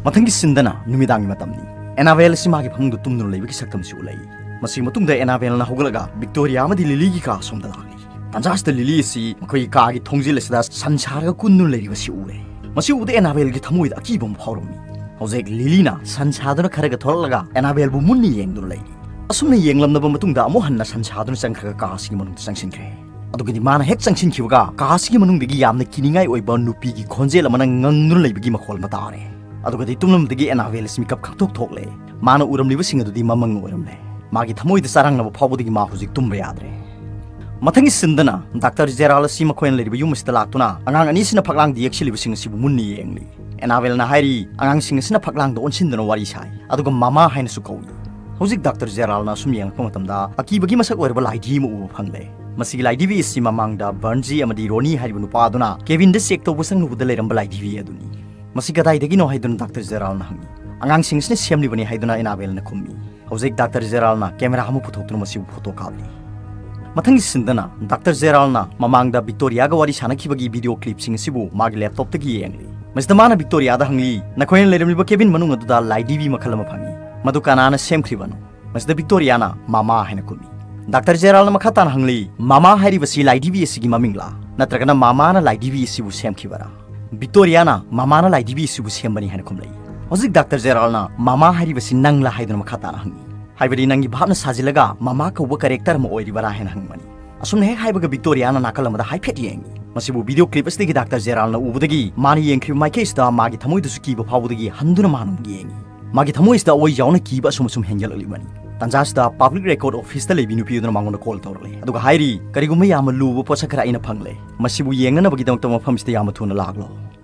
ꯃꯊꯪꯒꯤ ꯁꯤꯟꯗꯅ ꯅꯨꯃꯤꯗꯥꯡꯒꯤ ꯃꯇꯝꯅꯤ꯫ ꯑꯦꯅꯥꯕꯦꯜ ꯑꯁꯤ ꯃꯥꯒꯤ ꯐꯃꯨꯡꯗ ꯇꯨꯝꯗꯨꯅ ꯂꯩꯕꯒꯤ ꯁꯛꯇꯝꯁꯤ ꯎꯠꯂꯛꯏ꯫ ꯃꯁꯤꯒꯤ ꯃꯇꯨꯡꯗ ꯑꯦꯅꯥꯕꯦꯜꯅ ꯍꯧꯒꯠꯂꯒ ꯚꯤꯛꯇꯣꯔꯤꯌꯥ ꯑꯃꯗꯤ ꯂꯤꯂꯤꯒꯤ ꯀꯥ ꯑꯁꯣꯝꯗ ꯂꯥꯛꯂꯤ꯫ ꯇꯟꯖꯥꯁꯤꯗ ꯂꯤꯂꯤ ꯑꯁꯤ ꯃꯈꯣꯏꯒꯤ ꯀꯥꯒꯤ ꯊꯣꯡꯖꯤꯜ ꯑꯁꯤꯗ ꯁꯟ ꯁꯥꯔꯒ ꯀꯨꯟꯗꯨꯅ ꯂꯩꯔꯤꯕꯁꯤ ꯎꯔꯦ꯫ ꯃꯁꯤ ꯎꯕꯗ ꯑꯦꯅꯥꯕꯦꯜꯒꯤ ꯊꯃꯣꯏꯗ ꯑꯀꯤꯕ ꯑꯃ ꯐꯥꯎꯔꯝꯃꯤ꯫ ꯍꯧꯖꯤꯛ ꯂꯤꯂꯤꯅ ꯁꯟ ꯁꯥꯗꯨꯅ ꯈꯔꯒ ꯊꯣꯛꯂꯛꯂꯒ ꯑꯦꯅꯥꯕꯦꯜꯕꯨ ꯃꯨꯟꯅ ꯌꯦꯡꯗꯨꯅ ꯂꯩꯔꯤ꯫ ꯑꯁꯨꯝꯅ ꯌꯦꯡꯂꯝꯂꯕ ꯃꯇꯨꯡꯗ ꯑꯃꯨꯛ ꯍꯟꯅ ꯁꯟ ꯁꯥꯗꯨꯅ ꯆꯪꯈ꯭ꯔꯒ ꯀꯥ ꯑꯁꯤꯒꯤ ꯃꯅꯨꯡꯗ ꯆꯪꯁꯤꯟꯈ꯭ꯔꯦ꯫ ꯑꯗꯨꯒꯗꯤ ꯃꯥꯅ ꯍꯦꯛ ꯆꯪꯁꯤꯟꯈꯤꯕꯒ ꯀꯥ ꯑꯁꯤꯒꯤ ꯃꯅꯨꯡꯗꯒꯤ ꯌꯥꯝꯅ ꯀꯤꯅꯤꯡꯉꯥꯏ ꯑꯣꯏꯕ ꯅꯨꯄꯤꯒꯤ ꯈꯣꯟꯖꯦꯜ ꯑꯃꯅ ꯉꯪꯗꯨꯅ ꯂꯩꯕꯒꯤ ꯃꯈꯣꯜ ꯑꯃ ꯇꯥꯔꯦ꯫ ꯑꯗꯨꯒꯗꯤ ꯇꯨꯝꯂꯝꯕꯗꯒꯤ ꯑꯦꯅꯥꯕꯦꯜ ꯑꯁꯤ ꯃꯤꯀꯞ ꯈꯪꯊꯣꯛ ꯊꯣꯛꯂꯦ꯫ ꯃꯥꯅ ꯎꯔꯝꯂꯤꯕꯁꯤꯡ ꯑꯗꯨꯗꯤ ꯃꯃꯪ ꯑꯣꯏꯔꯝꯂꯦ꯫ ꯃꯥꯒꯤ ꯊꯃꯣꯏꯗ ꯆꯔꯥꯡꯅꯕ ꯐꯥꯎꯕꯗꯒꯤ ꯃꯥ ꯍꯧꯖꯤꯛ ꯇꯨꯝꯕ ꯌꯥꯗ꯭ꯔꯦ꯫ ꯃꯊꯪꯒꯤ ꯁꯤꯟꯗꯅ ꯗꯥꯛꯇꯔ ꯖꯦꯔꯥꯜ ꯑꯁꯤ ꯃꯈꯣꯏꯅ ꯂꯩꯔꯤꯕ ꯌꯨꯝ ꯑꯁꯤꯗ ꯂꯥꯛꯇꯨꯅ ꯑꯉꯥꯡ ꯑꯅꯤꯁꯤꯅ ꯐꯛꯂꯥꯡꯗ ꯌꯦꯛꯁꯤꯜꯂꯤꯕꯁꯤꯡ ꯑꯁꯤꯕꯨ ꯃꯨꯟꯅ ꯌꯦꯡꯂꯤ꯫ ꯑꯦꯅꯥꯕꯦꯜꯅ ꯍꯥꯏꯔꯤ, ꯑꯉꯥꯡꯁꯤꯡ ꯑꯁꯤꯅ ꯐꯛꯂꯥꯡꯗ ꯑꯣꯟꯁꯤꯟꯗꯨꯅ ꯋꯥꯔꯤ ꯁꯥꯏ, ꯑꯗꯨꯒ ꯃꯃꯥ ꯍꯥꯏꯅꯁꯨ ꯀꯧꯏ꯫ ꯍꯧꯖꯤꯛ ꯗꯥꯛꯇꯔ ꯖꯦꯔꯥꯜꯅ ꯑꯁꯨꯝ ꯌꯦꯡꯂꯛꯄ ꯃꯇꯝꯗ ꯑꯀꯤꯕꯒꯤ ꯃꯁꯛ ꯑꯣꯏꯔꯕ ꯂꯥꯏꯙꯤ ꯑꯃ ꯎꯕ ꯐꯪꯂꯦ꯫ ꯃꯁꯤꯒꯤ ꯂꯥꯏꯙꯤꯕꯤ ꯑꯁꯤ ꯃꯃꯥꯡꯗ ꯕꯔꯟꯖꯤ ꯑꯃꯗꯤ ꯔꯣꯅꯤ ꯍꯥꯏꯔꯤꯕ ꯅꯨꯄꯥ ꯑꯗꯨꯅ ꯀꯦꯕꯤꯟꯗ ꯆꯦꯛ ꯇꯧꯕ ꯆꯪꯂꯨꯕꯗ ꯂꯩꯔꯝꯕ ꯂꯥꯏꯙꯤꯕꯤ ꯑꯗꯨꯅꯤ꯫ ꯃꯁꯤ ꯀꯗꯥꯏꯗꯒꯤꯅꯣ ꯍꯥꯏꯗꯨꯅ ꯗꯥꯛꯇꯔ ꯖꯦꯔꯥꯜꯅ ꯍꯪꯉꯤ꯫ ꯑꯉꯥꯡꯁꯤꯡ ꯑꯁꯤꯅ ꯁꯦꯝꯂꯤꯕꯅꯤ ꯍꯥꯏꯗꯨꯅ ꯑꯦꯅꯥꯕꯦꯜꯅ ꯈꯨꯝꯃꯤ꯫ ꯍꯧꯖꯤꯛ ꯗꯥꯛꯇꯔ ꯖꯦꯔꯥꯜꯅ ꯀꯦꯃꯦꯔꯥ ꯑꯃ ꯄꯨꯊꯣꯛꯇꯨꯅ ꯃꯁꯤꯕꯨ ꯐꯣꯇꯣ ꯀꯥꯞꯂꯤ꯫ ꯃꯊꯪꯒꯤ ꯁꯤꯟꯗꯅ ꯗꯥꯛꯇꯔ ꯖꯦꯔꯥꯜꯅ ꯃꯃꯥꯡꯗ ꯚꯤꯛꯇꯣꯔꯤꯌꯥꯒ ꯋꯥꯔꯤ ꯁꯥꯟꯅꯈꯤꯕꯒꯤ ꯚꯤꯗꯤꯑꯣ ꯀ꯭ꯂꯤꯞꯁꯤꯡ ꯑꯁꯤꯕꯨ ꯃꯥꯒꯤ ꯂꯦꯞꯇꯣꯞꯇꯒꯤ ꯌꯦꯡꯂꯤ꯫ ꯃꯁꯤꯗ ꯃꯥꯅ ꯚꯤꯛꯇꯣꯔꯤꯌꯥꯗ ꯍꯪꯂꯤ, "ꯅꯈꯣꯏꯅ ꯂꯩꯔꯝꯂꯤꯕ ꯀꯦꯕꯤꯟ ꯃꯅꯨꯡ ꯑꯗꯨꯗ ꯂꯥꯏꯙꯤꯕꯤ ꯃꯈꯜ ꯑꯃ ꯐꯪꯏ꯫ ꯃꯗꯨ ꯀꯅꯥꯅ ꯁꯦꯝꯈ꯭ꯔꯤꯕꯅꯣ?" ꯃꯁꯤꯗ ꯚꯤꯛꯇꯣꯔꯤꯌꯥꯅ ꯃꯃꯥ ꯍꯥꯏꯅ ꯈꯨꯝꯃꯤ꯫ ꯗꯥꯛꯇꯔ ꯖꯦꯔꯥꯜꯅ ꯃꯈꯥ ꯇꯥꯅ ꯍꯪꯂꯤ, "ꯃꯃꯥ ꯍꯥꯏꯔꯤꯕꯁꯤ ꯂꯥꯏꯙꯤꯕꯤ ꯑꯁꯤꯒꯤ ꯃꯃꯤꯡꯂꯥ? ꯅꯠꯇ꯭ꯔꯒꯅ ꯃꯃꯥꯅ ꯂꯥꯏꯙꯤꯕꯤ ꯑꯁꯤꯕꯨ ꯁꯦꯝꯈꯤꯕꯔꯥ?" ꯚꯤꯛꯇꯣꯔꯤꯌꯥꯅ ꯃꯃꯥꯅ ꯂꯥꯏꯙꯤꯕꯤ ꯑꯁꯤꯕꯨ ꯁꯦꯝꯕꯅꯤ ꯍꯥꯏꯅ ꯈꯨꯝꯂꯛꯏ꯫ ꯍꯧꯖꯤꯛ ꯗꯥꯛꯇꯔ ꯖꯦꯔꯥꯜꯅ ꯃꯃꯥ ꯍꯥꯏꯔꯤꯕꯁꯤ ꯅꯪꯂꯥ ꯍꯥꯏꯗꯨꯅ ꯃꯈꯥ ꯇꯥꯅ ꯍꯪꯉꯤ꯫ ꯍꯥꯏꯕꯗꯤ ꯅꯪꯒꯤ ꯚꯥꯞꯅ ꯁꯥꯖꯤꯜꯂꯒ ꯃꯃꯥ ꯀꯧꯕ ꯀꯦꯔꯦꯛꯇꯔ ꯑꯃ ꯑꯣꯏꯔꯤꯕꯔꯥ ꯍꯥꯏꯅ ꯍꯪꯕꯅꯤ꯫ ꯑꯁꯨꯝꯅ ꯍꯦꯛ ꯍꯥꯏꯕꯒ ꯚꯤꯛꯇꯣꯔꯤꯌꯥꯅ ꯅꯥꯀꯜ ꯑꯃꯗ ꯍꯥꯏꯐꯦꯠ ꯌꯦꯡꯉꯤ꯫ ꯃꯁꯤꯕꯨ ꯚꯤꯗꯤꯑꯣ ꯀ꯭ꯂꯤꯞ ꯑꯁꯤꯗꯒꯤ ꯗꯥꯛꯇꯔ ꯖꯦꯔꯥꯜꯅ ꯎꯕꯗꯒꯤ ꯃꯥꯅ ꯌꯦꯡꯈ꯭ꯔꯤꯕ ꯃꯥꯏꯀꯩ ꯑꯁꯤꯗ ꯃꯥꯒꯤ ꯊꯃꯣꯏꯗꯁꯨ ꯀꯤꯕ ꯐꯥꯎꯕꯗꯒꯤ ꯍꯟꯗꯨꯅ ꯃꯥꯅ ꯑꯃꯨꯛ ꯌꯦꯡꯉꯤ꯫ ꯃꯥꯒꯤ ꯊꯃꯣꯏ ꯑꯁꯤꯗ ꯑꯋꯥ ꯌꯥꯎꯅ ꯀꯤꯕ ꯑꯁꯨꯝ ꯑꯁꯨꯝ ꯍꯦꯟꯒꯠꯂꯛꯂꯤꯕꯅꯤ꯫ ꯇꯥꯟꯖꯥꯁꯤꯗ ꯄꯕ꯭ꯂꯤꯛ ꯔꯦꯀꯣꯔꯗ ꯑꯣꯐꯤꯁꯇ ꯂꯩꯕꯤ ꯅꯨꯄꯤ ꯑꯗꯨꯅ ꯃꯉꯣꯟꯗ ꯀꯣꯜ ꯇꯧꯔꯛꯂꯦ, ꯑꯗꯨꯒ ꯍꯥꯏꯔꯤ, "ꯀꯔꯤꯒꯨꯝꯕ ꯌꯥꯝꯅ ꯂꯨꯕ ꯄꯣꯠꯁꯛ ꯈꯔ ꯑꯩꯅ ꯐꯪꯂꯦ꯫ ꯃꯁꯤꯕꯨ ꯌꯦꯡꯅꯅꯕꯒꯤꯗꯃꯛꯇ ꯃꯐꯝꯁꯤꯗ ꯌꯥꯝꯅ ꯊꯨꯅ ꯂꯥꯛꯂꯣ"꯫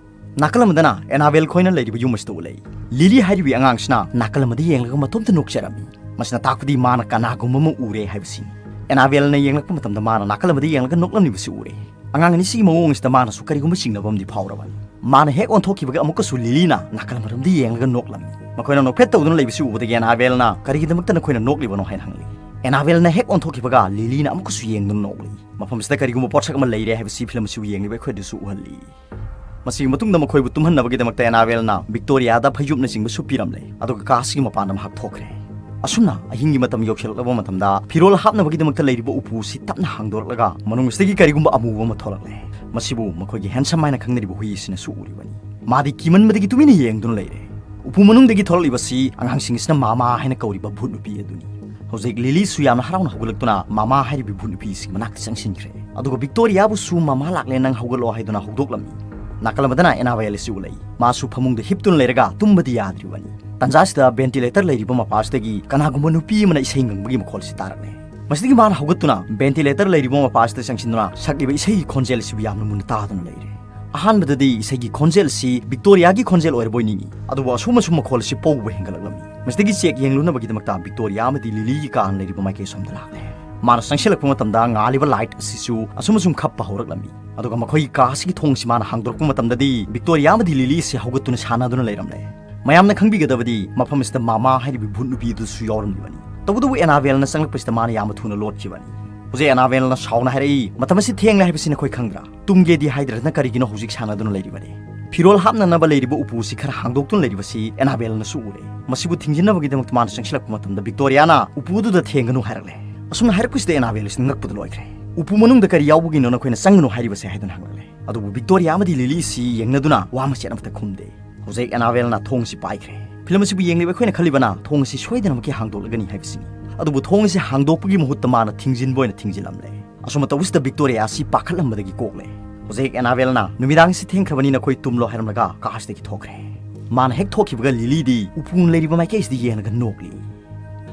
ꯅꯥꯀꯜ ꯑꯃꯗꯅ ꯑꯦꯅꯥꯕꯦꯜ ꯈꯣꯏꯅ ꯂꯩꯔꯤꯕ ꯌꯨꯝ ꯑꯁꯤꯗ ꯎꯠꯂꯛꯏ꯫ ꯂꯤꯂꯤ ꯍꯥꯏꯔꯤꯕꯤ ꯑꯉꯥꯡꯁꯤꯅ ꯅꯥꯀꯜ ꯑꯃꯗ ꯌꯦꯡꯂꯒ ꯃꯇꯣꯝꯇ ꯅꯣꯛꯆꯔꯝꯃꯤ꯫ ꯃꯁꯤꯅ ꯇꯥꯛꯄꯗꯤ ꯃꯥꯅ ꯀꯅꯥꯒꯨꯝꯕ ꯑꯃ ꯎꯔꯦ ꯍꯥꯏꯕꯁꯤꯅꯤ꯫ ꯑꯦꯅꯥꯕꯦꯜꯅ ꯌꯦꯡꯂꯛꯄ ꯃꯇꯝꯗ ꯃꯥꯅ ꯅꯥꯀꯜ ꯑꯃꯗ ꯌꯦꯡꯂꯒ ꯅꯣꯛꯂꯝꯂꯤꯕꯁꯤ ꯎꯔꯦ꯫ ꯑꯉꯥꯡ ꯑꯅꯤꯁꯤꯒꯤ ꯃꯑꯣꯡ ꯑꯁꯤꯗ ꯃꯥꯅꯁꯨ ꯀꯔꯤꯒꯨꯝꯕ ꯆꯤꯡꯅꯕ ꯑꯃꯗꯤ ꯐꯥꯎꯔꯕꯅꯤ꯫ ꯃꯥꯅ ꯍꯦꯛ ꯑꯣꯟꯊꯣꯛꯈꯤꯕꯒ ꯑꯃꯨꯛꯀꯁꯨ ꯂꯤꯂꯤꯅ ꯅꯥꯀꯜ ꯑꯃꯔꯣꯝꯗ ꯌꯦꯡꯂꯒ ꯅꯣꯛꯂꯝꯃꯤ꯫ ꯃꯈꯣꯏꯅ ꯅꯣꯛꯐꯦꯠ ꯇꯧꯗꯨꯅ ꯂꯩꯕꯁꯤ ꯎꯕꯗꯒꯤ ꯑꯦꯅꯥꯕꯦꯜꯅ, "ꯀꯔꯤꯒꯤꯗꯃꯛꯇ ꯅꯈꯣꯏꯅ ꯅꯣꯛꯂꯤꯕꯅꯣ?" ꯍꯥꯏꯅ ꯍꯪꯂꯤ꯫ ꯑꯦꯅꯥꯕꯦꯜꯅ ꯍꯦꯛ ꯑꯣꯟꯊꯣꯛꯈꯤꯕꯒ ꯂꯤꯂꯤꯅ ꯑꯃꯨꯛꯀꯁꯨ ꯌꯦꯡꯗꯨꯅ ꯅꯣꯛꯂꯤ꯫ ꯃꯐꯝꯁꯤꯗ ꯀꯔꯤꯒꯨꯝꯕ ꯄꯣꯠꯁꯛ ꯑꯃ ꯂꯩꯔꯦ ꯍꯥꯏꯕꯁꯤ ꯐꯤꯂꯝ ꯑꯁꯤꯕꯨ ꯌꯦꯡꯂꯤꯕ ꯑꯩꯈꯣꯏꯗꯁꯨ ꯎꯍꯜꯂꯤ꯫ ꯃꯁꯤꯒꯤ ꯃꯇꯨꯡꯗ ꯃꯈꯣꯏꯕꯨ ꯇꯨꯝꯍꯟꯅꯕꯒꯤꯗꯃꯛꯇ ꯑꯦꯅꯥꯕꯦꯜꯅ ꯚꯤꯛꯇꯣꯔꯤꯌꯥꯗ ꯐꯩꯖꯨꯞꯅꯆꯤꯡꯕ ꯁꯨꯞꯄꯤꯔꯝꯂꯦ, ꯑꯗꯨꯒ ꯀꯥ ꯑꯁꯤꯒꯤ ꯃꯄꯥꯟꯗ ꯃꯍꯥꯛ ꯊꯣꯛꯈ꯭ꯔꯦ꯫ ꯑꯁꯨꯝꯅ ꯑꯍꯤꯡꯒꯤ ꯃꯇꯝ ꯌꯧꯁꯤꯜꯂꯛꯂꯕ ꯃꯇꯝꯗ ꯐꯤꯔꯣꯜ ꯍꯥꯞꯅꯕꯒꯤꯗꯃꯛꯇ ꯂꯩꯔꯤꯕ ꯎꯄꯨ ꯑꯁꯤ ꯇꯞꯅ ꯍꯥꯡꯗꯣꯔꯛꯂꯒ ꯃꯅꯨꯡ ꯑꯁꯤꯗꯒꯤ ꯀꯔꯤꯒꯨꯝꯕ ꯑꯃꯨꯕ ꯑꯃ ꯊꯣꯛꯂꯛꯂꯦ꯫ ꯃꯁꯤꯕꯨ ꯃꯈꯣꯏꯒꯤ ꯍꯦꯟꯁꯝ ꯍꯥꯏꯅ ꯈꯪꯅꯔꯤꯕ ꯍꯨꯏ ꯑꯁꯤꯅꯁꯨ ꯎꯔꯤꯕꯅꯤ꯫ ꯃꯥꯗꯤ ꯀꯤꯃꯟꯕꯗꯒꯤ ꯇꯨꯃꯤꯟꯅ ꯌꯦꯡꯗꯨꯅ ꯂꯩꯔꯦ꯫ ꯎꯄꯨ ꯃꯅꯨꯡꯗꯒꯤ ꯊꯣꯛꯂꯛꯂꯤꯕꯁꯤ ꯑꯉꯥꯡꯁꯤꯡ ꯑꯁꯤꯅ ꯃꯥꯃꯥ ꯍꯥꯏꯅ ꯀꯧꯔꯤꯕ ꯚꯨꯠ ꯅꯨꯄꯤ ꯑꯗꯨꯅꯤ꯫ ꯍꯧꯖꯤꯛ ꯂꯤꯂꯤꯁꯨ ꯌꯥꯝꯅ ꯍꯔꯥꯎꯅ ꯍꯧꯒꯠꯂꯛꯇꯨꯅ ꯃꯥꯃꯥ ꯍꯥꯏꯔꯤꯕ ꯚꯨꯠ ꯅꯨꯄꯤ ꯑꯁꯤꯒꯤ ꯃꯅꯥꯛꯇ ꯆꯪꯁꯤꯟꯈ꯭ꯔꯦ꯫ ꯑꯗꯨꯒ ꯚꯤꯛꯇꯣꯔꯤꯌꯥꯕꯨꯁꯨ "ꯃꯥꯃꯥ ꯂꯥꯛꯂꯦ, ꯅꯪ ꯍꯧꯒꯠꯂꯣ" ꯍꯥꯏꯗꯨꯅ ꯍꯧꯗꯣꯛꯂꯝꯃꯤ꯫ ꯅꯥꯀꯜ ꯑꯃꯗꯅ ꯑꯦꯅꯥꯕꯦꯜ ꯑꯁꯤ ꯎꯠꯂꯛꯏ꯫ ꯃꯥꯁꯨ ꯐꯃꯨꯡꯗ ꯍꯤꯞꯇꯨꯅ ꯂꯩꯔꯒ ꯇꯨꯝꯕꯗꯤ ꯌꯥꯗ꯭ꯔꯤꯕꯅꯤ꯫ ꯇꯟꯖꯥꯁꯤꯗ ventilator ꯂꯩꯔꯤꯕ ꯃꯄꯥꯁꯤꯗꯒꯤ ꯀꯅꯥꯒꯨꯝꯕ ꯅꯨꯄꯤ ꯑꯃꯅ ꯏꯁꯩ ꯉꯪꯕꯒꯤ ꯃꯈꯣꯜ ꯑꯁꯤ ꯇꯥꯔꯛꯂꯦ꯫ ꯃꯁꯤꯗꯒꯤ ꯃꯥꯅ ꯍꯧꯒꯠꯇꯨꯅ ventilator ꯂꯩꯔꯤꯕ ꯃꯄꯥꯁꯤꯗ ꯆꯪꯁꯤꯟꯗꯨꯅ ꯁꯛꯂꯤꯕ ꯏꯁꯩꯒꯤ ꯈꯣꯟꯖꯦꯜ ꯑꯁꯤꯕꯨ ꯌꯥꯝꯅ ꯃꯨꯟꯅ ꯇꯥꯗꯨꯅ ꯂꯩꯔꯦ꯫ ꯑꯍꯥꯟꯕꯗꯗꯤ ꯏꯁꯩꯒꯤ ꯈꯣꯟꯖꯦꯜ ꯑꯁꯤ ꯚꯤꯛꯇꯣꯔꯤꯌꯥꯒꯤ ꯈꯣꯟꯖꯦꯜ ꯑꯣꯏꯔꯕꯣꯏ ꯅꯤꯡꯏ, ꯑꯗꯨꯕꯨ ꯑꯁꯨꯝ ꯑꯁꯨꯝ ꯃꯈꯣꯜ ꯑꯁꯤ ꯄꯧꯕ ꯍꯦꯟꯒꯠꯂꯛꯂꯝꯃꯤ꯫ ꯃꯁꯤꯗꯒꯤ ꯆꯦꯛ ꯌꯦꯡꯂꯨꯅꯕꯒꯤꯗꯃꯛꯇ ꯚꯤꯛꯇꯣꯔꯤꯌꯥ ꯑꯃꯗꯤ ꯂꯤꯂꯤꯒꯤ ꯀꯥ ꯂꯩꯔꯤꯕ ꯃꯥꯏꯀꯩ ꯑꯁꯣꯝꯗ ꯂꯥꯛꯂꯦ꯫ ꯃꯥꯅ ꯆꯪꯁꯤꯜꯂꯛꯄ ꯃꯇꯝꯗ ꯉꯥꯜꯂꯤꯕ light ꯑꯁꯤꯁꯨ ꯑꯁꯨꯝ ꯑꯁꯨꯝ ꯈꯞꯄ ꯍꯧꯔꯛꯂꯝꯃꯤ꯫ ꯑꯗꯨꯒ ꯃꯈꯣꯏꯒꯤ ꯀꯥ ꯑꯁꯤꯒꯤ ꯊꯣꯡ ꯑꯁꯤ ꯃꯥꯅ ꯍꯥꯡꯗꯣꯔꯛꯄ ꯃꯇꯝꯗꯗꯤ ꯚꯤꯛꯇꯣꯔꯤꯌꯥ ꯑꯃꯗꯤ ꯂꯤꯂꯤ ꯑꯁꯤ ꯍꯧꯒꯠꯇꯨꯅ ꯁꯥꯟꯅꯗꯨꯅ ꯂꯩꯔꯝꯂꯦ꯫ ꯃꯌꯥꯝꯅ ꯈꯪꯕꯤꯒꯗꯕꯗꯤ ꯃꯐꯝ ꯑꯁꯤꯗ ꯃꯥꯃꯥ ꯍꯥꯏꯔꯤꯕ ꯚꯨꯠ ꯅꯨꯄꯤ ꯑꯗꯨꯁꯨ ꯌꯥꯎꯔꯝꯂꯤꯕꯅꯤ꯫ ꯇꯧꯕꯇꯕꯨ ꯑꯦꯅꯥꯕꯦꯜꯅ ꯆꯪꯂꯛꯄꯁꯤꯗ ꯃꯥꯅ ꯌꯥꯝꯅ ꯊꯨꯅ ꯂꯣꯠꯈꯤꯕꯅꯤ꯫ ꯍꯧꯖꯤꯛ ꯑꯦꯅꯥꯕꯦꯜꯅ ꯁꯥꯎꯅ ꯍꯥꯏꯔꯛꯏ, "ꯃꯇꯝ ꯑꯁꯤ ꯊꯦꯡꯂꯦ ꯍꯥꯏꯕꯁꯤ ꯅꯈꯣꯏ ꯈꯪꯗ꯭ꯔꯥ? ꯇꯨꯝꯒꯦꯗꯤ ꯍꯥꯏꯗ꯭ꯔꯗꯅ ꯀꯔꯤꯒꯤꯅꯣ ꯍꯧꯖꯤꯛ ꯁꯥꯟꯅꯗꯨꯅ ꯂꯩꯔꯤꯕꯅꯤ?" ꯐꯤꯔꯣꯜ ꯍꯥꯞꯅꯅꯕ ꯂꯩꯔꯤꯕ ꯎꯄꯨ ꯑꯁꯤ ꯈꯔ ꯍꯥꯡꯗꯣꯛꯇꯨꯅ ꯂꯩꯔꯤꯕꯁꯤ ꯑꯦꯅꯥꯕꯦꯜꯅꯁꯨ ꯎꯔꯦ꯫ ꯃꯁꯤꯕꯨ ꯊꯤꯡꯖꯤꯟꯅꯕꯒꯤꯗꯃꯛꯇ ꯃꯥꯅ ꯆꯪꯁꯤꯜꯂꯛꯄ ꯃꯇꯝꯗ ꯚꯤꯛꯇꯣꯔꯤꯌꯥꯅ ꯎꯄꯨ ꯑꯗꯨꯗ ꯊꯦꯡꯒꯅꯨ ꯍꯥꯏꯔꯛꯂꯦ꯫ ꯑꯁꯨꯝꯅ ꯍꯥꯏꯔꯛꯄꯁꯤꯗ ꯑꯦꯅꯥꯕꯦꯜ ꯑꯁꯤ ꯉꯛꯄꯗ ꯂꯣꯏꯈ꯭ꯔꯦ꯫ "ꯎꯄꯨ ꯃꯅꯨꯡꯗ ꯀꯔꯤ ꯌꯥꯎꯕꯒꯤꯅꯣ ꯅꯈꯣꯏꯅ ꯆꯪꯒꯅꯨ ꯍꯥꯏꯔꯤꯕꯁꯦ?" ꯍꯥꯏꯗꯨꯅ ꯍꯪꯂꯛꯂꯦ꯫ ꯑꯗꯨꯕꯨ ꯚꯤꯛꯇꯣꯔꯤꯌꯥ ꯑꯃꯗꯤ ꯂꯤꯂꯤ ꯑꯁꯤ ꯌꯦꯡꯅꯗꯨꯅ ꯋꯥ ꯃꯆꯦꯠ ꯑꯃꯠꯇ ꯈꯨꯝꯗꯦ꯫ ꯍꯧꯖꯤꯛ ꯑꯦꯅꯥꯕꯦꯜꯅ ꯊꯣꯡ ꯑꯁꯤ ꯄꯥꯏꯈ꯭ꯔꯦ꯫ ꯐꯤꯂꯝ ꯑꯁꯤꯕꯨ ꯌꯦꯡꯂꯤꯕ ꯑꯩꯈꯣꯏꯅ ꯈꯜꯂꯤꯕꯅ ꯊꯣꯡ ꯑꯁꯤ ꯁꯣꯏꯗꯅꯃꯛꯀꯤ ꯍꯥꯡꯗꯣꯛꯂꯒꯅꯤ ꯍꯥꯏꯕꯁꯤꯅꯤ꯫ ꯑꯗꯨꯕꯨ ꯊꯣꯡ ꯑꯁꯤ ꯍꯥꯡꯗꯣꯛꯄꯒꯤ ꯃꯍꯨꯠꯇ ꯃꯥꯅ ꯊꯤꯡꯖꯤꯟꯕ ꯑꯣꯏꯅ ꯊꯤꯡꯖꯤꯜꯂꯝꯂꯦ꯫ ꯑꯁꯨꯝꯅ ꯇꯧꯕꯁꯤꯗ ꯚꯤꯛꯇꯣꯔꯤꯌꯥ ꯑꯁꯤ ꯄꯥꯈꯠꯂꯝꯕꯗꯒꯤ ꯀꯣꯛꯂꯦ꯫ ꯍꯧꯖꯤꯛ ꯑꯦꯅꯥꯕꯦꯜꯅ, "ꯅꯨꯃꯤꯗꯥꯡ ꯑꯁꯤ ꯊꯦꯡꯈ꯭ꯔꯕꯅꯤ, ꯅꯈꯣꯏ ꯇꯨꯝꯂꯣ" ꯍꯥꯏꯔꯝꯂꯒ ꯀꯥ ꯑꯁꯤꯗꯒꯤ ꯊꯣꯛꯈ꯭ꯔꯦ꯫ ꯃꯥꯅ ꯍꯦꯛ ꯊꯣꯛꯈꯤꯕꯒ ꯂꯤꯂꯤꯗꯤ ꯎꯄꯨꯅ ꯂꯩꯔꯤꯕ ꯃꯥꯏꯀꯩ ꯑꯁꯤꯗ ꯌꯦꯡꯂꯒ ꯅꯣꯛꯂꯤ꯫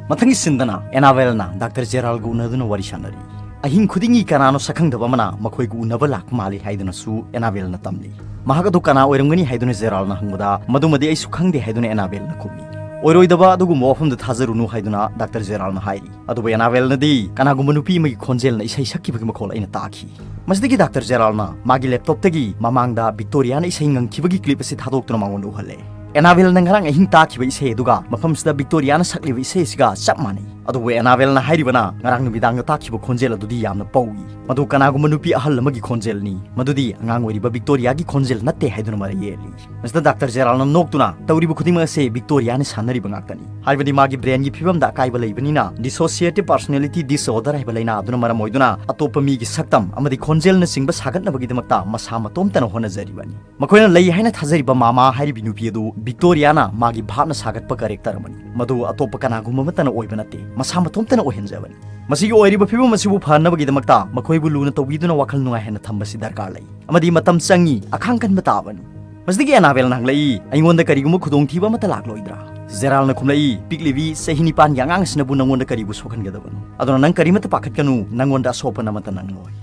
ꯃꯊꯪꯒꯤ ꯁꯤꯟꯗꯅ ꯑꯦꯅꯥꯕꯦꯜꯅ ꯗꯥꯛꯇꯔ ꯖꯦꯔꯥꯜꯒ ꯎꯅꯗꯨꯅ ꯋꯥꯔꯤ ꯁꯥꯟꯅꯔꯤ꯫ ꯑꯍꯤꯡ ꯈꯨꯗꯤꯡꯒꯤ ꯀꯅꯥꯅꯣ ꯁꯛꯈꯪꯗꯕ ꯑꯃꯅ ꯃꯈꯣꯏꯒ ꯎꯅꯕ ꯂꯥꯛꯄ ꯃꯥꯜꯂꯤ ꯍꯥꯏꯗꯨꯅꯁꯨ ꯑꯦꯅꯥꯕꯦꯜꯅ ꯇꯝꯂꯤ꯫ ꯃꯍꯥꯛ ꯑꯗꯨ ꯀꯅꯥ ꯑꯣꯏꯔꯝꯒꯅꯤ ꯍꯥꯏꯗꯨꯅ ꯖꯦꯔꯥꯜꯅ ꯍꯪꯕꯗ, "ꯃꯗꯨꯃꯗꯤ ꯑꯩꯁꯨ ꯈꯪꯗꯦ" ꯍꯥꯏꯗꯨꯅ ꯑꯦꯅꯥꯕꯦꯜꯅ ꯈꯨꯝꯃꯤ꯫ "ꯑꯣꯏꯔꯣꯏꯗꯕ ꯑꯗꯨꯒꯨꯝꯕ ꯋꯥꯐꯝꯗ ꯊꯥꯖꯔꯨꯅꯨ" ꯍꯥꯏꯗꯨꯅ ꯗꯥꯛꯇꯔ ꯖꯦꯔꯥꯜꯅ ꯍꯥꯏꯔꯤ꯫ ꯑꯗꯨꯕꯨ ꯑꯦꯅꯥꯕꯦꯜꯅꯗꯤ ꯀꯅꯥꯒꯨꯝꯕ ꯅꯨꯄꯤ ꯑꯃꯒꯤ ꯈꯣꯟꯖꯦꯜꯅ ꯏꯁꯩ ꯁꯛꯈꯤꯕꯒꯤ ꯃꯈꯣꯜ ꯑꯩꯅ ꯇꯥꯈꯤ꯫ ꯃꯁꯤꯗꯒꯤ ꯗꯥꯛꯇꯔ ꯖꯦꯔꯥꯜꯅ ꯃꯥꯒꯤ ꯂꯦꯞꯇꯣꯞꯇꯒꯤ ꯃꯃꯥꯡꯗ ꯚꯤꯛꯇꯣꯔꯤꯌꯥꯅ ꯏꯁꯩ ꯉꯪꯈꯤꯕꯒꯤ ꯀ꯭ꯂꯤꯞ ꯑꯁꯤ ꯊꯥꯗꯣꯛꯇꯨꯅ ꯃꯉꯣꯟꯗ ꯎꯍꯜꯂꯦ꯫ ꯑꯦꯅꯥꯕꯦꯜꯅ ꯉꯔꯥꯡ ꯑꯍꯤꯡ ꯇꯥꯈꯤꯕ ꯏꯁꯩ ꯑꯗꯨꯒ ꯃꯐꯝꯁꯤꯗ ꯚꯤꯛꯇꯣꯔꯤꯌꯥꯅ ꯁꯛꯂꯤꯕ ꯏꯁꯩ ꯑꯁꯤꯒ ꯆꯞ ꯃꯥꯟꯅꯩ꯫ ꯑꯗꯨꯕꯨ ꯑꯦꯅꯥꯕꯦꯜꯅ ꯍꯥꯏꯔꯤꯕꯅ ꯉꯔꯥꯡ ꯅꯨꯃꯤꯗꯥꯡꯗ ꯇꯥꯈꯤꯕ ꯈꯣꯟꯖꯦꯜ ꯑꯗꯨꯗꯤ ꯌꯥꯝꯅ ꯄꯧꯏ꯫ ꯃꯗꯨ ꯀꯅꯥꯒꯨꯝꯕ ꯅꯨꯄꯤ ꯑꯍꯜ ꯑꯃꯒꯤ ꯈꯣꯟꯖꯦꯜꯅꯤ꯫ ꯃꯗꯨꯗꯤ ꯑꯉꯥꯡ ꯑꯣꯏꯔꯤꯕ ꯚꯤꯛꯇꯣꯔꯤꯌꯥꯒꯤ ꯈꯣꯟꯖꯦꯜ ꯅꯠꯇꯦ ꯍꯥꯏꯗꯨꯅ ꯃꯔꯩ ꯌꯦꯠꯂꯤ꯫ ꯃꯁꯤꯗ ꯗꯥꯛꯇꯔ ꯖꯦꯔꯥꯜꯅ ꯅꯣꯛꯇꯨꯅ, "ꯇꯧꯔꯤꯕ ꯈꯨꯗꯤꯡꯃꯛ ꯑꯁꯦ ꯚꯤꯛꯇꯣꯔꯤꯌꯥꯅ ꯁꯥꯟꯅꯔꯤꯕ ꯉꯥꯛꯇꯅꯤ꯫ ꯍꯥꯏꯕꯗꯤ ꯃꯥꯒꯤ ꯕ꯭ꯔꯦꯟꯒꯤ ꯐꯤꯕꯝꯗ ꯑꯀꯥꯏꯕ ꯂꯩꯕꯅꯤꯅ dissociative personality disorder ꯍꯥꯏꯕ ꯂꯥꯏꯅꯥ ꯑꯗꯨꯅ ꯃꯔꯝ ꯑꯣꯏꯗꯨꯅ ꯑꯇꯣꯞꯄ ꯃꯤꯒꯤ ꯁꯛꯇꯝ ꯑꯃꯗꯤ ꯈꯣꯟꯖꯦꯜꯅꯆꯤꯡꯕ ꯁꯥꯒꯠꯅꯕꯒꯤꯗꯃꯛꯇ ꯃꯁꯥ ꯃꯇꯣꯝꯇꯅ ꯍꯣꯠꯅꯖꯔꯤꯕꯅꯤ꯫ ꯃꯈꯣꯏꯅ ꯂꯩ ꯍꯥꯏꯅ ꯊꯥꯖꯔꯤꯕ ꯃꯥꯃꯥ ꯍꯥꯏꯔꯤꯕꯤ ꯅꯨꯄꯤ ꯑꯗꯨ ꯚꯤꯛꯇꯣꯔꯤꯌꯥꯅ ꯃꯥꯒꯤ ꯚꯥꯞꯅ ꯁꯥꯒꯠꯄ ꯀꯦꯔꯦꯛꯇꯔ ꯑꯃꯅꯤ꯫ ꯃꯗꯨ ꯑꯇꯣꯞꯄ ꯀꯅꯥꯒꯨꯝꯕ ꯑꯃꯠꯇꯅ ꯑꯣꯏꯕ ꯅꯠꯇꯦ, ꯃꯁꯥ ꯃꯇꯣꯝꯇꯅ ꯑꯣꯏꯍꯟꯖꯕꯅꯤ꯫ ꯃꯁꯤꯒꯤ ꯑꯣꯏꯔꯤꯕ ꯐꯤꯕꯝ ꯑꯁꯤꯕꯨ ꯐꯍꯟꯅꯕꯒꯤꯗꯃꯛꯇ ꯃꯈꯣꯏꯕꯨ ꯂꯨꯅ ꯇꯧꯕꯤꯗꯨꯅ ꯋꯥꯈꯜ ꯅꯨꯡꯉꯥꯏꯍꯟꯅ ꯊꯝꯕꯁꯤ ꯗꯔꯀꯥꯔ ꯂꯩ ꯑꯃꯗꯤ ꯃꯇꯝ ꯆꯪꯏ, ꯑꯈꯥꯡ ꯀꯟꯕ ꯇꯥꯕꯅꯤ꯫ ꯃꯁꯤꯗꯒꯤ ꯑꯦꯅꯥꯕꯦꯜꯅ ꯍꯪꯂꯛꯏ, "ꯑꯩꯉꯣꯟꯗ ꯀꯔꯤꯒꯨꯝꯕ ꯈꯨꯗꯣꯡꯊꯤꯕ ꯑꯃꯠꯇ ꯂꯥꯛꯂꯣꯏꯗ꯭ꯔꯥ?" ꯖꯦꯔꯥꯜꯅ ꯈꯨꯝꯂꯛꯏ, "ꯄꯤꯛꯂꯤꯕꯤ ꯆꯍꯤ ꯅꯤꯄꯥꯟꯒꯤ ꯑꯉꯥꯡ ꯑꯁꯤꯅꯕꯨ ꯅꯪꯉꯣꯟꯗ ꯀꯔꯤꯕꯨ ꯁꯣꯛꯍꯟꯒꯗꯕꯅꯣ? ꯑꯗꯨꯅ ꯅꯪ ꯀꯔꯤꯃꯠꯇ ꯄꯥꯈꯠꯀꯅꯨ, ꯅꯪꯉꯣꯟꯗ ꯑꯁꯣꯛꯄ ꯑꯃꯠꯇ ꯅꯪꯂꯣꯏ꯫"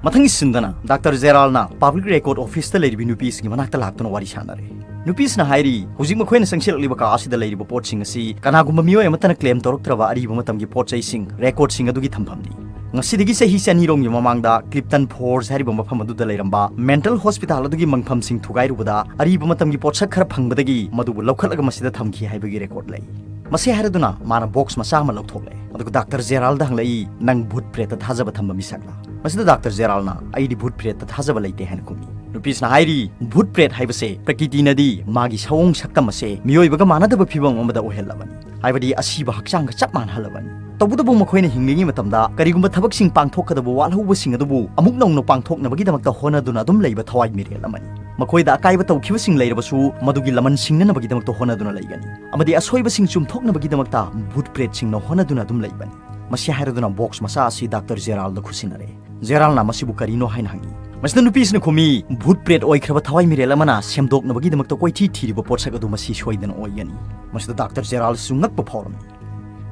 ꯃꯊꯪꯒꯤ ꯁꯤꯟꯗꯅ ꯗꯥꯛꯇꯔ ꯖꯦꯔꯥꯜꯅ ꯄꯕ꯭ꯂꯤꯛ ꯔꯦꯀꯣꯔꯗ ꯑꯣꯐꯤꯁꯇ ꯂꯩꯔꯤꯕꯤ ꯅꯨꯄꯤꯁꯤꯒꯤ ꯃꯅꯥꯛꯇ ꯂꯥꯛꯇꯨꯅ ꯋꯥꯔꯤ ꯁꯥꯟꯅꯔꯦ꯫ ꯅꯨꯄꯤꯁꯤꯅ ꯍꯥꯏꯔꯤ, "ꯍꯧꯖꯤꯛ ꯃꯈꯣꯏꯅ ꯆꯪꯁꯤꯜꯂꯛꯂꯤꯕ ꯀꯥ ꯑꯁꯤꯗ ꯂꯩꯔꯤꯕ ꯄꯣꯠꯁꯤꯡ ꯑꯁꯤ ꯀꯅꯥꯒꯨꯝꯕ ꯃꯤꯑꯣꯏ ꯑꯃꯠꯇꯅ ꯀ꯭ꯂꯦꯝ ꯇꯧꯔꯛꯇ꯭ꯔꯕ ꯑꯔꯤꯕ ꯃꯇꯝꯒꯤ ꯄꯣꯠ ꯆꯩꯁꯤꯡ, ꯔꯦꯀꯣꯔꯗꯁꯤꯡ ꯑꯗꯨꯒꯤ ꯊꯝꯐꯝꯅꯤ꯫ ꯉꯁꯤꯗꯒꯤ ꯆꯍꯤ ꯆꯅꯤꯔꯣꯝꯒꯤ ꯃꯃꯥꯡꯗ ꯀ꯭ꯂꯤꯞꯇꯟ ꯐꯣꯔꯖ ꯍꯥꯏꯔꯤꯕ ꯃꯐꯝ ꯑꯗꯨꯗ ꯂꯩꯔꯝꯕ ꯃꯦꯟꯇꯜ ꯍꯣꯁꯄꯤꯇꯥꯜ ꯑꯗꯨꯒꯤ ꯃꯪꯐꯝꯁꯤꯡ ꯊꯨꯒꯥꯏꯔꯨꯕꯗ ꯑꯔꯤꯕ ꯃꯇꯝꯒꯤ ꯄꯣꯠꯁꯛ ꯈꯔ ꯐꯪꯕꯗꯒꯤ ꯃꯗꯨꯕꯨ ꯂꯧꯈꯠꯂꯒ ꯃꯁꯤꯗ ꯊꯝꯈꯤ ꯍꯥꯏꯕꯒꯤ ꯔꯦꯀꯣꯔꯗ ꯂꯩ꯫" ꯃꯁꯤ ꯍꯥꯏꯔꯗꯨꯅ ꯃꯥꯅ ꯕꯣꯛꯁ ꯃꯆꯥ ꯑꯃ ꯂꯧꯊꯣꯛꯂꯦ꯫ ꯑꯗꯨꯒ ꯗꯥꯛꯇꯔ ꯖꯦꯔꯥꯜꯗ ꯍꯪꯂꯛꯏ, "ꯅꯪ ꯚꯨꯠ ꯄ꯭ꯔꯦꯠꯇ ꯊꯥꯖꯕ ꯊꯝꯕ ꯃꯤꯁꯛꯂꯥ?" ꯃꯁꯤꯗ ꯗꯥꯛꯇꯔ ꯖꯦꯔꯥꯜꯅ, "ꯑꯩꯗꯤ ꯚꯨꯠ ꯄ꯭ꯔꯦꯠꯇ ꯊꯥꯖꯕ ꯂꯩꯇꯦ" ꯍꯥꯏꯅ ꯈꯨꯝꯃꯤ꯫ ꯅꯨꯄꯤꯁꯤꯅ ꯍꯥꯏꯔꯤ, "ꯚꯨꯠ ꯄ꯭ꯔꯦꯠ ꯍꯥꯏꯕꯁꯦ ꯄ꯭ꯔꯀꯤꯇꯤꯅꯗꯤ ꯃꯥꯒꯤ ꯁꯑꯣꯡ ꯁꯛꯇꯝ ꯑꯁꯦ ꯃꯤꯑꯣꯏꯕꯒ ꯃꯥꯟꯅꯗꯕ ꯐꯤꯕꯝ ꯑꯃꯗ ꯑꯣꯏꯍꯜꯂꯕꯅꯤ, ꯍꯥꯏꯕꯗꯤ ꯑꯁꯤꯕ ꯍꯛꯆꯥꯡꯒ ꯆꯞ ꯃꯥꯟꯅꯍꯜꯂꯕꯅꯤ꯫ ꯇꯧꯕꯇꯕꯨ ꯃꯈꯣꯏꯅ ꯍꯤꯡꯂꯤꯉꯩ ꯃꯇꯝꯗ ꯀꯔꯤꯒꯨꯝꯕ ꯊꯕꯛꯁꯤꯡ ꯄꯥꯡꯊꯣꯛꯀꯗꯕ ꯋꯥꯠꯍꯧꯕꯁꯤꯡ ꯑꯗꯨꯕꯨ ꯑꯃꯨꯛ ꯅꯧꯅ ꯄꯥꯡꯊꯣꯛꯅꯕꯒꯤꯗꯃꯛꯇ ꯍꯣꯠꯅꯗꯨꯅ ꯑꯗꯨꯝ ꯂꯩꯕ ꯊꯋꯥꯏ ꯃꯤꯔꯦꯜ ꯑꯃꯅꯤ꯫ ꯃꯈꯣꯏꯗ ꯑꯀꯥꯏꯕ ꯇꯧꯈꯤꯕꯁꯤꯡ ꯂꯩꯔꯕꯁꯨ ꯃꯗꯨꯒꯤ ꯂꯃꯟ ꯁꯤꯡꯅꯅꯕꯒꯤꯗꯃꯛꯇ ꯍꯣꯠꯅꯗꯨꯅ ꯂꯩꯒꯅꯤ, ꯑꯃꯗꯤ ꯑꯁꯣꯏꯕꯁꯤꯡ ꯆꯨꯝꯊꯣꯛꯅꯕꯒꯤꯗꯃꯛꯇ ꯚꯨꯠ ꯄ꯭ꯔꯦꯠꯁꯤꯡꯅ ꯍꯣꯠꯅꯗꯨꯅ ꯑꯗꯨꯝ ꯂꯩꯕꯅꯤ꯫" ꯃꯁꯤ ꯍꯥꯏꯔꯗꯨꯅ ꯕꯣꯛꯁ ꯃꯆꯥ ꯑꯁꯤ ꯗꯥꯛꯇꯔ ꯖꯦꯔꯥꯜꯗ ꯈꯨꯠꯁꯤꯟꯅꯔꯦ꯫ ꯖꯦꯔꯥꯜꯅ ꯃꯁꯤꯕꯨ ꯀꯔꯤꯅꯣ ꯍꯥꯏꯅ ꯍꯪꯉꯤ꯫ ꯃꯁꯤꯗ ꯅꯨꯄꯤꯁꯤꯅ ꯈꯨꯝꯃꯤ, "ꯚꯨꯠ ꯄ꯭ꯔꯦꯠ ꯑꯣꯏꯈ꯭ꯔꯕ ꯊꯋꯥꯏ ꯃꯤꯔꯦꯜ ꯑꯃꯅ ꯁꯦꯝꯗꯣꯛꯅꯕꯒꯤꯗꯃꯛꯇ ꯀꯣꯏꯊꯤ ꯊꯤꯔꯤꯕ ꯄꯣꯠꯁꯛ ꯑꯗꯨ ꯃꯁꯤ ꯁꯣꯏꯗꯅ ꯑꯣꯏꯒꯅꯤ꯫" ꯃꯁꯤꯗ ꯗꯥꯛꯇꯔ ꯖꯦꯔꯥꯜꯗꯁꯨ ꯉꯛꯄ ꯐꯥꯎꯔꯝꯃꯤ꯫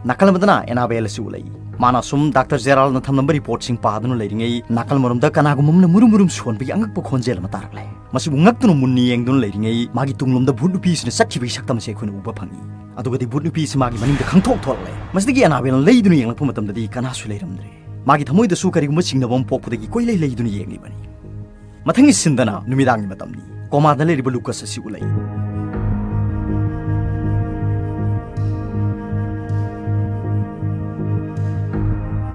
ꯅꯥꯀꯜ ꯑꯃꯗꯅ ꯑꯦꯅꯥꯕꯦꯜ ꯑꯁꯤ ꯎꯠꯂꯛꯏ꯫ ꯃꯥꯅ ꯑꯁꯨꯝ ꯗꯥꯛꯇꯔ ꯖꯦꯔꯥꯜꯗꯅ ꯊꯝꯂꯝꯕ ꯔꯤꯄꯣꯔꯠꯁꯤꯡ ꯄꯥꯗꯨꯅ ꯂꯩꯔꯤꯉꯩ, ꯅꯥꯀꯜ ꯑꯃꯔꯣꯝꯗ ꯀꯅꯥꯒꯨꯝꯕ ꯑꯃꯅ ꯃꯨꯔꯨꯝ ꯃꯨꯔꯨꯝ ꯁꯣꯟꯕꯒꯤ ꯑꯉꯛꯄ ꯈꯣꯟꯖꯦꯜ ꯑꯃ ꯇꯥꯔꯛꯂꯦ꯫ ꯃꯁꯤꯕꯨ ꯉꯛꯇꯨꯅ ꯃꯨꯟꯅ ꯌꯦꯡꯗꯨꯅ ꯂꯩꯔꯤꯉꯩ, ꯃꯥꯒꯤ ꯇꯨꯡꯂꯣꯝꯗ ꯚꯨꯠ ꯅꯨꯄꯤꯁꯤꯅ ꯆꯠꯈꯤꯕꯒꯤ ꯁꯛꯇꯝ ꯑꯁꯤ ꯑꯩꯈꯣꯏꯅ ꯎꯕ ꯐꯪꯏ꯫ ꯑꯗꯨꯒꯗꯤ ꯚꯨꯠ ꯅꯨꯄꯤꯁꯤ ꯃꯥꯒꯤ ꯃꯅꯤꯡꯗ ꯈꯪꯊꯣꯛ ꯊꯣꯛꯂꯛꯂꯦ꯫ ꯃꯁꯤꯗꯒꯤ ꯑꯦꯅꯥꯕꯦꯜꯅ ꯂꯩꯗꯨꯅ ꯌꯦꯡꯂꯛꯄ ꯃꯇꯝꯗꯗꯤ ꯀꯅꯥꯁꯨ ꯂꯩꯔꯝꯗ꯭ꯔꯦ꯫ ꯃꯥꯒꯤ ꯊꯃꯣꯏꯗꯁꯨ ꯀꯔꯤꯒꯨꯝꯕ ꯆꯤꯡꯅꯕ ꯑꯃ ꯄꯣꯛꯄꯗꯒꯤ ꯀꯣꯏꯂꯩ ꯂꯩꯗꯨꯅ ꯌꯦꯡꯂꯤꯕꯅꯤ꯫ ꯃꯊꯪꯒꯤ ꯁꯤꯟꯗꯅ ꯅꯨꯃꯤꯗꯥꯡꯒꯤ ꯃꯇꯝꯅꯤ꯫ ꯀꯣꯃꯥꯗ ꯂꯩꯔꯤꯕ ꯂꯨꯀꯁ ꯑꯁꯤ ꯎꯠꯂꯛꯏ꯫